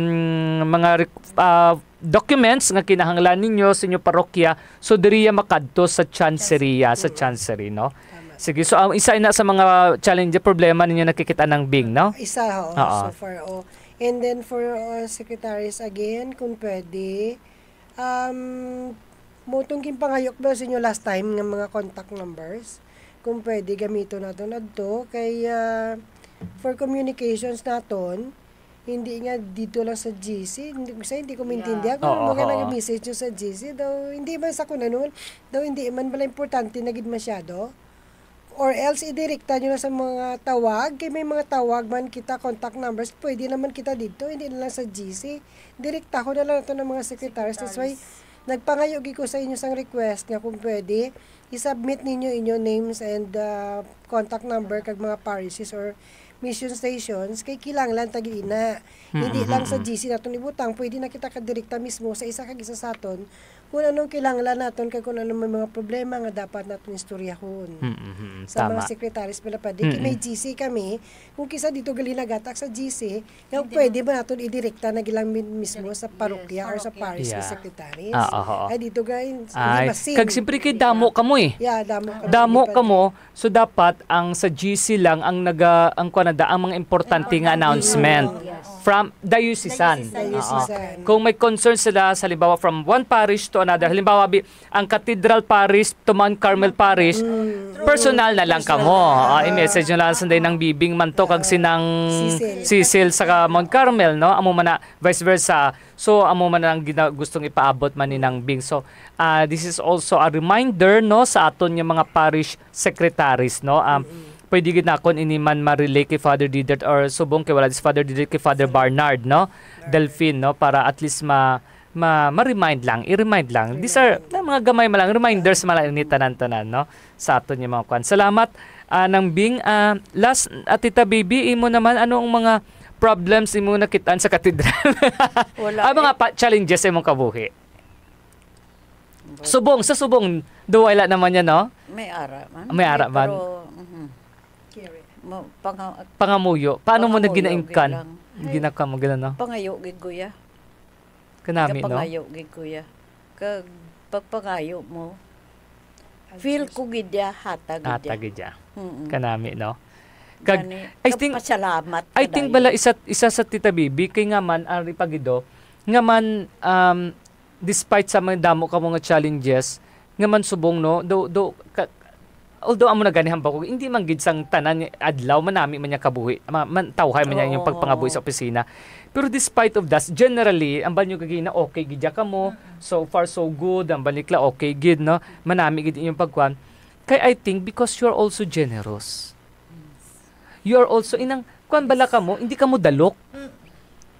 mga rec-, ah, documents nga kinahanglan ninyo sa inyo parokya, so diri ya makadto sa chancery, ah, sa chancery, no? Tama. Sige, so ang isa ina sa mga challenge, problema ninyo nakikita ng Bing, no? Isa, oo, oo, so far, oh. And then for, uh, secretaries again, kung pwede, um, mao tong ginpangayok ba sa inyo last time nga mga contact numbers? Kung pwede, gamiton nato nadto kay, ah, for communications naton, hindi nga dito lang sa G C. Hindi, kasi hindi ko maintindihan kung Oo, ano nga oo. nag-message nyo sa G C. Daw, hindi man sa kunanon. Daw, hindi man pala importante na gid masyado. Or else, idirekta nyo na sa mga tawag. Kay may mga tawag man kita, contact numbers. Pwede naman kita dito. Hindi na lang sa G C. Direkta ko na lang ito ng mga secretaries. That's why, nagpangayo gid ko sa inyo sang request nga kung pwede, i-submit ninyo inyo names and, ah, contact number kag mga parishes or mission stations kay kinahanglan ta gid ina. Hindi lang sa Mm-mm. G C naton ibutang, pwede na kita kadirekta mismo sa isa kag isa sa aton kung anong kinahanglan naton kag kung anong may mga problema nga dapat naton istoryahon. Mm-mm. Sa mga Tama. Secretaries pala pwede. Kay may Mm-mm. G C kami, kung kisa dito gali nagatak sa G C, nga Hindi pwede na. Ba naton idirekta na gilang mi-, mismo sa Direct. Parokya Yes. or sa Parokya. Parish Yeah. Secretaries. Ah, oo, oo. Ay, dito, guys. Hindi Ay, ba same? Kag siyempre kay damo kamo eh. Yeah, damo kami. Damo Hindi pa kamo. So, dapat ang sa G C lang ang naga-, ang kuwan na da, ang mga importante nga Importante. announcement Yes. from diocesan. Diocesan. Oo. Diocesan. Kung may concern sila, sa halimbawa, from one parish to another, halimbawa, bi-, ang Cathedral Parish to Mount Carmel Parish, Mm. personal na lang Personal. kamo. Ah, i-message nyo lang sa ng Bibing man to, kag sinang Cecil. Cecil sa Mount Carmel, no? Amo man na, vice versa. So, amo man ang gina-, gustong ipaabot man ni Nang Bing. So, ah, this is also a reminder, no, sa aton nga mga parish secretaries, no? Um, Mm-mm. pwede gid nakon ini man ma-relay kay Father Didert or subong kay wala si Father Didert, kay Father Bernard, no? Bernard. Delfin, no? Para at least ma-, ma-, ma-remind lang, i-remind lang. These are, na mga gamay man lang, reminders man lang ini tanan-tanan, no? Sa aton nga mga kwan. Salamat, ah, Nang Bing. Ah, last, ah, Tita Baby, imo naman, ano ang mga problems imo nakitaan sa katedral? Wala Ah, mga eh. Pa-, challenges sa imong kabuhi? But Subong, sa subong, do wala naman yan, no? May ara man. May ara May man. Pero, mhm. Carry. Ma-, panga-, Pangamuyo. Paano mo na Pangamuyo, ginaingkan? Gid lang. Ay. Ginaka mo, gina, no? Pangayo, gid, kuya. Kanami, no? Kapangayo, gid, kuya. Kag pagpangayo mo, feel ko gid ya, hatag gid ya. Hatag gid ya. Mm-mm. Kanami, no? Kag, Gani, I think, pasalamat I think kadayo. Bala isa, isa sa Tita Bibi, kay nga man, ari pa gido, nga man, um, despite sa mga damo ka mga challenges, nga man subong, no, do, do, ka, although amo na gani hambal ko, hindi man gid sang tanan nga adlaw manami man niya kabuhi, ma-, man, tawhay man niya yung Oo. pagpangabuhi sa opisina. Pero despite of that, generally, ang banyo kagina, okay gid ya kamo. Mm-mm. So far, so good. Ang balikla, okay gid, no? Manami gid inyong pagkuan. Kay I think because you're also generous. Yes. You are also, inang, kuan bala kamo, hindi kamo dalok. Mm.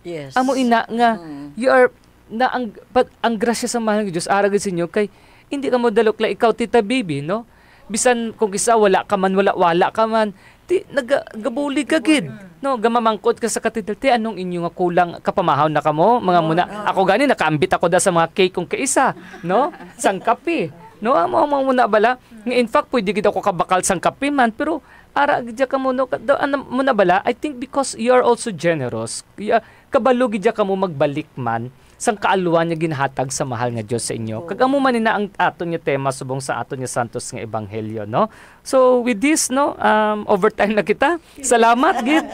Yes. Amo ina nga, Mm. you are, na ang, pa-, ang grasya sa mahal nga Diyos, ara gid sa inyo, kay hindi kamo dalok la ikaw, Tita Bibi, no? Bisan kung kisa, wala ka man, wala, wala ka man, ti, naga-, gabulig ka gid, Mm. no? Gamamangkot ka sa katedral, ti, anong inyo nga kulang, kapamahaw na kamo, mga Oo, muna, oo. ako gani, nakaambit ako da sa mga cake kung kaisa, no? Sang kape, no? Amo, amo muna bala, nga in fact, pwede gid ako kabakal sang kape man, pero ara gid ya kamo, no? Ka-, do-, ano mo na bala? I think because you are also generous, ya, kabalo gid ya kamo magbalik man sang kaalwan nga ginhatag sa mahal nga Dios sa inyo. Oo. Kag amo man ina ang aton nga tema subong sa aton nga santos nga ebanghelyo, no? So, with this, no, um, overtime na kita. Salamat gid.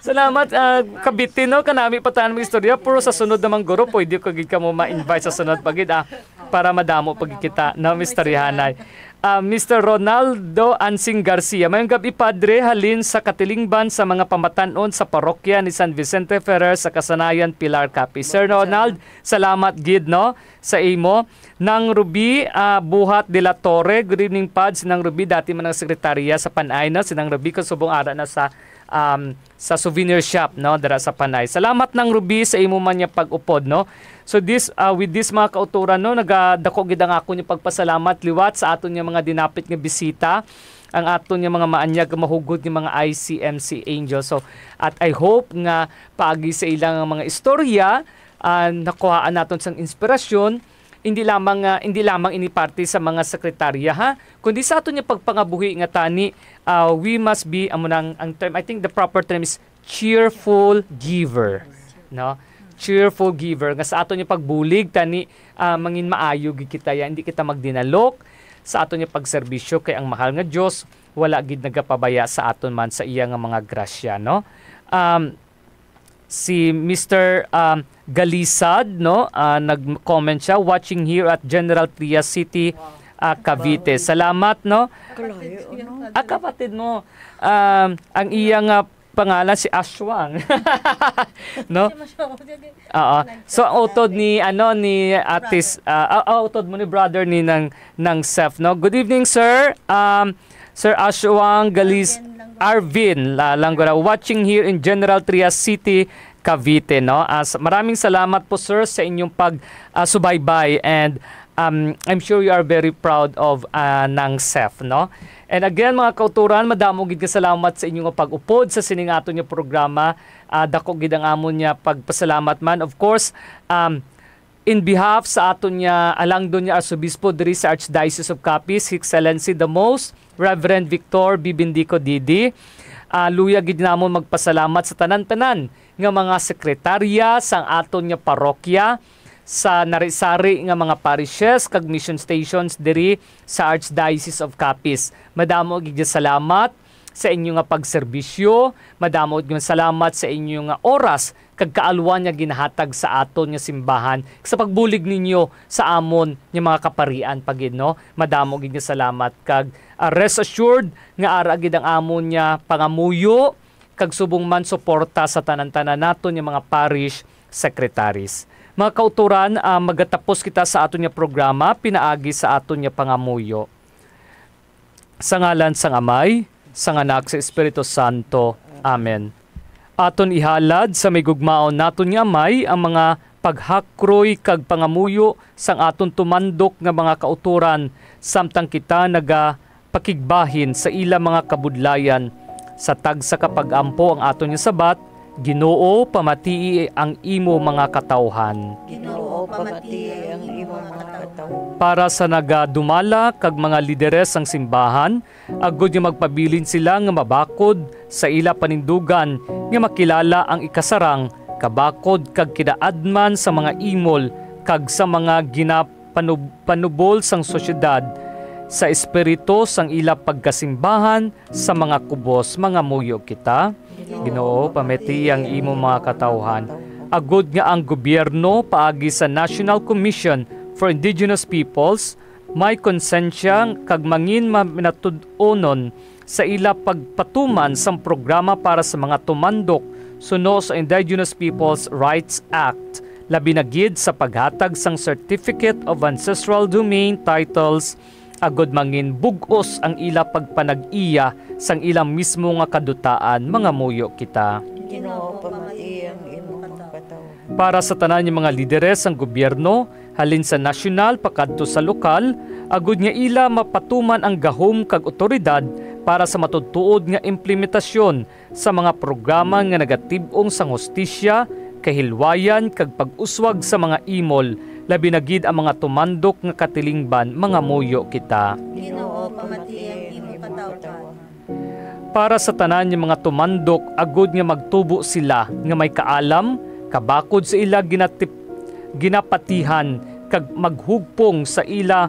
Salamat, ah, kabitin, no? Kanami pa tanan mga istorya, pero sa sunod naman, guro, pwede ko gid kamo ma-invite sa sunod pa gid, ah, para madamo pa gid kita, no, Mister Rihanay. Ah, Mister Ronaldo Ansing Garcia, "Mayong gab-i, Padre, halin sa Katilingban sa mga pamatan-on sa parokya ni San Vicente Ferrer sa Kasanayan, Pilar, Capiz." Sir Ronald, salamat gid, no, sa imo. Nang Ruby, ah, Buhat de la Torre, "Good evening, Pads." Si Nang Ruby, dati man ang sekretarya sa Panay, no? Si Nang Ruby, kasubong ara na sa, um, sa souvenir shop, no, dira sa Panay. Salamat, Nang Ruby, sa imo man nga pag-upod, no. So this, uh, with this, mga kauturan, no, nagadako gid ang akon nga pagpasalamat liwat sa aton nga mga dinapit nga bisita, ang aton nga mga maanyag, mahugod nga mga I C M C angel. So, at I hope nga paagi sa ilang mga istorya, ah, nakuhaan naton sang inspirasyon, hindi lamang, ah, hindi lamang ini parte sa mga sekretarya, ha, kundi sa aton nga pagpangabuhi nga tani, ah, we must be, amo nang, ang term, I think the proper term is cheerful giver, no? Cheerful giver, nga sa aton nga pagbulig tani, ah, mangin maayo gid kita ya, hindi kita magdinalok sa aton nga pagserbisyo, kay ang mahal nga Dios wala gid nagapabaya sa aton man sa iya nga mga grasya, no? Um, si Mister, um, Galisad, no? Ah, nag-comment siya, "Watching here at General Trias City, ah, Cavite." Salamat, no? Kalayo, no? Ah, kapatid mo. Um, ang iya nga pangalan si Ashwang. No? Oo. So, ang utod ni, ano, ni Atis, ah, ah, ah, utod mo ni brother ni Nang, Nang Seth, no? Good evening, sir. Um, Sir Ashwang Galis, Arvin La-, Langura, watching here in General Trias City, Cavite, no? As, maraming salamat po, sir, sa inyong pag, ah, subaybay, and, um, I'm sure you are very proud of, ah, Nang Seth, no? And again, mga kauturan, madamo gid nga salamat sa inyong pag-upod sa sining aton nga programa. Ah, dako gid ang amon nga pagpasalamat man. Of course, um, in behalf sa aton nga alangdon nga Arsobispo diri sa Archdiocese of Capiz, His Excellency the Most Reverend Victor Bibindico Didi, ah, luya gid namon magpasalamat sa tanan-tanan nga mga sekretarya sang aton nga parokya, sa nari-sari nga mga parishes kag mission stations diri sa Archdiocese of Capiz. Madamo gid nga salamat sa inyo nga pagserbisyo, madamo gid nga salamat sa inyo nga oras kag kaalwan nga ginahatag sa aton nga simbahan sa pagbulig ninyo sa amon nga mga kaparian pa gid, no? Madamo gid nga salamat kag, ah, rest assured nga ara gid ang amon nga pangamuyo kag subong man suporta sa tanan-tanan naton nga mga parish secretaries. Mga kauturan, ah, magatapos kita sa aton nga programa pinaagi sa aton nga pangamuyo. Sa ngalan sang Amay, sang Anak, sa Espiritu Santo. Amen. Aton ihalad sa may gugmaon naton nga Amay ang mga paghakroy kag pangamuyo sang aton tumandok nga mga kauturan, samtang kita nagapakigbahin sa ila mga kabudlayan. Sa tagsa ka pag-ampo ang aton nga sabat, Ginoo, pamatii ang imo mga katawhan. Ginoo, pamatii ang imo mga katawhan. Para sa nagadumala kag mga lideres sang simbahan, agod nga magpabilin sila nga mabakod sa ila panindugan, nga makilala ang ikasarang, kabakod kag kinaadman sa mga imol kag sa mga ginap- panub-, panubol sang sosyedad, sa espiritu sang ila pagkasimbahan sa mga kubos, mangamuyo kita. Ginoo, pamati ang imo mga katawhan, agud nga ang gobyerno paagi sa National Commission for Indigenous Peoples may konsensya kag mangin ma-, minatud-onon sa ila pagpatuman sang programa para sa mga tumandok suno sa Indigenous Peoples Rights Act, labi na gid sa paghatag sang Certificate of Ancestral Domain Titles, agud mangin bug-os ang ila pagpanag-iya sang ila mismo nga kadutaan, mangamuyo kita. Ginoo, pamati ang imo mga katawhan. Para sa tanan nga mga lideres sang gobyerno, halin sa nasyonal pakadto sa lokal, agud nga ila mapatuman ang gahom kag awtoridad para sa matuod-tuod nga implementasyon sa mga programa nga nagatib-ong sang hustisya, kahilwayan, kag pag-uswag sa mga imol, labi na gid ang mga tumandok nga katilingban, mangamuyo kita. Ginoo, pamati ang imo katawhan. Para sa tanan nga mga tumandok, agud nga magtubo sila nga may kaalam, kabakod sa ila ginatip-, ginapatihan, kag maghugpong sa ila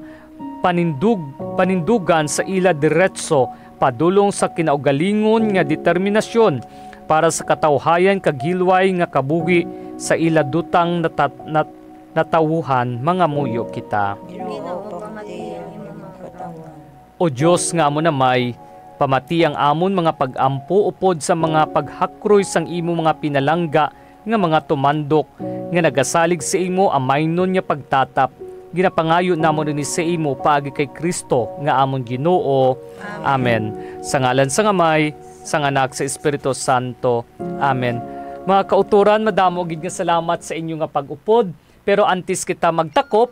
panindug-, panindugan sa ila diretso padulong sa kinaugalingon nga determinasyon para sa katawhayan kag hilway nga kabuhi sa ila dutang nata-, nat-, natawuhan, mangamuyo kita. Ginoo, pamati ang imo mga katawhan. O Dios nga amon Amay, pamati ang amon mga pag-ampo upod sa mga paghakroy sang imo mga pinalangga nga mga tumandok nga nagasalig sa imo amaynon nga pagtatap. Ginapangayo namon ini sa imo paagi kay Cristo nga amon Ginoo. Amen. Sa ngalan sang Amay, sang Anak, sa Espiritu Santo. Amen. Mga kautoran, madamo gid nga salamat sa inyo nga pag-upod. Pero antes kita magtakop,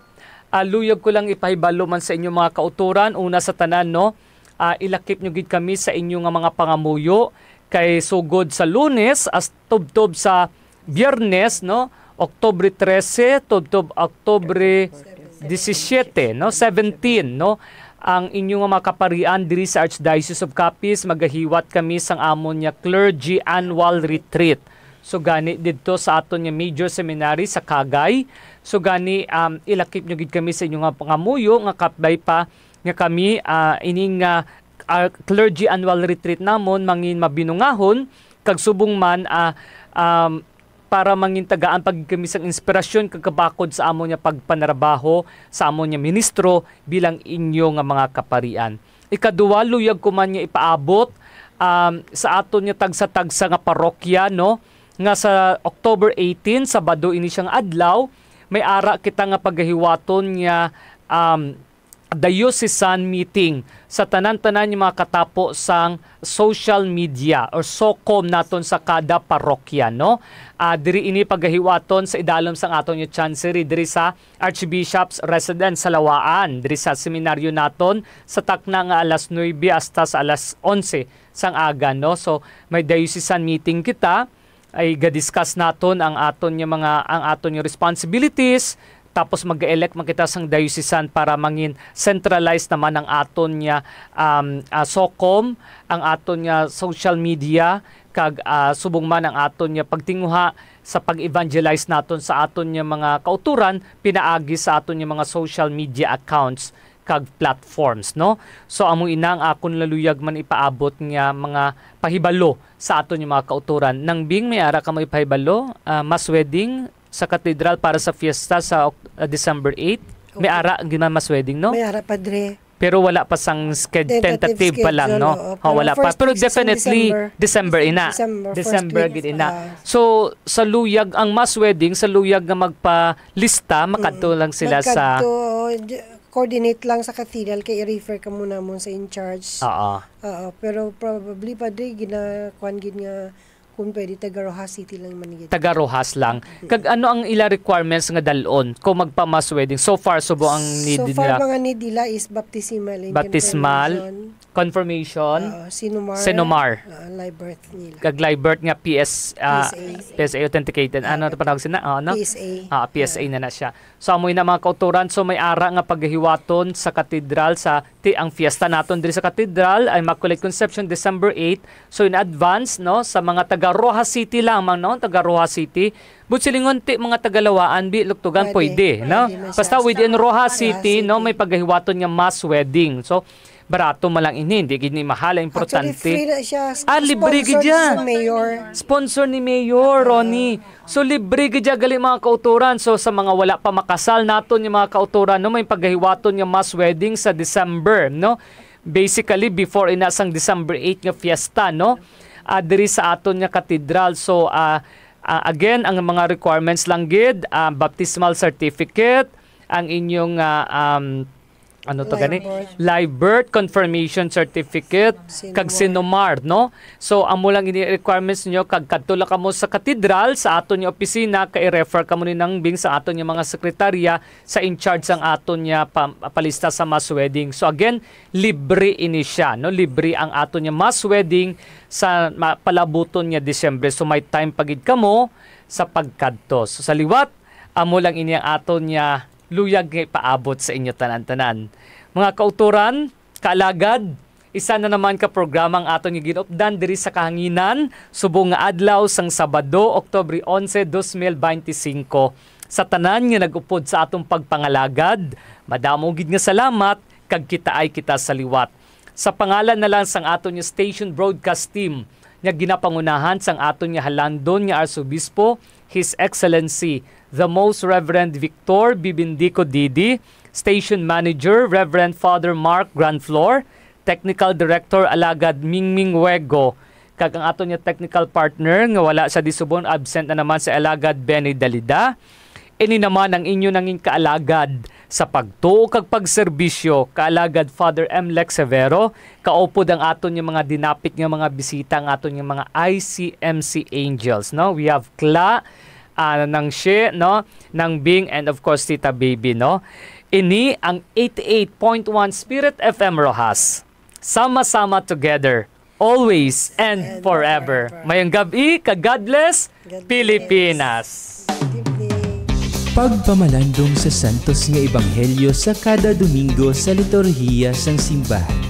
ah, luyag ko lang ipahibalo man sa inyo, mga kautoran, una sa tanan, no, ah, ilakip nyo gid kami sa inyo nga mga pangamuyo, kay sugod sa Lunes as tubtob sa Biyernes, no, Oktubre trese, tubtob Oktubre disisiete, no, seventeen, no, ang inyo nga mga kaparian diri sa Archdiocese of Capiz, magahiwat kami sang amon nga Clergy Annual Retreat. So gani didto sa aton nga major seminary sa Kagay. So gani, um, ilakip nyo gid kami sa inyo nga pangamuyo nga kabay pa nga kami, ah, ining, ah, ah, clergy annual retreat namon mangin mabinungahon kag subong man, ah, um, para mangin tagaan pa gid kami sang inspirasyon kag kabakod sa amon nga pagpanarabaho sa amon nga ministro bilang inyo nga mga kaparian. Ikaduha, luyag ko man nga ipaabot um, sa aton nga tagsa-tagsa nga parokya, no, nga sa October eighteen, Sabado ini siyang adlaw, may ara kita nga pagahiwaton nga, um, diocesan meeting sa tanan-tanan nga mga katapo sang social media or SOCOM naton sa kada parokya, no? Ah, diri ini pagahiwaton sa idalom sang aton nga chancery diri sa Archbishop's Residence sa Lawaan, diri sa seminaryo naton sa takna nga alas nuebe hasta sa alas onse sang aga, no? So, may diocesan meeting kita, ay ga-discuss naton ang aton nga mga, ang aton nga responsibilities, tapos mag-elect man kita sang diocesan para mangin centralized naman ang aton nga, um, ah, SOCOM, ang aton nga social media, kag, ah, subong man ang aton nga pagtinguha sa pag-evangelize naton sa aton nga mga kauturan pinaagi sa aton nga mga social media accounts kag platforms, no? So, amo ina ang akon laluyag man ipaabot nga mga pahibalo sa aton nga mga kauturan. Nang Bing, may ara ka mo ipahibalo? Ah, mass wedding sa katedral para sa fiesta sa Oc-, ah, December eight? May Okay. ara gid man mass wedding, no? May ara, Padre. Pero wala pa sang sked-, Tentative tentative pa lang, schedule, no? oo. Oh, Pero wala pa. first Pero week sa definitely, December. December ina. December, first December week, gid ina. ah. So, sa luyag, ang mass wedding, sa luyag nga magpalista, makadto Mm. lang sila sa Magkadto, j-, coordinate lang sa cathedral, kay i-refer ka muna mo sa in charge. Oo. Oo, pero probably, Padre, gina-, kuwan gid nga kung pwede, taga Roxas City lang man gid. Taga Roxas lang. Mm. Kag ano ang ila requirements nga dalon kung magpa-mass wedding? So far, subo ang need So far, nila. mga need nila is baptismal and Baptismal, confirmation. confirmation, Oo, Sinumar, Sinumar. Oo, live birth nila. Kag live birth nga P S, ah, P S A. P S A authenticated. Ano Oo. na panawag sina? Ah, ano? P S A. Ah, P S A Oo. na na siya. So, amoy na, mga kauturan. So, may ara nga pagahiwaton sa katedral sa ti-, ang fiesta naton diri sa katedral ay Immaculate Conception, December eight. So, in advance, no, sa mga taga Roxas City lamang, no, taga Roxas City. But silingon ti mga taga Lawaan, bi, Luktugan, Pwede. pwede, no? Pwede man siya. Basta within Roxas Roxas City, no, City. may pagahiwaton nga mass wedding. So, barato man lang ini, hindi gid ni mahal, ang Actually, importante. free na siya. Ah, libre Sponsor gid siya. sa mayor. Sponsor ni Mayor Ronnie. So, libre gid siya gali, mga kauturan. So, sa mga wala pa makasal naton nga mga kauturan, no, may pagahiwaton nga mass wedding sa December, no? Basically, before ina sang December eight nga fiesta, no? Ah, diri sa aton nga katedral. So, ah, ah, again, ang mga requirements lang gid, ah, baptismal certificate, ang inyong, ah, um, ano to Live gani? birth. Live birth, confirmation certificate, Sinumar. kag Sinumar, no? So, amo lang ini requirements ninyo, kag kadto lang kamo sa katedral, sa aton nga opisina, kay i-refer kamo ni Nang Bing sa aton nga mga sekretarya sa in charge sang aton nga pa-, palista sa mass wedding. So, again, libre ini siya, no? Libre ang aton nga mass wedding sa ma-, palabuton nga Disyembre. So, may time pa gid kamo sa pagkadto. So, sa liwat, amo lang ini ang aton nga luyag nga ipaabot sa inyo tanan-tanan. Mga kauturan, kaalagad, isa na naman ka programa ang aton nga ginupdan diri sa kahanginan, subong nga adlaw sang Sabado, Oktubre onse, dos mil beintisinko. Sa tanan nga nag-upod sa atong pagpangalagad, madamo gid nga salamat, kag kitaay kita sa liwat. Sa pangalan na lang sang aton nga station broadcast team, nga ginapangunahan sang aton nga halandon nga Arsobispo, His Excellency the Most Reverend Victor Bibindico Didi, Station Manager Reverend Father Mark Granflor, Technical Director Alagad Mingming Wego, kag ang aton nga technical partner nga wala sa disubon, absent na naman, si Alagad Benny Dalida. Ini naman ang inyo nangin kaalagad sa pagtuo kag pagserbisyo, kaalagad Father M. Lex Severo, kaupod ang aton nga mga dinapit nga mga bisita, ang aton nga mga I C M C angels, no? We have Kla, ah, Nang Shi, no? Nang Bing, and of course, Tita Baby, no? Ini ang eighty-eight point one Spirit F M Roxas. Sama-sama together, always and And forever. forever. Mayong gab-i, ka God bless, God bless. Pilipinas. Good evening. Pagpamalandong sa santos nga ebanghelyo sa kada Domingo sa liturhiya sang simbahan.